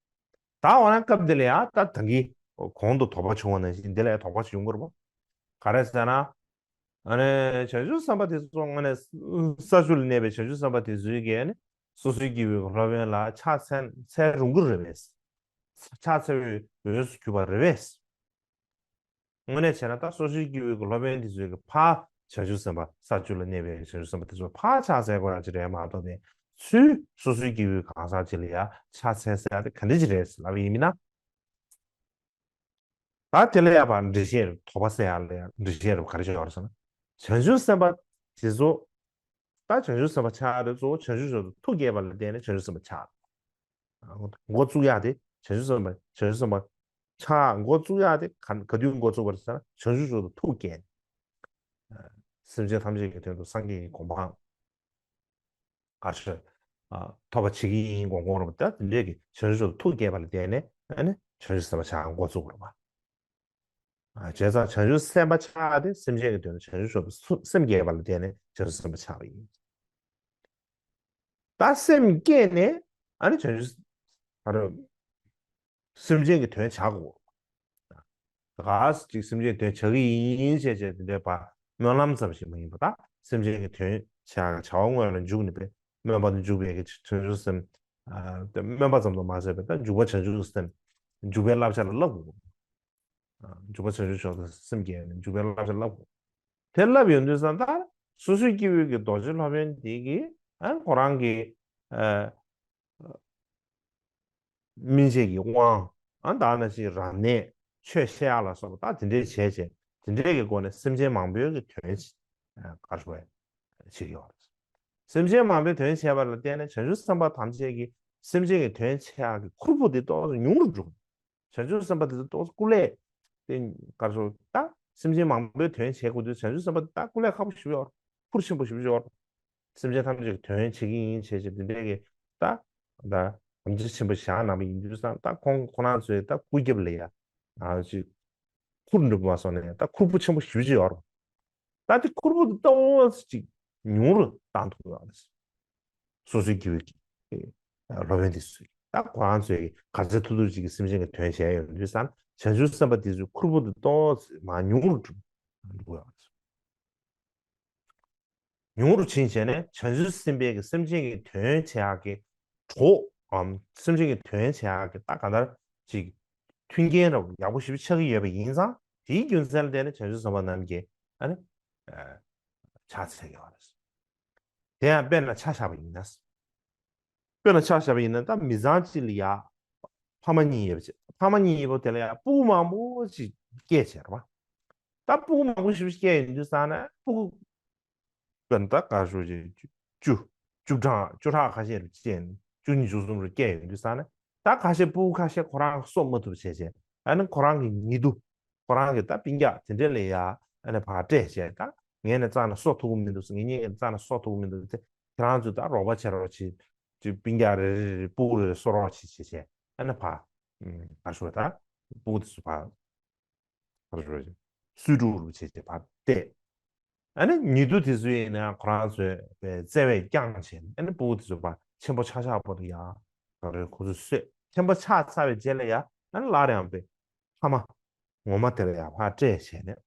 ད་འོ་ན་སྐབས་འདི་ལ་ཡང་ད་ད་གིན་གོང་དུ་དོགས་པ་བྱུང་བ་ནང་བཞིན་འདི་ལ་ཡང་དོགས་པ་ཞིག་ཡོང་གི་རེད་པ། ག་རེ་ཟེར་ན། ཨ་ནི་བྱང་ཆུབ་སེམས་དཔའ་དེ་ཚོ་དངོས་གནས་ས་བཅུ་ལ་གནས་པའི་བྱང་ཆུབ་སེམས་དཔའ་དེ་ཚོའི་གིས་ཨ་ནི་སོ་སོའི་སྐྱེ་བོའི་སློབ་དཔོན་ལ་ཕྱག་འཚལ་འཚལ་རུང་གི་རེད་པས། ཕྱག་འཚལ་བའི་འོས་སུ་གྱུར་པ་རེད་པས། དངོས་གནས་བྱས་ན་ད་སོ་སོའི་སྐྱེ་བོའི་གི་སློབ་དཔོན་དེ་ཚོའི་གི་ཕར་བྱང་ཆུབ་སེམས་དཔའ་ས་བཅུ་ལ་གནས་པའི་བྱང་ཆུབ་སེམས་དཔའ་དེ་ཚོ་ཕར་ཕྱག་འཚལ་དགོས་ཡག་ཅིག་རེད་མ་གཏོགས་པའི། ཚུར་སོ་སོའི་སྐྱེ་བོའི་གང་ཟག་ཅིག་ལ་ཡ་ཕྱག་འཚལ་ཟེར་ཡག་དེ་ག་འདྲ་ཅིག་རེད་ལབ་པ་ཡིན་ན། ད་དེ་ལ་ཡ་ཕར་འགྲེལ་བཤད་དོགས་པ་སེལ་ཡག་ལ་ཡ་འགྲེལ་བཤད་རུ་ག་རེ་བྱས་ཡོད་རེད་ཟེར་ན། བྱང་ཆུབ་སེམས་དཔའ་དེ་ཚོ། ད་བྱང་ཆུབ་སེམས་དཔའ་ཆགས་ཡག་དེ་གཙོ་བོ་བྱང་ཆུབ་མཆོག་ཏུ་ཐུགས་བསྐྱེད་པ་ལ་བརྟེན་ནས་བྱང་ཆུབ་སེམས་དཔའ་ཆགས། འགོ་བཙུགས་ཡག་དེ་བྱང་ཆུབ་སེམས་དཔའ་བྱང་ཆུབ་སེམས་དཔའ་ཆགས་འགོ་བཙུགས་ཡག་དེ་ག་ག་དུས་འགོ་བཙུགས་པ་རེད་ཟེར་ན། བྱང་ཆུབ་མཆོག་ཏུ་ཐུགས་བསྐྱེད། སེམས་ཅན་ཐམས་ཅད་ཀྱི་དོན་དུ་སངས་རྒྱས་ཀྱི་གོ་འཕང་ག་རེ་ཟེར། ཐོབ་པ་བྱེད་ཀྱི་ཡིན་དགོངས་དགོངས་རེད་པ། ད་དེ་འདྲས་ཀྱི་བྱང་ཆུབ་མཆོག་ཏུ་ཐུགས་བསྐྱེད་པ་ལ་བརྟེན་ནས་ཨ་ནི་བྱང་ཆུབ་སེམས་དཔའ་ཆགས་འགོ་བཙུགས་པ་རེད་པ། ཨ། བྱས་ཙང་བྱང་ཆུབ་སེམས་དཔའ་ཆགས་ཏེ་སེམས་ཅན་གྱི་དོན་དུ་བྱང་ཆུབ་མཆོག་ཏུ་སེམས་བསྐྱེད་པ་ལ་བརྟེན་ནས་བྱང་ཆུབ་སེམས་དཔའ་ཆགས་པ་ཡིན། ད་སེམས་བསྐྱེད་ནས་ཨ་ནི་བྱང་ཆུབ། ཨ་རོ། སེམས་ཅན་གྱི་དོན་བྱ་དགོས། ག་ཅིག་སེམས་ཅན་དོན་བྱ་གི་ཡིན་ཞེས་བྱས་དེ་འདྲའི་བར་སྨོན་ལམ་ཙམ་ཞིག་མ་ཡིན་པ། ད་སེམས་ཅན་གྱི་དོན་བྱ་བྱ་བ་དངོས་ལ་འཇུག་ནས་པས་སྨོན་པ་དང་འཇུག་པའི་གི་བྱང་ཆུབ་སེམས། ཨ། སྨོན་པ་ཙམ་དུ་མ་ཟད་པའི་ད་འཇུག་པ་བྱང་ཆུབ་སེམས། འཇུག་པའི་བསླབ་བྱ་ལ་བསླབ་དགོས། འཇུག་པ་བྱང་ཆུབ་མཆོག་ཏུ་སེམས་བསྐྱེད་ནས་འཇུག་པའི་བསླབ་བྱ་བསླབ་དགོས། དེ་བསླབ་ཡོང་དུས་ཙང་ད་སོ་སོའི་སྐྱེ་བོའི་གི་རྡོ་རྗེ་སློབ་དཔོན་དེ་གིས་ཨ་ཁོ་རང་གི་ཨ་སྨིན་བྱེད་ཀྱི་དབང་ཨ་ད་ནང་བཞིན་རབ་གནས་ཆོས་བཤད་ཡག་ལ་སོགས་པ་ད་དེ་འདྲས་བྱས་བྱས་དེ་འདྲས་ཀྱི་སྒོ་ནས་སེམས་ཅན་མང་པོའི་གི་དོན་ག་རེ་ཟེར་བྱེད་ཀྱི་ཡོད་རེད། སེམས་ཅན་མང་པོའི་དོན་བྱས་པ་ལ་བརྟེན་ནས་བྱང་ཆུབ་སེམས་དཔའ་ཐམས་ཅད་ཀྱིས་སེམས་ཅན་གྱི་དོན་བྱེད་ཡག་གི་ཁུར་པོ་དེ་ཏོག་ཙམ་ཉུང་རུ་འགྲོ། བྱང་ཆུབ་སེམས་དཔའ་དེ་ཚོ་ཏོག་ཙམ་སྐུ་ལས་དེ་ག་རེ་ཟེར་ད་སེམས་ཅན་མང་པོའི་དོན་བྱེད་དགོས་དུས་བྱང་ཆུབ་སེམས་དཔའ་དེ་ད་སྐུ་ལས་ཁག་པོ་ཞེ་པོ་ཡོད་རེད། ཁུར་ཆེན་པོ་ཞེ་པོ་ཅིག་ཡོད་རེད། སེམས་ཅན་ཐམས་ཅད་ཀྱི་དོན་བྱེད་ཀྱི་ཡིན་བྱས་བྱས་དེ་འདྲའི་གི་ད་ད་དམ་ཆོས་ཆེན་པོ་བཞག་གནང་བ་ཡིན་དུས་ཙང་ད་ཁོང་ཁོ་རང་ཚོས་ད་སྐུ་རྒྱབ་ལ་ཡ་ཨ་ཅིག་ཁུར་འགྲོ་མ་སོང་ནས་ད་ཁུར་པོ་ཆེན་པོ་ཞེ་པོ་ཅིག་ཡོད་རེད། ད་དེ་ཁུར་པོ་དེ་ཏོག་ཙམ་ཅིག་ཉུང་རུ་བཏང་ཐུབ་ཡོད་རེད། སོ་སོའི་སྐྱེ་བོའི་གི་སློབ་དཔོན་དེ་ཚོས་ད་ཁོ་རང་ཚོས་ག་ཚོད་ཐུབ་ཐུབ་ཅིག་གི་སེམས་ཅན་གྱི་དོན་བྱས་ཡོང་དུས་ཙང་བྱང་ཆུབ་སེམས་དཔའ་དེ་ཚོའི་ཁུར་པོ་དེ་ཏོག་ཙམ་མར་ཉུང་རུ་འགྲོ་འགྲོ་གི་ཡོད་རེད། ཉུང་རུ་ཕྱིན་བྱས་ནས་བྱང་ཆུབ་སེམས་དཔའི་གི་སེམས་ཅན་གྱི་དོན་བྱེད་ཡག་གི་གྲོགས་འམ་སེམས་ཅན་གྱི་དོན་བྱེད་ཡག་གི་ད་ག་འདྲ་ཅིག་མཐུན་རྐྱེན་རབ་ཡག་པོ་ཞེ་པོ་ཆགས་ཀྱི་ཡོད་པ་ཡིན་ཙང་དེའི་རྒྱུ་མཚན་ལ་བརྟེན་ནས་བྱང་ཆུབ་སེམས་དཔའ་རྣམས་ཀྱིས་ཨ་ནི་ཕྱག་འཚལ་གྱི་ཡོད་རེད། དེ་ཡང་དཔེར་ན་ཆ་བཞག་པ་ཡིན་ན། དཔེར་ན་ཆ་བཞག་པ་ཡིན་ན་ད་མི་ཚང་གཅིག་ལ་ཡ་ཕ་མ་གཉིས་ཡོད་པ་ཅིག་ཕ་མ་གཉིས་ཡོད་པ་དེ་ལ་ཡ་སྤུ་གུ་མང་པོ་ཅིག་སྐྱེས་བྱས་རེད་བ། ད་སྤུ་གུ་མང་པོ་ཞེ་པོ་སྐྱེས་ཡོང་དུས་ཙང་ནས་སྤུ་གུ་དཔེར་ན་ད་ག་ཞུ་ཅིག་བཅུ་བཅུ་གྲངས་བཅུ་ཕྲག་ཁ་ཤས་རུ་སྐྱེས་ནས་བཅུ་གཉིས་བཅུ་གསུམ་རུ་སྐྱེས་ཡོང་དུས་ཙང་ནས་ད་ཁ་ཤས་སྤུ་གུ་ཁ་ཤས་ཁོ་རང་གསོ་མ་ཐུབ་བྱས་བྱས་ཨ་ནི་ཁོ་རང་གི་ཉེ་དུ་ཁོ་རང་གི་ད་སྤུན་ཀྱག་དེ་འདྲས་ལ་ཡ་ཨ་ནི་ཕར་སྤྲད་བྱས་ད་ངས་ནི་རྩ་ནས་གསོ་ཐུབ་ཀྱི་མི་འདུག་ངེད་གཉིས་ཀྱི་རྩ་ནས་གསོ་ཐུབ་ཀྱི་མི་འདུག་དེ་ཁྱེད་རང་ཚོས་ད་རོགས་པ་བྱེད་རོགས་བྱེད་ཅིག་སྤུན་ཀྱག་རེ་རེ་རེ་སྤུ་གུ་རེ་རེ་གསོ་རོགས་བྱེད་བྱེད་བྱས་ཨ་ནི་ཕར་ཨ་ཞུ་བ་ད་སྤུ་གུ་དེ་ཚོ་ཕར་ཕར་ཞུ་བ་ཅིག་གསོས་ཕྲུག་རུ་བྱེད་བྱས་ཕར་སྤྲད། ཨ་ནི་ཉེ་དུ་དེ་ཚོ་ཡིན་ན་ཁོ་རང་ཚོས་བཙལ་བས་བསྐྱངས་བྱས་ཨ་ནི་སྤུ་གུ་དེ་ཚོ་ཕར་ཆེན་པོ་ཆགས་ཆགས་པོ་དེ་ཡང་ག་རེ་ཁོ་ཚོས་གསོས་ཆེན་པོ་ཆགས་ཚར་བའི་རྗེས་ལ་ཡང་ཨ་ནི་སླར་ཡང་པའི་ཕ་མ་ངོ་མ་དེ་ལ་ཡང་ཕར་སྤྲད་བྱས་ནས།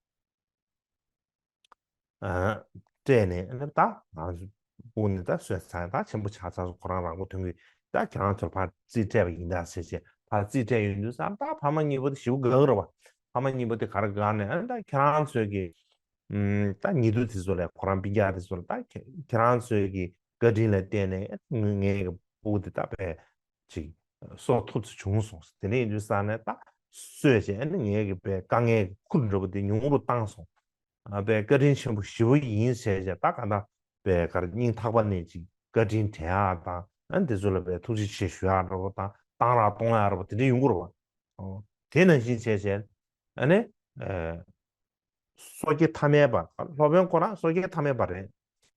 ཨ། སྤྲད་ནས་ཨ་ནི་ད་ང་ཚོ་སྤུ་ནི་ད་གསོས་ཚར་ད་ཆེན་པོ་ཆགས་ཚར་སོང་ཁོ་རང་རང་མགོ་ཐོན་གི་ད་ཁྱེད་རང་ཚོར་ཕར་རྩིས་སྤྲད་པ་ཡིན་ད་ཟེར་བྱས་ཕར་རྩིས་སྤྲད་ཡོང་དུས་ཙང་ད་ཕ་མ་གཉིས་པོ་དེ་ཞེ་པོ་དགའ་གི་རེད་བ། ཕ་མ་གཉིས་པོ་དེ་ག་རེ་དགའ་ནས་ཨ་ནི་ད་ཁྱེད་རང་ཚོའི་གི་ཨུམ་ད་ཉེ་དུ་དེ་ཚོ་ལ་ཁོ་རང་སྤུན་ཀྱག་དེ་ཚོ་ལ་ད་ཁྱེད་ཁྱེད་རང་ཚོའི་གི་བཀའ་དྲིན་ལ་བརྟེན་ནས་ངའི་གི་སྤུ་དེ་ད་བས་ཅིག་གསོ་ཐུབ་ཚོད་བྱུང་སོང་། དེ་འདྲ་ཡིན་དུས་ཙང་ནས་ད་གསོས་བྱས་ཨ་ནི་ངའི་གི་བས་དཀའ་ངལ་གི་ཁུར་འགྲོ་བ་དེ་ཉུང་རུ་བཏང་སོང་། ཨ་བས་བཀའ་དྲིན་ཆེན་པོ་ཞེ་པོ་ཡིན་ཟེར་བྱས་ད་ག་ད་བས་གར་སྙིང་ཐག་པ་ནས་ཅིག་བཀའ་དྲིན་དྲན་ཡག་དང་ཨ་ནི་དེ་ཚོ་ལ་བས་ཐུགས་རྗེ་ཆེ་ཞུ་ཡག་འདྲ་བོ་དང་གཏང་རག་གཏོང་ཡག་འདྲ་བོ་དེ་འདྲ་ཡོང་གི་རེད་བ། ཨོ་དེ་ནང་བཞིན་བྱས་བྱས་ཨ་ནི་ཨ། སོ་སྐྱེ་ཐ་མལ་པ། སློབ་དཔོན་ཁོ་རང་སོ་སྐྱེ་ཐ་མལ་པ་རེད།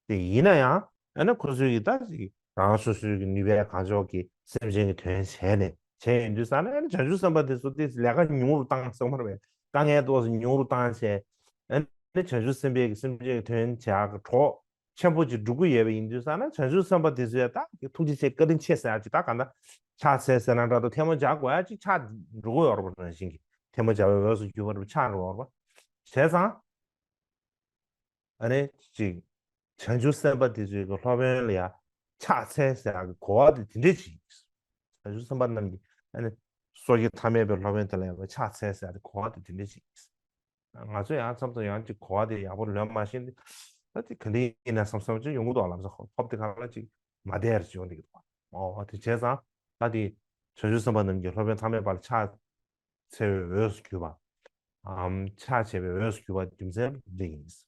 དེ་ཡིན་ན་ཡང་ཨ་ནི་ཁོ་ཚོའི་གི་ད་ཅིག་རང་སོ་སོའི་གི་ནུས་པའི་གང་ལྕོགས་ཀྱིས་སེམས་ཅན་གྱི་དོན་བྱས་ནས་བྱས་ཡོང་དུས་ཙང་ནས་ཨ་ནི་བྱང་ཆུབ་སེམས་དཔའ་དེ་ཚོ་དེ་ལས་ཀ་ཉུང་རུ་བཏང་སོང་མ་རེད་པས། དཀའ་ངལ་ཏོག་ཙམ་ཉུང་རུ་བཏང་བྱས་ཨ་ནི་བྱང་ཆུབ་སེམས་དཔའི་གི་སེམས་ཅན་གྱི་དོན་བྱེད་ཡག་གི་གྲོགས་ཆེན་པོ་ཅིག་འགྲོ་གི་ཡོད་པ་ཡིན་དུས་ཙང་ན་བྱང་ཆུབ་སེམས་དཔའ་དེ་ཚོས་ད་ཐུགས་རྗེ་ཆེ་བཀའ་དྲིན་ཆེ་ཟེར་ཡག་ཅིག་ད་གང་ལྟར་ཕྱག་འཚལ་ཟེར་ན་འདྲ་འདུག་ཐལ་མོ་སྦྱར་དགོས་ཡག་ཅིག་ཆགས་འགྲོ་གི་ཡོད་རེད་པ། རང་བཞིན་གྱིས་ཐལ་མོ་སྦྱར་བའི་འོས་སུ་གྱུར་པ་འདྲ་པོ་ཆགས་འགྲོ་གི་ཡོད་རེད་པ། བྱས་ཙང་ཨ་ནི་ཅིག་བྱང་ཆུབ་སེམས་དཔའ་དེ་ཚོའི་གི་སློབ་དཔོན་ལ་ཡ་ཕྱག་འཚལ་ཟེར་ཡག་གི་གོ་བ་དེ་དེ་འདྲས་ཅིག་ཡིན། བྱང་ཆུབ་སེམས་དཔའ་རྣམས་ཀྱིས་ཨ་ནི་སོ་སྐྱེ་ཐ་མལ་པའི་སློབ་དཔོན་དེ་ལ་ཡ་ཕྱག་འཚལ་ཟེར་ཡག་གི་གོ་བ་དེ་དེ་འདྲས་ཅིག་ཡིན། ང་ཚོ་ཡང་མཚམས་མཚམས་ཡང་ཅིག་གོ་བ་དེ་ཡག་པོ་ལོན་མ་ཤེས་ཏེ། ད་དེ་ག་འདྲ་ཡིན་ན་བསམ་བསམ་ཅིག་ཡོང་གི་འདུག་ལབ་ས་ཧོབ་དེ་ག་ལ་ཅིག་མ་བསྡད་ར་ཅིག་ཡོང་བསྡད་ཀྱི་འདུག་ཨོ་དེ་བྱས་ཙང་ད་དེ་བྱང་ཆུབ་སེམས་དཔའ་རྣམས་ཀྱིས་སློབ་དཔོན་ཐ་མལ་པ་ལ་ཕྱག་འཚལ་བའི་འོས་སུ་གྱུར་པ། ཨམ་ཕྱག་བྱས་པའི་འོས་སུ་གྱུར་པ་རྒྱུ་མཚན་འདི་ཡིན། བྱས་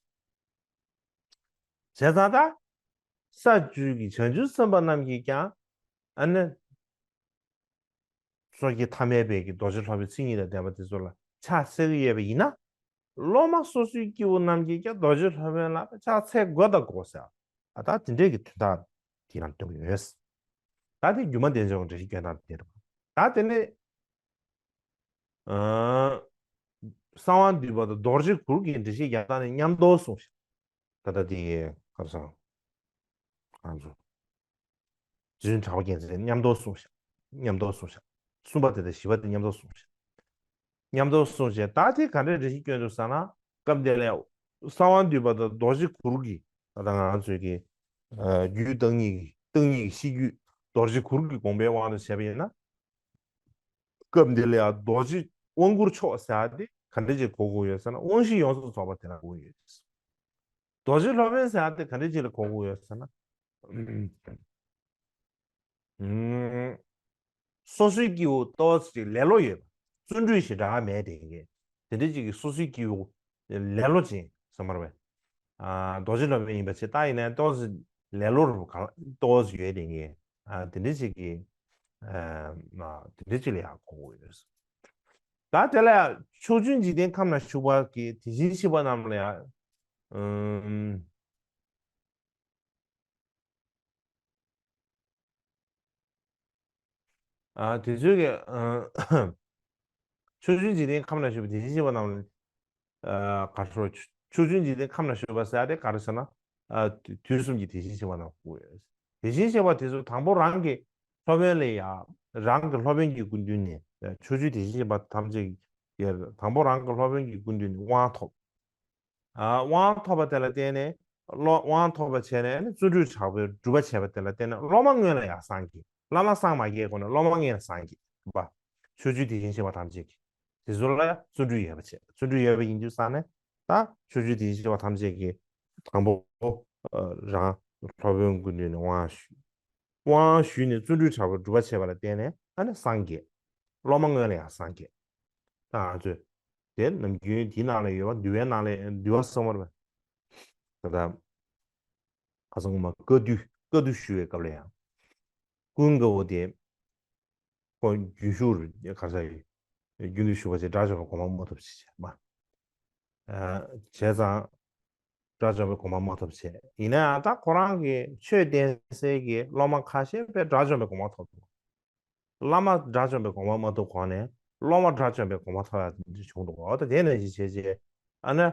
ཙང་ད་ས་བཅུའི་གི་བྱང་ཆུབ་སེམས་དཔའ་རྣམས་ཀྱིས་ཀྱང་ཨ་ནི། སོ་སྐྱེ་ཐ་མལ་པའི་གི་རྡོ་རྗེ་སློབ་དཔོན་མཚན་ཉིད་དང་ལྡན་པ་དེ་ཚོ་ལ་ཕྱག་འཚལ་གྱི་ཡོད་པ་ཡིན་ན། སློབ་མ་སོ་སོའི་སྐྱེ་བོ་རྣམས་ཀྱིས་ཀྱང་རྡོ་རྗེ་སློབ་དཔོན་ལ་ཕྱག་འཚལ་དགོས་དང་དགོས་ཟེར། ཨ་ད་དེ་འདྲའི་གི་དོན་དག་དེ་ཡང་སྟོན་གྱི་ཡོད། ད་དེ་སྒྱུ་མ་བདེ་མཆོག་གི་འགྲེལ་བཤད་སྐྱོན་སྟངས་དེ་རེད། ད་དེ་ནས་ཨ་གསང་བ་འདུས་པ་དང་རྡོ་རྗེ་གུར་གྱི་འགྲེལ་བཤད་རྒྱག་སྟངས་ནི་མཉམ་དུ་གསུངས་ཤིང་། ད་ལྟ་དེ་ག་རེ་ཟེར། ང་ཚོ། རྗེ་བཙུན་གྲགས་པ་རྒྱལ་མཚན་མཉམ་དུ་གསུངས་ཤག་མཉམ་དུ་གསུངས་ཤག་གསུམ་པ་དེ་དང་བཞི་པ་དེ་མཉམ་དུ་གསུངས་ཤག་མཉམ་དུ་གསུངས་བྱས་ད་དེ་ག་འདྲའི་འགྲེལ་བཤད་སྐྱོན་འདུག་ཟེར་ན། སྐབས་དེ་ལ་གསང་བ་འདུས་པ་དང་རྡོ་རྗེ་གུར་གྱི་ད་ལྟ་ང་ཚོའི་གི་རྒྱུད་བརྟག་གཉིས་ཀྱི་བརྟག་གཉིས་ཀྱི་ཤེས་རྒྱུད་རྡོ་རྗེ་གུར་གྱི་དགོངས་པའི་དབང་དུ་བྱས་པ་ཡིན་ན། སྐབས་འདི་ལ་ཡང་རྡོ་རྗེ་དབང་བསྐུར་མཆོག་ཟེར་ཡག་དེ་ ག་འདྲ་ཅིག་གོ་དགོས་ཡོད་ཟེར་ན། དབང་བཞི་ཡོངས་སུ་རྫོགས་པ་དེ་ལ་གོ་དགོས་ཡོད། རྡོ་རྗེ་སློབ་དཔོན་ཟེར་ཡ་དེ་ག་འདྲ་ཅིག་ལ་གོ་དགོས་ཡོད་ཟེར་ན། ཨུམ། སོ་སོའི་སྐྱེ་བོ་ཏོག་ཙམ་ལེ་ལོ་ཡོད་པ། བརྩོན་འགྲུས་ཞེ་དྲག་མེད་དེ་གི། དེ་འདྲ་ཅིག་གི་སོ་སོའི་སྐྱེ་བོ་ལེ་ལོ་ཅན་ཟེར་མ་རེད་པས། ཨ། རྡོ་རྗེ་སློབ་དཔོན་ཡིན་པ་ཆེ་ད་ཡིན་ན་ཏོག་ཙམ་ལེ་ལོ་རུ་གང་ཏོག་ཙམ་ཡོད་དེ་གི། ཨ། དེ་འདྲ་ཅིག་གི། ཨ། དེ་འདྲ་ཅིག་ལ་ཡང་གོ་དགོས་ཡོད། ད་དེ་ལ་ཕྱོགས་བཅུའི་འཇིག་རྟེན་ཁམས་ན་བཞུགས་པ་གི་དེ་བཞིན་གཤེགས་པ་རྣམས་ལ་ཡང་། ཨུམ། ཨ། དེ་ཚོའི་གི། ཨ། ཕྱོགས་བཅུའི་འཇིག་རྟེན་ཁམས་ན་བཞུགས་པའི་དེ་བཞིན་གཤེགས་པ་རྣམས་ལ། ཨ། ག་རེ་ཟེར། ཕྱོགས་བཅུའི་འཇིག་རྟེན་ཁམས་ན་བཞུགས་པ་ཟེར་ཡ་དེ་ག་རེ་ཟེར་ན། ཨ། དུས་གསུམ་གྱི་དེ་བཞིན་གཤེགས་པ་རྣམས་དགོས། དེ་བཞིན་གཤེགས་པ་དེ་ཚོ་དང་པོ་རང་གི་སློབ་དཔོན་ལ་ཡ། རང་གི་སློབ་དཔོན་གྱི་སྐུ་མདུན་ནས། ཕྱོགས་བཅུའི་དེ་བཞིན་གཤེགས་པ་ཐམས་ཅད་ཀྱི། དང་པོ་རང་གི་སློབ་དཔོན་གྱི་སྐུ་མདུན་ནས་དབང་ཐོབ། ཨ། དབང་ཐོབ་པ་དེ་ལ་བརྟེན་ནས། སློབ། དབང་ཐོབ་པ་བྱས་ནས་ནི་བརྩོན་འགྲུས་དྲག་པོས་སྒྲུབ་པ་བྱས་པ་དེ་ལ་བརྟེན་ནས་སློབ་མ་སྔོན་ལ་ཡང་སངས་རྒྱས། བླ་མ་སངས་མ་རྒྱས་གོང་ནས་སློབ་མ་སྔོན་ལ་སངས་རྒྱས་པ། ཕྱོགས་བཅུའི་དེ་བཞིན་གཤེགས་པ་ཐམས་ཅད་ཀྱིས། དེ་ཚོ་ལ་ཡང་བརྩོན་འགྲུས་ཡོད་པ་བྱས། བརྩོན་འགྲུས་ཡོད་པ་ཡིན་དུས་ཙང་ནས། ད་ཕྱོགས་བཅུའི་དེ་བཞིན་གཤེགས་པ་ཐམས་ཅད་ཀྱིས་དང་པོ་རང་སློབ་དཔོན་སྐུ་མདུན་ནས་དབང་ཞུས། དབང་ཞུས་ནས་བརྩོན་འགྲུས་དྲག་པོས་སྒྲུབ་པ་བྱས་པ་ལ་བརྟེན་ནས་ཨ་ནི་སངས་རྒྱས། སློབ་མ་སྔོན་ལ་ཡང་སངས་རྒྱས། ད་ང་ཚོས་དེ་ནམ་རྒྱུན་དེའི་ནང་ལ་ཡོད་པ། འདུལ་བའི་ནང་ལ། འདུལ་བ་གསུངས་པ་རེད་པས། ད་ལྟ་ཁ་སང་མ་བཀའ་བསྡུ། བཀའ་བསྡུ་ཞུ་བའི་སྐབས་ལ་ཡང་། ཀུན་དགའ་བོ་དེ། ཁོ་རྒྱུན་ཞུགས་རེད། ག་རེ་ཟེར། རྒྱུན་དུ་ཞུགས་པ་བྱས། དགྲ་བཅོམ་པའི་དགོངས་པ་མ་ཐོབ་བྱས་བྱས་མ། ཨ། བྱས་ཙང་། དགྲ་བཅོམ་པའི་དགོངས་པ་མ་ཐོབ་བྱས། ཡིན་ན་ཡང་ད་ཁོ་རང་གི་ཆོས་བསྟན་སའི་གི་སློབ་མ་ཁ་ཤས་དཔེ་དགྲ་བཅོམ་པའི་དགོངས་པ་ཐོབ་འདུག། བླ་མ་དགྲ་བཅོམ་པའི་དགོངས་པ་མ་ཐོབ་གོང་ནས་སློབ་མ་དགྲ་བཅོམ་པའི་དགོངས་པ་ཐོབ་ཡ་དེ་འདྲ་བྱུང་འདུག། འོ་ད་དེ་ནང་བཞིན་བྱས་བྱས། ཨ་ནི།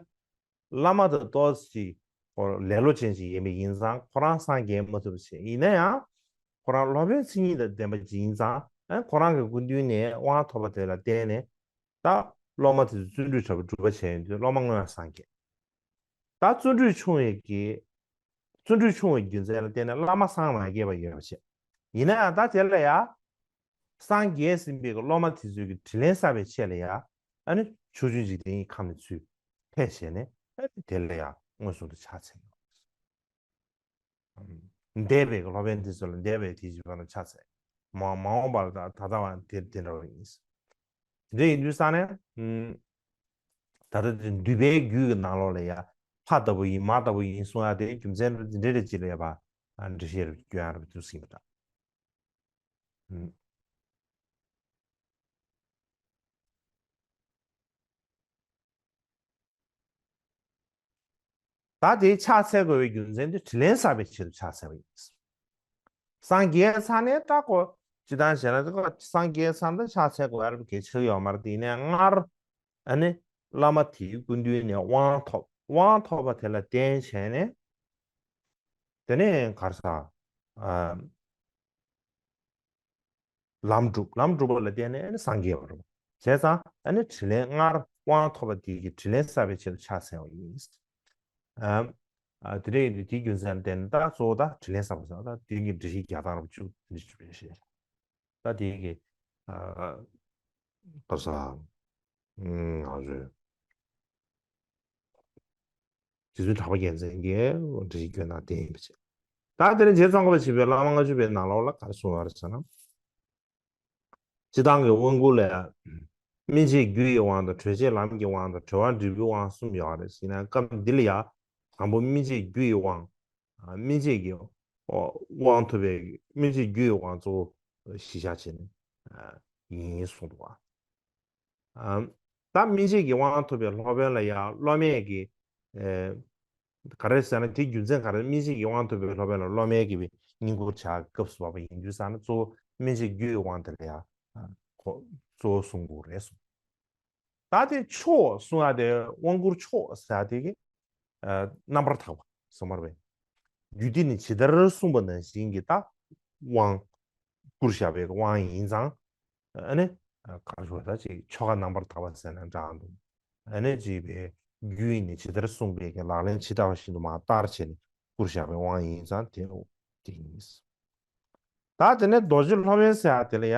བླ་མ་དང་ཏོག་ཙམ་ཅིག་ཁོ་ལེ་ལོ་ཅན་ཅིག་ཡིན་པ་ཡིན་ཙང་ཁོ་རང་སངས་རྒྱས་མ་ཐུབ་པ་བྱས། ཡིན་ན་ཡང་། ཁོ་རང་སློབ་དཔོན་མཚན་ཉིད་དང་ལྡན་པ་ཅིག་ཡིན་ཙང་། ཨ། ཁོ་རང་གི་སྐུ་མདུན་ནས་དབང་ཐོབ་པ་དེ་ལ་བརྟེན་ནས། ད་སློབ་མ་དེ་ཚོ་བརྩོན་འགྲུས་དྲག་པོས་སྒྲུབ་པ་བྱས་ཡོང་དུས་སློབ་མ་སྔོན་ལ་སངས་རྒྱས། ད་བརྩོན་འགྲུས་ཆུང་བའི་གི། བརྩོན་འགྲུས་ཆུང་བའི་རྒྱུ་མཚན་ལ་བརྟེན་ནས་བླ་མ་སངས་མ་རྒྱས་པ་ཡོད་པ་བྱས། ཡིན་ན་ཡང་ད་དེ་ལ་ཡ། སངས་རྒྱས་ཟིན་པའི་གི་སློབ་མ་དེ་ཚོའི་གི་དྲིན་ལན་བསབ་པའི་ཆེད་ལ་ཡ། ཨ་ནི་ཕྱོགས་བཅུའི་འཇིག་རྟེན་གྱི་ཁམས་ནས་ཚུར་ཕེབས་བྱས་ནས། ཨ་ནི་དེ་ལ་ཡ་མངོན་སུམ་དུ་ཕྱག་འཚལ། འདས་པའི་གི་སློབ་དཔོན་དེ་ཚོ་ལ་འདས་པའི་དེ་བཞིན་པ་ལ་ཕྱག་འཚལ། མ་མ་འོངས་པ་ལ་ད་ད་ལྟ་བ་དེ་དེ་འདྲ་བ་ཡིན། དེ་འདྲ་ཡིན་དུས་ཙང་ནས། ཨུམ། ད་ལྟ་དེ་འདུས་པའི་རྒྱུད་ཀྱི་ནང་ལོགས་ལ་ཡ། ཕ་ལྟ་བུ་ཡིན། མ་ལྟ་བུ་ཡིན་གསུང་ཡ་དེ་རྒྱུ་མཚན་དེ་འདྲ་རེ་ཅིག་ལ་ཡ་ཕར། ཨ། འགྲེལ་བཤད་རེ་སྐྱོན་ཡ་རེ་འདུག་ཟིན་པ་འདྲ། ཨུམ། ད་དེ་ཕྱག་འཚལ་དགོས་པའི་རྒྱུ་མཚན་དེ་དྲིན་ལན་བསབ་པའི་ཆེད་དུ་ཕྱག་འཚལ་བ་ཡིན། སངས་རྒྱས་ཚར་ནས་ད་ཁོ་སྤྱིར་བཏང་བྱས་ན། ད་ཁོ་སངས་རྒྱས་ཚར་ནས་ཕྱག་འཚལ་དགོས་ཡ་གལ་ཆེ་ཡོད་མ་རེད། དེ་ནས་སྔར། ཨ་ནི། བླ་མ་དེའི་སྐུ་མདུན་ནས་དབང་ཐོབ། དབང་ཐོབ་པ་དེ་ལ་བརྟེན་བྱས་ནས། དེ་ནས་ག་རེ་ཟེར། ཨ། ལམ་སྒྲུབ། ལམ་སྒྲུབ་པ་ལ་བརྟེན་ནས་ཨ་ནི་སངས་རྒྱས་པ་རེད། བྱས་ཙང་ཨ་ནི་དྲིན་ལན། སྔར་དབང་ཐོབ་པ་དེ་གི་དྲིན་ལན་བསབ་པའི་ཆེད་དུ་ཕྱག་འཚལ་བ་ཡིན། ཨ། ཨ། དེ་འདྲ་ཡིན་དུས་དེའི་རྒྱུ་མཚན་ལ་བརྟེན་ནས་ད་གཙོ་བོ་ད་དྲིན་ལན་བསབ་པ་ཟེར་བ། ད་དེ་གི་འགྲེལ་བཤད་རྒྱག་སྟངས་རུ་བཅུག་འདི་བཅུག་པའི་ཞེས། ད་དེ་གི། ཨ། ག་རེ་ཟེར། ཨུམ། ང་ཚོས། རྗེ་བཙུན་གྲགས་པ་རྒྱལ་མཚན་གྱིས་འགྲེལ་བཤད་བསྐྱོན་ན་དེ་ཡིན་པ་བྱས། ད་དེ་ནས་རྗེ་ཙོང་ཁ་པ་ཆེན་པོས་བླ་མ་ལྔ་བཅུ་པའི་ནང་ལོགས་ལ་ག་རེ་གསུངས་པ་རེད་ཟེར་ན། སྤྱིར་བཏང་གི་དབང་བསྐུར་ལ། སྨིན་བྱེད་རྒྱུ་ཡི་དབང་དང་གྲོལ་བྱེད་ལམ་གྱི་དབང་དང་གྲོལ་བ་འབྲས་བུའི་དབང་གསུམ་ཡོད་རེད་ཟེར་ན། སྐབས་འདི་ལ་ཡ། དང་པོ་སྨིན་བྱེད་རྒྱུ་ཡི་དབང་། ཨ། སྨིན་བྱེད་ཀྱི་དབང་ཐོབ་པའི། སྨིན་བྱེད་རྒྱུ་ཡི་དབང་གཙོ་བོ་གཞི་བཞག་བྱས་ནས། ཨ། ཡིན་གསུངས་འདུག་པ། ཨ། ད་སྨིན་བྱེད་ཀྱི་དབང་ཐོབ་པའི་སློབ་དཔོན་ལ་ཡང་སློབ་མས་ཀྱི། ཨེ། ག་རེ་ཟེར་ན། དེའི་རྒྱུ་མཚན་ག་རེ། སྨིན་བྱེད་ཀྱི་དབང་ཐོབ་པའི་སློབ་དཔོན་ལ་སློབ་མས་ཀྱི་བསྙེན་བཀུར་བྱ་སྐབས་སུ་བབས་པ་ཡིན་དུས་ཙང་ན། གཙོ་བོ་སྨིན་བྱེད་རྒྱུ་ཡི་དབང་དེ་ལ་ཡང་ཁོ་གཙོ་བོ་གསུང་དགོས་རེད་གསུངས། ད་དེ་མཆོག་གསུང་ཡ་དེ། དབང་བསྐུར་མཆོག་ཟེར་ཡ་དེ་གི། ཨ། རྣམ་པར་དག་པ་ཟེར་མ་རེད་པས། རྒྱུད་སྡེ་ནས་ཇི་ལྟར་གསུངས་པ་ནང་བཞིན་གྱི་ད་དབང་བསྐུར་བཞག་པའི་དབང་ཡིན་ཙང་། ཨ་ནི། ཨ། ག་རེ་ཟེར། ད་ཅིག་ཆོ་ག་རྣམ་པར་དག་པ་ཟེར་ན་འདྲ་འདུག། ཨ་ནི་ཅིག་པའི་རྒྱུད་ནས་ཇི་ལྟར་གསུངས་པའི་གི་ལག་ལེན་ཇི་ལྟ་བ་བཞིན་དུ་མར་བསྟར་བྱས་ནས་བསྐུར་བཞག་པའི་དབང་ཡིན་ཙང་དེ་དེ་ཡིན། ད་དེ་ནས་རྡོ་རྗེ་སློབ་དཔོན་ཟེར་ཡ་དེ་ལ་ཡ།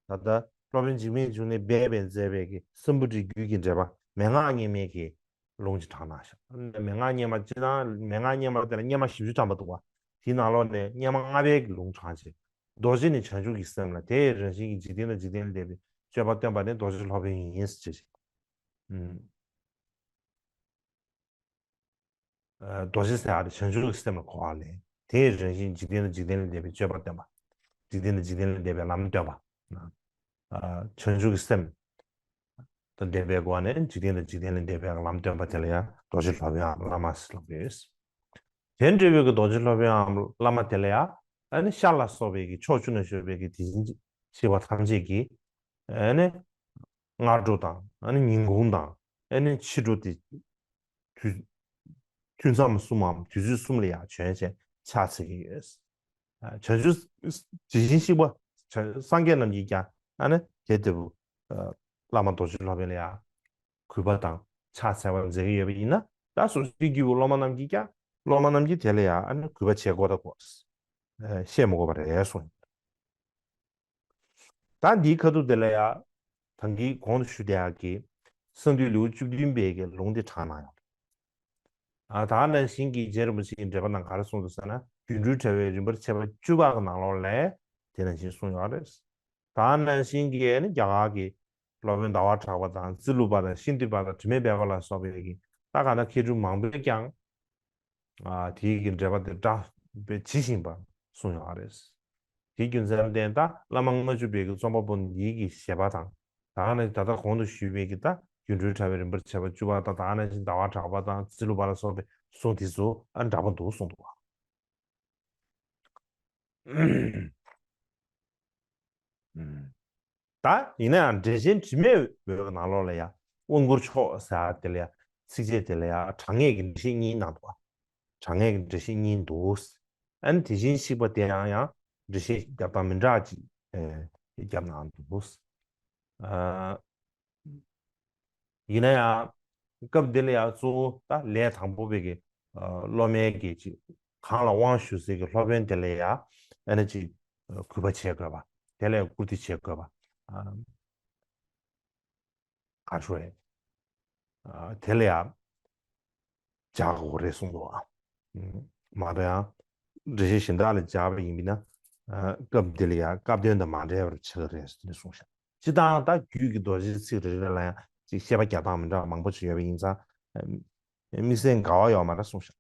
ད་ལྟ་སློབ་དཔོན་འཇིགས་མེད་འབྱུང་གནས་སྦས་པས་མཛད་པའི་གི་སམ་བུ་ཊའི་རྒྱུད་ཀྱི་འགྲེལ་པ་ མན་ངག་སྙེ་མའི་གི་ལུང་ཅིག་དྲངས་གནང་ཤག་མན་ངག་སྙེ་མ་སྤྱིར་བཏང་མན་ངག་སྙེ་མ་དེ་ལ་སྙེ་མ་བཞི་བཅུ་ཐམ་པ་འདུག་བ། དེའི་ནང་ལོགས་ནས་སྙེ་མ་ལྔ་པའི་གི་ལུང་དྲངས་བྱས། རྡོ་རྗེ་ནི་བྱང་ཆུབ་ཀྱི་སེམས་ལ་དེ་ཡི་རང་བཞིན་གྱིས་འཇིག་རྟེན་དང་འཇིག་རྟེན་ལས་འདས་པའི་སྤྱོད་པ་སྟོན་པ་ནི་རྡོ་རྗེ་སློབ་དཔོན་ཡིན་ཟེར་བྱས། ཨ། རྡོ་རྗེ་ཟེར་ཡ་དེ་བྱང་ཆུབ་ཀྱི་སེམས་ལ་གོ་བ་ལེན། དེའི་རང་བཞིན་འཇིག་རྟེན་དང་འཇིག་རྟེན་ལས་འདས་པའི་སྤྱོད་པ་སྟོན་པ། འཇིག་རྟེན་དང་འཇིག་རྟེན་ལས་འདས་པའི་ལམ་སྟོན་པ། ཨ། བྱང་ཆུབ་ཀྱི་སེམས་དང་ལྡན་པའི་སྒོ་ནས་འཇིག་རྟེན་དང་འཇིག་རྟེན་ལས་འདས་པའི་ལམ་སྟོན་པ་དེ་ལ་ཡང་རྡོ་རྗེ་སློབ་དཔོན་བླ་མ་ཟེར་ལབ་ཀྱི་ཡོད། དེ་འདྲ་བའི་གི་རྡོ་རྗེ་སློབ་དཔོན་བླ་མ་དེ་ལ་ཡང་ཨ་ནི་ཤར་ལ་སོགས་པའི་གི་ཕྱོགས་བཅུ་ན་བཞུགས་པའི་གི་དེ་བཞིན་གཤེགས་པ་ཐམས་ཅད་ཀྱིས་ཨ་ནི་སྔ་དྲོ་དང་ཨ་ནི་ཉིན་གུང་དང་ཨ་ནི་ཕྱི་དྲོ་དེ་དུས་དུས་མཚམས་གསུམ་མམ་དུས་ཚོད་གསུམ་ལ་ཡང་བྱོན་བྱས་ཕྱག་འཚལ་གྱི་ཡོད། བྱང་ཆུབ་དེ་བཞིན་གཤེགས་པ་སངས་རྒྱས་རྣམས་ཀྱིས་ཀྱང་ཨ་ནི་དེ་ལྟ་བུ་བླ་མ་རྡོ་རྗེ་སློབ་དཔོན་ལ་ཡང་གུས་པ་དང་ཕྱག་འཚལ་བ་མཛད་ཀྱི་ཡོད་པ་ཡིན་ན། ད་སོ་སོའི་སྐྱེས་བུ་སློབ་མ་རྣམས་ཀྱིས་ཀྱང་སློབ་མ་རྣམས་ཀྱིས་དེ་ལ་ཡང་ཨ་ནི་གུས་པ་བྱེད་དགོས་ད་གོ། བཤད་མི་དགོས་པ་རེད་གསུངས། ད་འདིའི་ཁ་ཐུག་དེ་ལ་ཡང་ད་གིན་གོང་དུ་ཞུས་དེ་ཡག་གི་གསང་འདུས་ལེའུ་བཅུ་བདུན་པའི་གི་ལུང་དེ་དྲངས་གནང་ཡོད། ཨ། ད་ག་ནང་བཞིན་གྱི་རྗེ་རིན་པོ་ཆེ་གི་འགྲེལ་པ་ནང་ག་རེ་གསུངས་འདུག་ཟེར་ན། སྒྱུ་འཕྲུལ་དྲ་བའི་རིམ་པར་བྱེད་པ་བཅུ་པ་གི་ནང་ལོགས་ལ་དེ་ནང་བཞིན་གསུངས་ཡོད་རེད། ད་ག་ནང་བཞིན་གྱི་ཨ་ནི་རྒྱ་གར་གྱི་སློབ་དཔོན་ཟླ་བ་གྲགས་པ་དང་ཙི་ལུ་པ་དང་ཤཱནྟི་པ་དང་དྲི་མེད་བྷེ་བ་ལ་སོགས་པའི་གི་ད་ག་ན་མཁས་གྲུབ་མང་པོས་ཀྱང་ཨ། དེའི་གི་འགྲེལ་པ་དེ་བཀྲ་བའི་ཇི་བཞིན་པ་གསུངས་ཡོད་རེད། དེའི་རྒྱུ་མཚན་ལ་བརྟེན་ད་བླ་མ་ལྔ་བཅུ་པའི་གི་རྩོམ་པ་པོ་འདིའི་གི་བཞེད་པ་དང་། ད་ག་ནང་ད་ལྟ་གོང་དུ་ཞུས་པའི་གི་ད་སྒྱུ་འཕྲུལ་དྲ་བའི་རིམ་པར་བྱེད་པ་བཅུ་པ་དང་། ད་ག་ནང་བཞིན་ཟླ་བ་གྲགས་པ་དང་ཙི་ལུ་པ་ལ་སོགས་པའི་གསུང་དེ་ཚོ་ཨ་འདྲ་པོ་འདུག་གསུངས་འདུག་བ། ད་ཡིན་ན་ཡང་འགྲེལ་ཆེན་དྲི་མེད་འོད་ཀྱི་ནང་ལོགས་ལ་ཡང་དབང་བསྐུར་མཆོག་ཟེར་བ་དེ་ལ་ཡང་ཚིགས་བཅད་དེ་ལ་ཡང་དྲང་ངེས་ཀྱི་འགྲེལ་བཤད་གཉིས་གནང་འདུག་བ། དྲང་ངེས་ཀྱི་འགྲེལ་བཤད་གཉིས་འདུག་ཨ་ནི་དེ་བཞིན་གཤེགས་པ་དེ་ཡང་ཡང་འགྲེལ་བཤད་རྒྱབ་སྟངས་མི་འདྲ་ཅིག་ཨེ་རྒྱབ་གནང་འདུག་ཨ། ཡིན་ན་ཡང་སྐབས་འདི་ལ་ཡང་གཙོ་བོ་ད་ལས་དང་པོ་པའི་གི་ཨ་སློབ་མའི་གི་ཅིག་གང་ལ་དབང་ཞུ་སའི་གི་སློབ་དཔོན་དེ་ལ་ཡང་ཨ་ནི་ཅིག་གུས་པ་བྱེད་དགོས་པ། དེ་ལ་ཡང་བཀུར་སྟི་བྱེད་དགོས་པ། ཨ། ག་རེ་ཞུ་དགོས་རེད། ཨ། དེ་ལ་ཡང་སྦྱར་དགོས་རེད་གསུངས་འདུག་ཨ། མ་གཏོགས་ཡང་འགྲེལ་བཤད་གཞན་དག་ལ་སྦྱར་བ་ཡིན་པས་ན། ཨ། སྐབས་འདི་ལ་ཡང་སྐབས་དོན་དང་མ་འབྲེལ་བར་ཆགས་ཀྱི་རེད་ཟེར་ནས་གསུངས་ཤག་སྤྱིར་བཏང་ད་རྒྱུད་ཀྱི་རྡོ་རྗེའི་ཚིག་རེ་རེ་ལ་ཡང་ཅིག་བཤད་པ་རྒྱག་སྟངས་མི་འདྲ་བ་མང་པོ་ཅིག་ཡོད་པ་ཡིན་ཙང་། དམིགས་བསལ་འགལ་བ་ཡོད་མ་རེད་གསུངས་ཤག་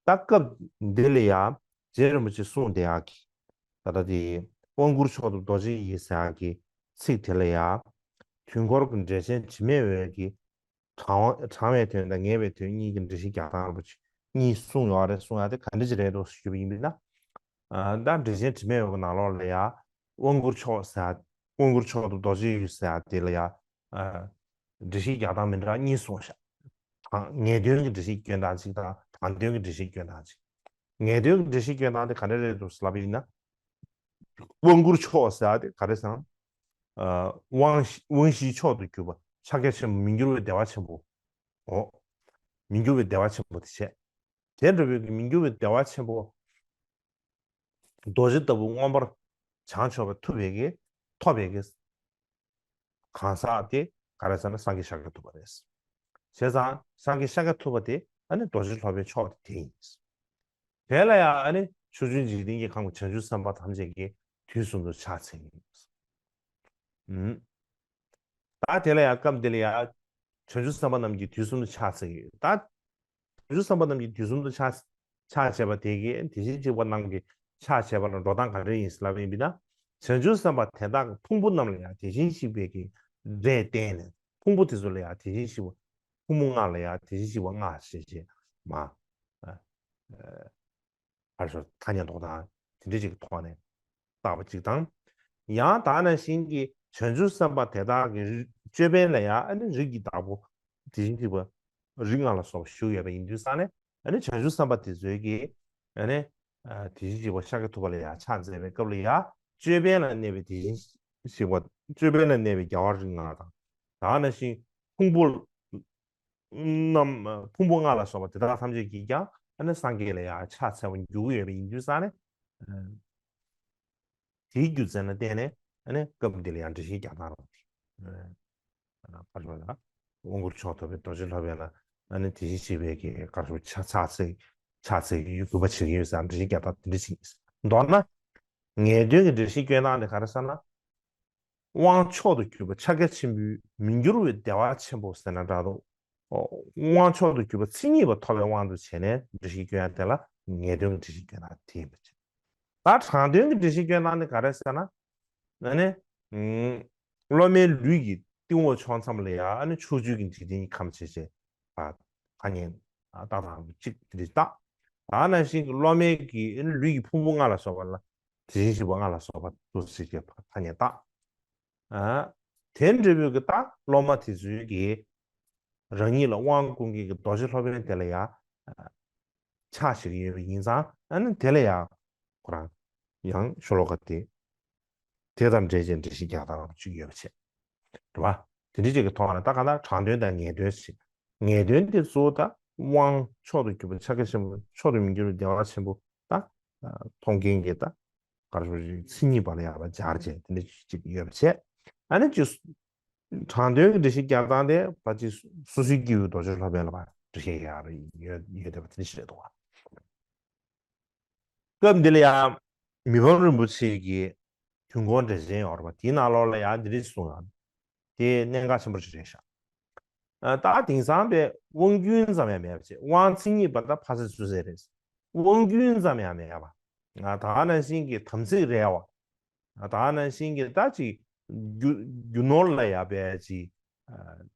ད་སྐབས་འདི་ལ་ཡང་རྗེ་རིན་པོ་ཆེ་གསུངས་དེ་ཡག་གི། ད་ལྟ་དེ་དབང་བསྐུར་མཆོག་ཏུ་རྡོ་རྗེ་ཡིས་ཟེར་ཡག་གི་ཚིག་དེ་ལ་ཡང་། དུས་འཁོར་གྱི་འགྲེལ་ཆེན་དྲི་མེད་འོད་ཀྱི། དྲང་དྲང་བའི་དོན་དང་ངེས་པའི་དོན་གཉིས་ཀྱི་འགྲེལ་བཤད་རྒྱག་སྟངས་རིན་པོ་ཆེ་གཉིས་གསུངས་ཡོད་རེད། གསུངས་ཡ་དེ་ག་འདྲ་ཅིག་རེད་འདུག་ཞུས་པ་ཡིན་ན། ཨ། ད་འགྲེལ་ཆེན་དྲི་མེད་འོད་ཀྱི་ནང་ལོགས་ལ་ཡ་དབང་བསྐུར་མཆོག་ཟེར་ཡ། དབང་བསྐུར་མཆོག་ཏུ་རྡོ་རྗེ་ཡིས་ཟེར་ཡ་དེ་ལ་ཡ། ཨ། འགྲེལ་བཤད་རྒྱག་སྟངས་མི་འདྲ་གཉིས་གསུངས་ཤག་དྲང་ངེས་དོན་གྱི་འགྲེལ་བཤད་སྐྱོན་སྟངས་གཅིག་དང་དྲང་དོན་གྱི་འགྲེལ་བཤད་སྐྱོན་སྟངས་གཅིག་ངེས་དོན་གྱི་འགྲེལ་བཤད་སྐྱོན་སྟངས་དེ་ག་འདྲ་རེད་འདུག་ལབ་པ་ཡིན་ན། དབང་བསྐུར་མཆོག་ཟེར་ཡ་དེ་ག་རེ་ཟེར་ན། ཨ། དབང་དབང་བཞིའི་མཆོག་ཏུ་གྱུར་པ་ཕྱག་རྒྱ་ཆེན་པོ་མི་འགྱུར་བའི་བདེ་བ་ཆེན་པོ། འོ། མི་འགྱུར་བའི་བདེ་བ་ཆེན་པོ་དེ་བྱས། དེ་འདྲ་བའི་གི་མི་འགྱུར་བའི་བདེ་བ་ཆེན་པོ། རྡོ་རྗེ་ལྟ་བུ་མངོན་པར་བྱང་ཆུབ་པ་ཐོབ་པའི་གི་ཐོབ་པའི་གི་གང་ཟག་དེ་ག་རེ་ཟེར་ན་སངས་རྒྱས་ཤཱཀྱ་ཐུབ་པ་རེད། བྱས་ཙང་སངས་རྒྱས་ཤཱཀྱ་ཐུབ་པ་དེ་ཨ་ནི་རྡོ་རྗེ་སློབ་དཔོན་མཆོག་དེ་དེ་ཡིན། དེ་ལ་ཡང་ཨ་ནི་ཕྱོགས་བཅུའི་འཇིག་རྟེན་གྱི་ཁམས་ཀྱི་བྱང་ཆུབ་སེམས་དཔའ་ཐམས་ཅད་ཀྱིས་དུས་གསུམ་དུ་ཕྱག་འཚལ་གྱི་ཡིན། ད་དེ་ལ་ཡང་སྐབས་འདི་ལ་ཡང་བྱང་ཆུབ་སེམས་དཔའ་རྣམས་ཀྱིས་དུས་གསུམ་དུ་ཕྱག་འཚལ་གྱི་ཡོད། ད་བྱང་ཆུབ་སེམས་དཔའ་རྣམས་ཀྱིས་དུས་གསུམ་དུ་ཕྱག་ཕྱག་བྱས་པ་དེ་གིས་དེ་བཞིན་གཤེགས་པ་རྣམས་ཀྱིས་ཕྱག་བྱས་པ་ལ་འགྲོ་སྟངས་ག་འདྲ་ཡིན་ལབ་ཡིན་པས་ན། བྱང་ཆུབ་སེམས་དཔའ་དེ་དག་གི་ཕུང་པོ་རྣམས་ལ་ཡང་དེ་བཞིན་གཤེགས་པའི་གི་སྒྲས་བསྟན་ནས་ཕུང་པོ་དེ་ཚོ་ལ་ཡང་དེ་བཞིན་གཤེགས་པ། ཕུང་པོ་ལྔ་ལ་ཡང་དེ་བཞིན་གཤེགས་པ་ལྔ་ཞེས་བྱས་མ། ཨ། ཨ། ཕར་ཚུར་ཐ་སྙད་འདོགས་སྟངས་དེ་འདྲ་ཅིག་གི་ཐོག་ནས་བཏགས་པ་ཅིག་དང་། ཡང་ད་ག་ནང་བཞིན་གྱི་བྱང་ཆུབ་སེམས་དཔའ་དེ་དག་གི་རིགས་ཅོད་པན་ལ་ཡང་ཨ་ནི་རིགས་ཀྱི་བདག་པོ་དེ་བཞིན་གཤེགས་པ་རིགས་ལྔ་ལ་སོགས་པ་བཞུགས་ཡོད་པ་ཡིན་དུས་ཙང་ནས། ཨ་ནི་བྱང་ཆུབ་སེམས་དཔའ་དེ་ཚོའི་གི་ཨ་ནི་ཨ་དེ་བཞིན་གཤེགས་པ་ཤཱཀྱ་ཐུབ་པ་ལ་ཡང་ཕྱག་འཚལ་བའི་སྐབས་ལ་ཡང་ཅོད་པན་ལ་གནས་པའི་དེ་བཞིན་གཤེགས་པ་ཅོད་པན་ལ་གནས་པའི་རྒྱལ་བ་རིགས་ལྔ་དང་། ད་ག་ནང་བཞིན་ཕུང་པོ་རྣམས་ཕུང་པོ་ལྔ་ལ་སོགས་པ་དེ་དག་ཐམས་ཅད་ཀྱིས་ཀྱང་ཨ་ནི་སངས་རྒྱས་ལ་ཡང་ཕྱག་འཚལ་བར་འགྱུར་གྱི་ཡོད་པ་ཡིན་དུས་ཙང་ནས། དེའི་རྒྱུ་མཚན་ལ་བརྟེན་ནས་ཨ་ནི་སྐབས་འདི་ལ་ཡང་འགྲེལ་བཤད་རྒྱག་སྟངས་རང་དེ་ཕར་ཕྱོགས་ལ། དབང་བསྐུར་མཆོག་ཐོབ་པའི་རྡོ་རྗེ་སློབ་དཔོན་ལ་ཨ་ནི་དེ་བཞིན་གཤེགས་པའི་གི་ག་རེ་ཟེར་ཕྱག་འཚལ་ཕྱག་འཚལ་གྱི་ཡོད། གུས་པ་བྱེད་ཀྱི་ཡོད་ཟེར་འགྲེལ་བཤད་རྒྱག་སྟངས་དེ་འདྲ་ཞིག་ཡིན། མདོར་ན་ངེས་དོན་གྱི་འགྲེལ་བཤད་སྐྱོན་སྟངས་དེ་ག་རེ་ཟེར་ན། དབང་མཆོག་ཏུ་གྱུར་པ་ཕྱག་རྒྱ་ཆེན་པོའི་མི་འགྱུར་བའི་བདེ་བ་ཆེན་པོ་ཟེར་ན་འདྲ་འདུག་དབང་མཆོག་ཏུ་གྱུར་པ་མཚན་ཉིད་པ་ཐོབ་པའི་དབང་དུ་བྱས་ནས་འགྲེལ་བཤད་སྐྱོན་ཡ་དེ་ལ་ངེས་དོན་གྱི་འགྲེལ་བཤད་སྐྱོན་སྟངས་དེ་ཡིན་པ་བྱས། ད་དྲང་དོན་གྱི་འགྲེལ་བཤད་སྐྱོན་སྟངས་དེ་ག་རེ་ཟེར་ན། ཨ་ནི། ཨུམ། སློབ་མའི་ལུས་ཀྱི་གཏིང་འོག་ཕྱོགས་མཚམས་ལ་ཡང་ཨ་ནི་ཕྱོགས་བཅུའི་གི་འཇིག་རྟེན་གྱི་ཁམས་ཆེ་ཆེ། ཐ་སྙད་རྟགས་དང་གཅིག་དེ་འདྲ་བཏགས། ད་ནང་བཞིན་གྱི་སློབ་མའི་གི་ཨ་ནི་ལུས་ཀྱི་ཕུང་པོ་ལྔ་ལ་སོགས་པ་ལ་དེ་བཞིན་གཤེགས་པ་ལྔ་ལ་སོགས་པ་དུ་ཟེར་གྱི་ཐ་སྙད་བཏགས། ཨ། དེ་འདྲ་བོའི་གི་ད་སློབ་མ་དེ་ཚོའི་གི་རང་ཉིད་ལ་དབང་བསྐུར་མཁན་གྱི་རྡོ་རྗེ་སློབ་དཔོན་དེ་ལ་ཡང་ཕྱག་བྱེད་ཀྱི་ཡོད་པ་ཡིན་ཙང་ཨ་ནི་དེ་ལ་ཡང་ཁོ་རང་ཡང་ཤོ་ལོ་ཀ་དེ་དེ་དང་འབྲེལ་བྱས་འགྲེལ་བཤད་རྒྱག་སྟངས་གཅིག་ཡོད་པ་བྱས། རེད་བ། དེ་འདྲ་ཅིག་གི་ཐོག་ནས་ད་ག་ན་དྲང་དོན་དང་ངེས་དོན་ཞིག་ངེས་དོན་དེ་གཙོ་བོ་ད་དབང་མཆོག་ཏུ་གྱུར་པ་ཕྱག་རྒྱ་ཆེན་པོ་མཆོག་ཏུ་མི་འགྱུར་བའི་བདེ་བ་ཆེན་པོ་ད་མཐོང་མཁན་གྱི་ད་ག་རེ་ཞིག་མཚན་ཉིད་པ་ལ་ཡང་ཕར་སྦྱར་བྱས་དེ་འདྲ་ཅིག་ཡོད་པ་བྱས། ཨ་ནི་ཅིག་དྲང་དོན་གྱི་འགྲེལ་བཤད་རྒྱག་སྟངས་དེ་ཕལ་ཆེར་སོ་སོའི་སྐྱེས་བུ་རྡོ་རྗེ་སློབ་དཔོན་ལ་ཕར་འགྲེལ་བཤད་ཡག་རེ་ཡོད་ཡོད་བསྡད་པ་དེ་འདྲ་ཞིག་རེད་འདུག་བ། སྐབས་འདི་ལ་ཡང་མི་ཕམ་རིན་པོ་ཆེ་གི་དུས་འཁོར་འགྲེལ་ཆེན་ཡོད་རེད་པ། དེའི་ནང་ལོགས་ལ་ཡང་འདི་འདྲ་གསུངས་ཡོད། དེ་གནད་འགག་ཆེན་པོ་ཞིག་རེད་ཤག་ཨ། ད་དེང་སང་པའི་དབང་རྒྱུན་ཙམ་ཡང་མེད་པ་བྱས། དབང་མཚན་ཉིད་པ་དང་ཕ་ས་ཚུལ་ཟེར་རེད། དབང་རྒྱུན་ཙམ་ཡང་མེད་པ། ཨ། ད་ནང་བཞིན་གྱི་དམ་ཚིག་རེད་བ། ཨ། ད་ནང་བཞིན་གྱི་ད་ཅིག་རྒྱུ་རྒྱུ་ནོར་ལ་ཡང་པའི་ཅིག་ཨ།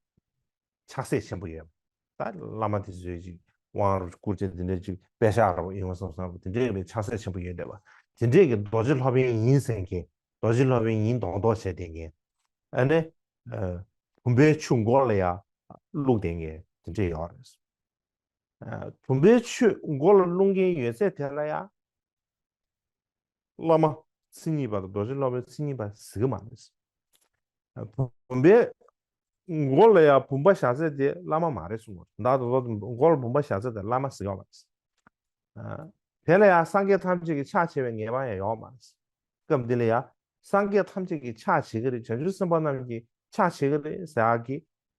ཆགས་སྲེད་ཆེན་པོ་ཡོད། ད་བླ་མ་དེ་ཚོས་ཅིག་དབང་རུ་བསྐུར་བྱས་དེ་འདྲ་ཅིག་པད་ཤག་རུ་ཡོང་བ་བསམ་བསམ་དེ་འདྲའི་བའི་ཆགས་སྲེད་ཆེན་པོ་ཡོད་བསྡད་པ། དེ་འདྲའི་གི་རྡོ་རྗེ་སློབ་དཔོན་ཡིན་ཟེར་མཁན། རྡོ་རྗེ་སློབ་དཔོན་ཡིན་མདོག་མདོག་བྱས་བསྡད་མཁན། ཨ་ནི། ཨ། བུམ་པའི་ཆུ་མགོ་ལ་ཡང་བླུགས་བསྡད་མཁན་དེ་འདྲ་ཡོད་རེད། ཨ། བུམ་པའི་ཆུ་མགོ་ལ་བླུགས་མཁན་ཡོད་ཚད་དེ་ལ་ཡང་བླ་མ་མཚན་ཉིད་པ་དང་རྡོ་རྗེ་སློབ་དཔོན་མཚན་ཉིད་པ་ཟེར་གྱི་མ་རེད། བུམ་པའི་མགོ་ལ་ཡང་བུམ་པ་བཞག་ཚད་དེ་བླ་མ་མ་རེད་གསུངས་པ། ད་དོ་དོ་མགོ་ལ་བུམ་པ་བཞག་ཚད་དེ་བླ་མ་ཟེར་གྱི་མ་རེད། ཨ། དེ་ལ་ཡང་སངས་རྒྱས་ཐམས་ཅད་ཀྱི་ཕྱག་བྱེད་པའི་ངེས་པ་ཡང་ཡོད་མ་རེད། སྐབས་འདི་ལ་ཡང་སངས་རྒྱས་ཐམས་ཅད་ཀྱི་ཕྱག་བྱེད་ཀྱི་རེད། བྱང་ཆུབ་སེམས་དཔའ་རྣམས་ཀྱི་ཕྱག་བྱེད་ཀྱི་རེད་ཟེར་ཡག་གི།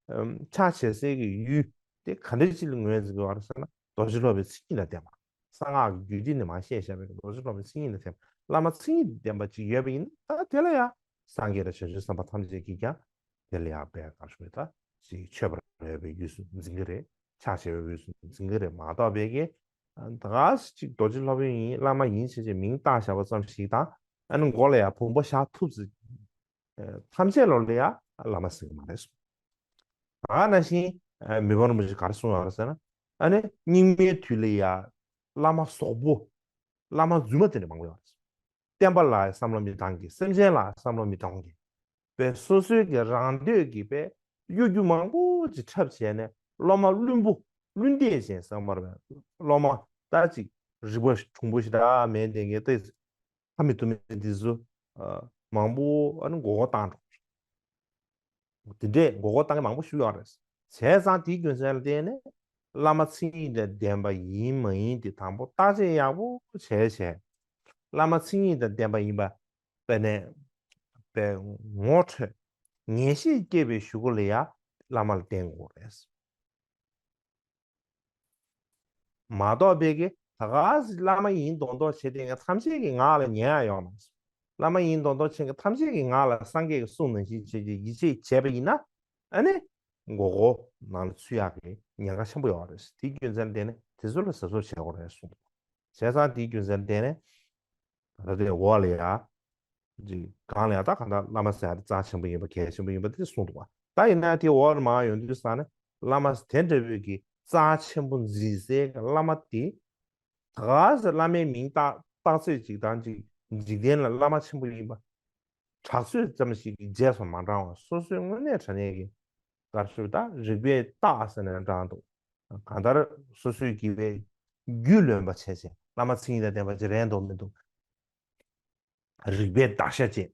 ཨམ། ཕྱག་བྱེད་སའི་གི་ཡུལ་དེ་ག་འདྲ་ཅིག་ལ་ངོས་འཛིན་དགོས་པ་རེད་ཟེར་ན། རྡོ་རྗེ་སློབ་དཔོན་མཚན་ཉིད་དང་ལྡན་པ། གསང་སྔགས་ཀྱི་རྒྱུད་སྡེ་ནས་མར་བཤད་བཞག་པའི་རྡོ་རྗེ་སློབ་དཔོན་མཚན་ཉིད་དང་ལྡན་པ། བླ་མ་མཚན་ཉིད་དང་ལྡན་པ་ཅིག་ཡོད་པ་ཡིན་ན་ད་དེ་ལ་ཡང་སངས་རྒྱས་དང་བྱང་ཆུབ་སེམས་དཔའ་ཐམས་ཅད་ཀྱིས་ཀྱང་དེ་ལ་ཡང་དཔེ་ག་རེ་ཞུ་དགོས། ད་ཅིག་མཆོད་པར་འོས་པའི་དབུས་སུ་འཛིན་གྱི་རེད། ཕྱག་བྱེད་པའི་དབུས་སུ་འཛིན་གྱི་རེད་མ་གཏོགས་པའི་གི། ད་ག་ཅིག་རྡོ་རྗེ་སློབ་དཔོན་ཡིན་བླ་མ་ཡིན་བྱས་བྱས་མིང་བཏགས་བཞག་པ་ཙམ་ཞིག་དང་། ཨ་ནི་མགོ་ལ་ཡང་བུམ་པ་བཞག་ཐུབ་ཚེ། ཐམས་ཅད་ལོ་ལ་ཡང་བླ་མ་ཟེར་གྱི་མ་རེད་གསུངས། ད་ནང་བཞིན་མི་ཕམ་རིན་པོ་ཆེས་ག་རེ་གསུངས་ཡོད་རེད་ཟེར་ན། ཨ་ནི་སྙིགས་མའི་དུས་ལ་ཡང་བླ་མ་ཟོག་པོ། བླ་མ་རྫུན་མ་དེ་འདྲ་མང་པོ་ཡོད་རེད། བསྟན་པ་ལ་བསམ་བློ་མི་བཏང་མཁན། སེམས་ཅན་ལ་བསམ་བློ་མི་གཏོང་མཁན། པའི་སོ་སོའི་གི་རང་འདོད་ཀྱི་པའི་གཡོ་སྒྱུ་མང་པོ་ཅིག་འཁྲབ་བྱས་ནས་སློབ་མ་བླུན་པོ་བླུན་འདས་ཅན་བསམ་པར་བའི་སློབ་མ་ད་ཅིག་རིག་པ་གྲུང་པོ་ཞེ་དྲག་མེད་བསྡད་མཁན་ཏེ། ཧ་མི་གཏུམ་མི་འདི་ཚོ་མང་པོ་ཨ་ནི་མགོ་སྐོར་བཏང་འགྲོ། དེ་འདྲས་མགོ་སྐོར་བཏང་མཁན་མང་པོ་ཞིག་ཡོད་རེད། བྱས་ཙང་དེའི་རྒྱུ་མཚན་ལ་བརྟེན་ནས་བླ་མ་མཚན་ཉིད་དང་ལྡན་པ་ཡིན་མ་ཡིན་དེ་དང་པོ་བརྟག་དཔྱད་ཡག་པོ་བྱས་བྱས། བླ་མ་མཚན་ཉིད་དང་ལྡན་པ་ཡིན་པ་དཔེར་ན་པའི་ངོ་འཕྲོད་ངེས་ཤེས་སྐྱེས་པའི་གཞུག་གུ་ལ་ཡང་བླ་མ་ལ་བརྟེན་དགོས་རེད། མ་གཏོགས་པའི་གི་ད་ག་ཟེ་བླ་མ་ཡིན་མདོག་མདོག་བྱས་ཏེ་ང་ཐམས་ཅད་ཀྱི་ངག་ལ་ཉན་ཡ་ཡོད་མ་རེད། བླ་མ་ཡིན་མདོག་མདོག་བྱས་ཀྱི་ཐམས་ཅད་ཀྱི་ངག་ལ་སངས་རྒྱས་ཀྱི་གསུང་ནང་བཞིན་བྱས་ཀྱི་ཡིད་ཆེས་བྱས་པ་ཡིན་ན། ཨ་ནི་མགོ་སྐོར་ནང་ལ་ཚུད་ཡག་གི་ཉེན་ཁ་ཆེན་པོ་ཡོད་རེད། དེའི་རྒྱུ་མཚན་ལ་བརྟེན་ནས་དེ་ཚོ་ལ་གཟབ་གཟབ་བྱེད་དགོས་རེད་གསུངས་འདུག་བྱས་ཙང་དེའི་རྒྱུ་མཚན་ལ་བརྟེན་ནས་ད་ལྟ་དེ་འོག་ལ་ཡ་ཅིག་གང་ལ་ཡ་ད་གང་ལྟར་བླ་མ་ཟེར་ཡ་དེ་རྩ་ཆེན་པོ་ཡིན་པ་གལ་ཆེན་པོ་ཡིན་པ་དེ་གསུངས་འདུག་བ། ད་ཡིན་ན་དེ་འོག་ལ་མར་ཡོང་དུས་ཙང་ནས་བླ་མ་དེ་འདྲ་བོའི་གི་རྩ་ཆེན་པོ་འཛིན་སའི་གི་བླ་མ་དེ་ད་ག་ཟེ་བླ་མའི་མིང་བཏགས་བཏགས་ཚོད་ཅིག་དང་ཅིག་འཇིག་རྟེན་ལ་བླ་མ་ཆེན་པོ་ཡིན་པ། གྲགས་ཚོད་ཙམ་ཞིག་གི་རྗེས་སུ་མ་འབྲང་བར་སོ་སོའི་དངོས་གནས་དྲང་གནས་ཀྱི་ག་རེ་ཞུ་ད་རིག་པའི་རྟགས་ཟེར་ནས་འབྲང་འདུག་གང་ལྟར་སོ་སོའི་དགེ་བའི་རྒྱུ་ལོན་པ་བྱས་བྱས་བླ་མ་མཚན་ཉིད་དང་ལྡན་པ་ཅིག་རེད་འདུག་མི་འདུག་རིག་པའི་བརྡར་ཤ་བཅད།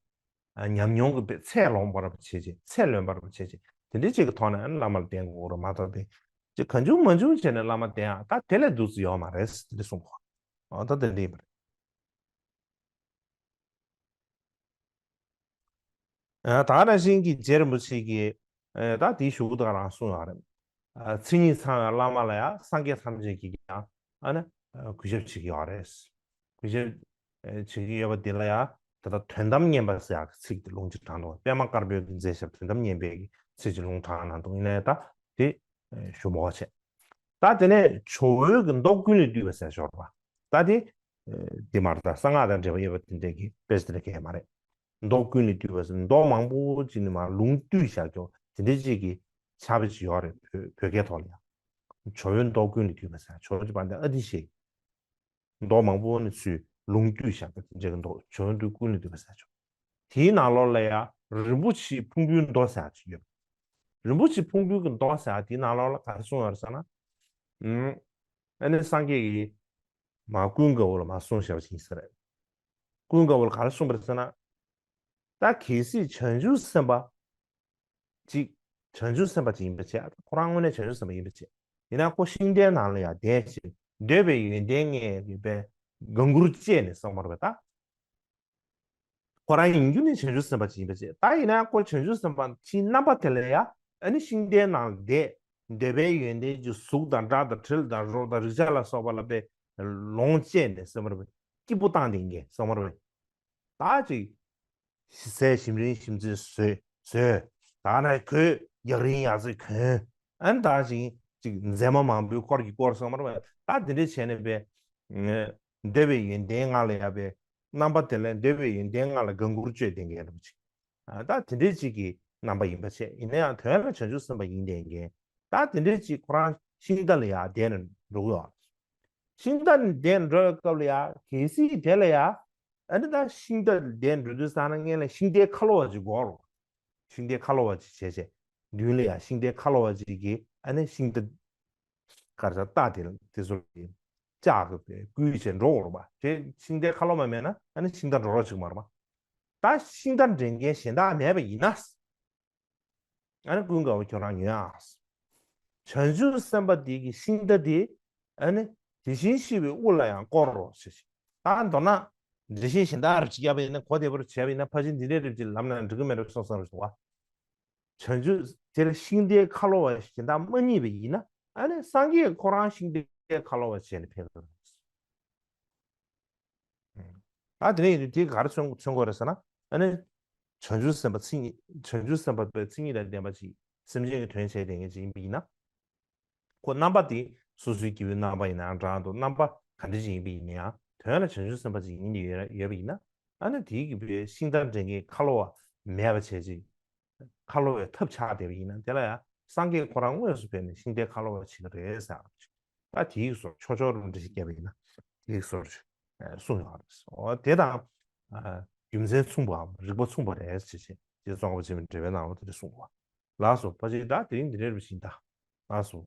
ཉམས་མྱོང་གི་ཚད་ལོན་པར་བྱས་བྱས་ཚད་ལོན་པར་བྱས་བྱས་དེ་འདྲའི་ཅིག་གི་ཐོག་ནས་བླ་མ་ལ་བརྟེན་དགོས་རེད་མ་གཏོགས་པའི་ཅིག་གང་བྱུང་མང་བྱུང་བྱས་ནས་བླ་མ་བསྟེན་ཡག་ད་དེ་ལས་སྡུག་ཙམ་ཡོད་མ་རེད་དེ་འདྲ་གསུངས་པ། ཨ་ད་དེ་འདྲ་ཡིན་པ་རེད། ཨ་ད་ག་ནང་བཞིན་གྱི་རྗེ་རིན་པོ་ཆེ་གིས་ ཨེ་ད་དེའི་གཞུག་གུ་དག་རང་གསུངས་ཡོད་རེད། ཨ་མཚན་ཉིད་ཚང་བའི་བླ་མ་ལ་ཡང་སངས་རྒྱས་ཐམས་ཅད་ཀྱིས་ཀྱང་ཨ་ནི་ཨ་གུས་ཞབས་བྱེད་ཀྱི་ཡོད་རེད། གུས་ཞབས་ཨེ་བྱེད་ཀྱི་ཡོད་པ་འདི་ལ་ཡང་ད་ལྟ་དོན་དམ་བསྙེན་པ་ཟེར་ཡག་གི་ཚིག་དེ་ལུང་ཅིག་དྲངས་འདུག་པདྨ་དཀར་པོའི་གི་མཛད་ཞབས་དོན་དམ་བསྙེན་པའི་གི་ཚིག་ཅིག་ལུང་དྲངས་གནང་འདུག་ཡིན་ནའི་ད་དེ་ཨེ་ཞུ་མ་བ་བྱས། ད་དེ་ནས་ཇོ་བོའི་གི་མདོ་ཀུན་ལས་བཏུས་པ་ཟེར་ཞོར་བ། ད་དེ་ཨེ་དེ་མ་རེད། ད་གསང་སྔགས་དང་འབྲེལ་བ་ཡོད་པ་དེ་འདྲའི་གི་དཔེ་ཆ་དེ་འདྲ་གང་ཡང་མ་རེད། མདོ་ཀུན་ལས་བཏུས་པ་ཟེར་མདོ་མང་པོ་ཅིག་ནས་མར་ལུང་བཏུས་བཞག་ཀྱོག་དེ་འདྲའི་ཅིག་གི་ཕྱག་དཔེ་ཅིག་ཡོད་རེད། བོད་བོད་སྐད་ཐོག་ལ་ཡང་། ཇོ་བོའི་མདོ་ཀུན་ལས་བཏུས་པ་ཟེར། ཇོ་བོ་ཅིག་བ་འདི་ཨ་ཏི་ཤའི་མདོ་མང་པོ་ནས་ཚུར་ལུང་བཏུས་བཞག་པ་དེ་འདྲའི་གི་མདོ་ཇོ་བོའི་མདོ་ཀུན་ལས་བཏུས་པ་ཟེར་ཆོག་དེའི་ནང་ལོགས་ལ་ཡང་རིན་པོ་ཆེའི་ཕུང་པོའི་མདོ་ཟེར་ཡག་ཅིག་ཡོད། རིན་པོ་ཆེའི་ཕུང་པོའི་གི་མདོ་ཟེར་ཡག་དེའི་ནང་ལོགས་ལ་ག་རེ་གསུངས་ཡོད་རེད་ཟེར་ན། ཨུམ། ཨ་ནི་སངས་རྒྱས་ཀྱིས་མ་ཀུན་དགའ་བོ་ལ་མ་གསུངས་བཞག་པ་ཅིག་ཡིན་ས་རེད། ཀུན་དགའ་བོ་ལ་ག་རེ་གསུངས་པ་རེད་ཟེར་ན། ད་གལ་སྲིད་བྱང་ཆུབ་སེམས་དཔའ་ཅིག་བྱང་ཆུབ་སེམས་དཔའ་ཅིག་ཡིན་པ་བྱས། ཁོ་རང་དངོས་གནས་བྱང་ཆུབ་སེམས་དཔའ་ཡིན་པ་བྱས། ཡིན་ན་ཁོ་ཤིང་རྟའི་ནང་ལ་ཡང་བསྡད་ཅིང་འདོད་པའི་ཡོན་ཏན་ལྔས་ཀྱི་པའི་དགའ་མགུར་བཅས་ནས་གསུངས་པ་རེད་པས་ད། ཁོ་རང་ཡིན་རྒྱུ་ནི་བྱང་ཆུབ་སེམས་དཔའ་ཅིག་ཡིན་པ་བྱས། ད་ཡིན་ན་ཁོ་བྱང་ཆུབ་སེམས་དཔའ་ཅིག་རྣམ་པ་དེ་ལ་ཡང་ཨ་ནི་ཤིང་རྟའི་ནང་ལ་བསྡད། འདོད་པའི་ཡོན་ཏན་གྱི་གཟུགས་དང་སྒྲ་དང་དྲི་དང་རོ་དང་རེག་བྱ་ལ་སོགས་པ་ལ་པའི་ལོངས་སྤྱད་ནས་གསུངས་པ་རེད་པས། སྐྱིད་པོ་བཏང་བསྡད་མཁན་གསུངས་པ་རེད་པས། ད་ཅིག་ཟས་ཞིམ་རིན་ཞིམ་ཚིལ་ཟོས་ཟོས། ད་ནི་གོས་ཡག་རིན་ཡག་ཚིལ་གོན། ཨ་ནི་ད་ཅིག་ཅིག་མཛེས་མ་མང་པོའི་སྐོར་གྱི་སྐོར་གསུངས་པ་རེད་པས། ད་དེ་འདྲས་བྱས་ནས་པའི་འདོད་པའི་ཡོན་ཏན་ལྔ་ལ་ཡང་པའི་རྣམ་པ་དེ་ལ་འདོད་པའི་ཡོན་ཏན་ལྔ་ལ་དགའ་མགུར་སྤྱོད་བསྡད་མཁན་རེད་པ་ཅིག་ཨ་ད་དེ་འདྲའི་ཅིག་གི་རྣམ་པ་ཡིན་པ་བྱས། ཡིན་ན་ཡང་དོན་ལ་བྱང་ཆུབ་སེམས་དཔའ་ཡིན་བསྡད་མཁན། ད་དེ་འདྲའི་ཅིག་ཁོ་རང་ཤིང་རྟ་ལ་ཡར་བསྡད་ནས་འགྲོ་གི་ཡོད། ཤིང་རྟ་ནས་བསྡད་ནས་འགྲོ་བའི་སྐབས་ལ་ཡང་གལ་སྲིད་དེ་ལ་ཡང་ཨ་ནི་ད་ཤིང་རྟ་བསྡད་འགྲོ་དུས་ཙང་ན་སྔོན་ལ་ཤིང་རྟའི་ཁ་ལོ་བ་ཅིག་དགོས་རེད། ཤིང་རྟའི་ཁ་ལོ་བ་ཅིག་བྱས་བྱས། མདུན་ལ་ཡང་ཤིང་རྟའི་ཁ་ལོ་བ་ཅིག་གིས་ཨ་ནི་ཤིང་རྟ་ག་རེ་ཟེར། རྟ་དེ་ལ་དེ་ཚོ་ལ་ལྕག་གིས་བསྐུལ་བྱས་འགྲོ་དགོས་རེད་པ། དེ་ཤིང་རྟའི་ཁ་ལོ་བ་མེད་ན་ཨ་ནི་ཤིང་རྟ་འགྲོ་རོགས་བྱེད་ཀྱི་མ་རེད་པ། ད་ཤིང་རྟ་འདྲེན་མཁན་གཞན་དག་མེད་པ་ཡིན་ན། ཨ་ནི་ཀུན་དགའ་བོ་ཁྱོད་རང་ཉོན་ཨ། བྱང་ཆུབ་སེམས་དཔའ་དེ་གི་ཤིང་རྟ་དེ་ཨ་ནི་དེ་བཞིན་གཤེགས་པའི་དབུ་ལ་ཡང་བསྐོར་རོ་ཞེས། ད་མདོར་ན་འདྲེ་ཤིང་གཞན་དག་རེ་བྱེད་ཡ་བ་ཡིན་ན། གོ་བདེ་པོ་རེ་བྱས་པ་ཡིན་ན། ཕར་ཕྱིན་འདི་འདྲའི་རེ་བྱེད་ལམ་ན་འགྲིག་གི་མེད་རེད་བསམ་བསམ་རེད་བ། བྱང་ཆུབ་དེར་ཤིང་རྟའི་ཁ་ལོ་བ་གཞན་དག་མ་རྙེད་པ་ཡིན་ན། ཨ་ནི་སངས་རྒྱས་ཁོ་རང་ཤིང་རྟའི་ཁ་ལོ་བ་བྱས་ནས་ཕེབས་དགོས། ཨ་དེ་ནས་དེ་ག་རེ་མཚོན་མཚོན་དགོས་རེད་ཟེར་ན། ཨ་ནི་བྱང་ཆུབ་སེམས་དཔའ་མཚན་ཉིད། བྱང་ཆུབ་སེམས་དཔའ་པའི་མཚན་ཉིད་དང་ལྡན་པ་ཅིག་སེམས་ཅན་གྱི་དོན་བྱས་བསྡད་མཁན་ཅིག་ཡིན་པ་ཡིན་ན། ཁོ་རྣམ་པ་དེ་སོ་སོའི་སྐྱེ་བོའི་རྣམ་པ་ཡིན་ནའང་འདྲ་འདུག་རྣམ་པ་ག་འདྲ་ཅིག་ཡིན་པ་ཡིན་ན་ཡང་དོན་ལ་བྱང་ཆུབ་སེམས་དཔའ་ཅིག་ཡིན་ཡོད་ཡོད་པ་ཡིན་ན། ཨ་ནི་དེའི་གི་བའི་ཤིང་རྟ་འདྲེན་མཁན་ཁ་ལོ་བ་མེད་པ་བྱས་ཅིག་ཁ་ལོ་བའི་ཐབས་ཆགས་བསྡད་པ་ཡིན་ན། དེ་ལ་ཡང་སངས་རྒྱས་ཁོ་རང་དངོས་སུ་ཕེབས་ནས་ཤིང་རྟའི་ཁ་ལོ་བ་བྱེད་ཀྱི་རེད་ཟེར། ད་དེའི་སོར་ཆོས་ཕྱོགས་རུ་འགྲེལ་བཤད་བརྒྱབ་པ་ཡིན་ན་དེའི་སོར་གསུངས་ཡོད་རེད། འོ་དེ་དང་རྒྱུ་མཚན་མཚུངས་པའམ་རིགས་པ་མཚུངས་པ་རེད་ཟེར་བྱས། རྗེ་ཙོང་ཁ་པ་ཆེན་པོའི་འགྲེལ་པའི་ནང་ལ་དེ་འདྲ་གསུངས་པ། ལགས་སོ། ཕལ་ཆེར་ད་དེ་རིང་འདི་འདྲ་རེད་པ་ཞིག་ད། ལགས་སོ།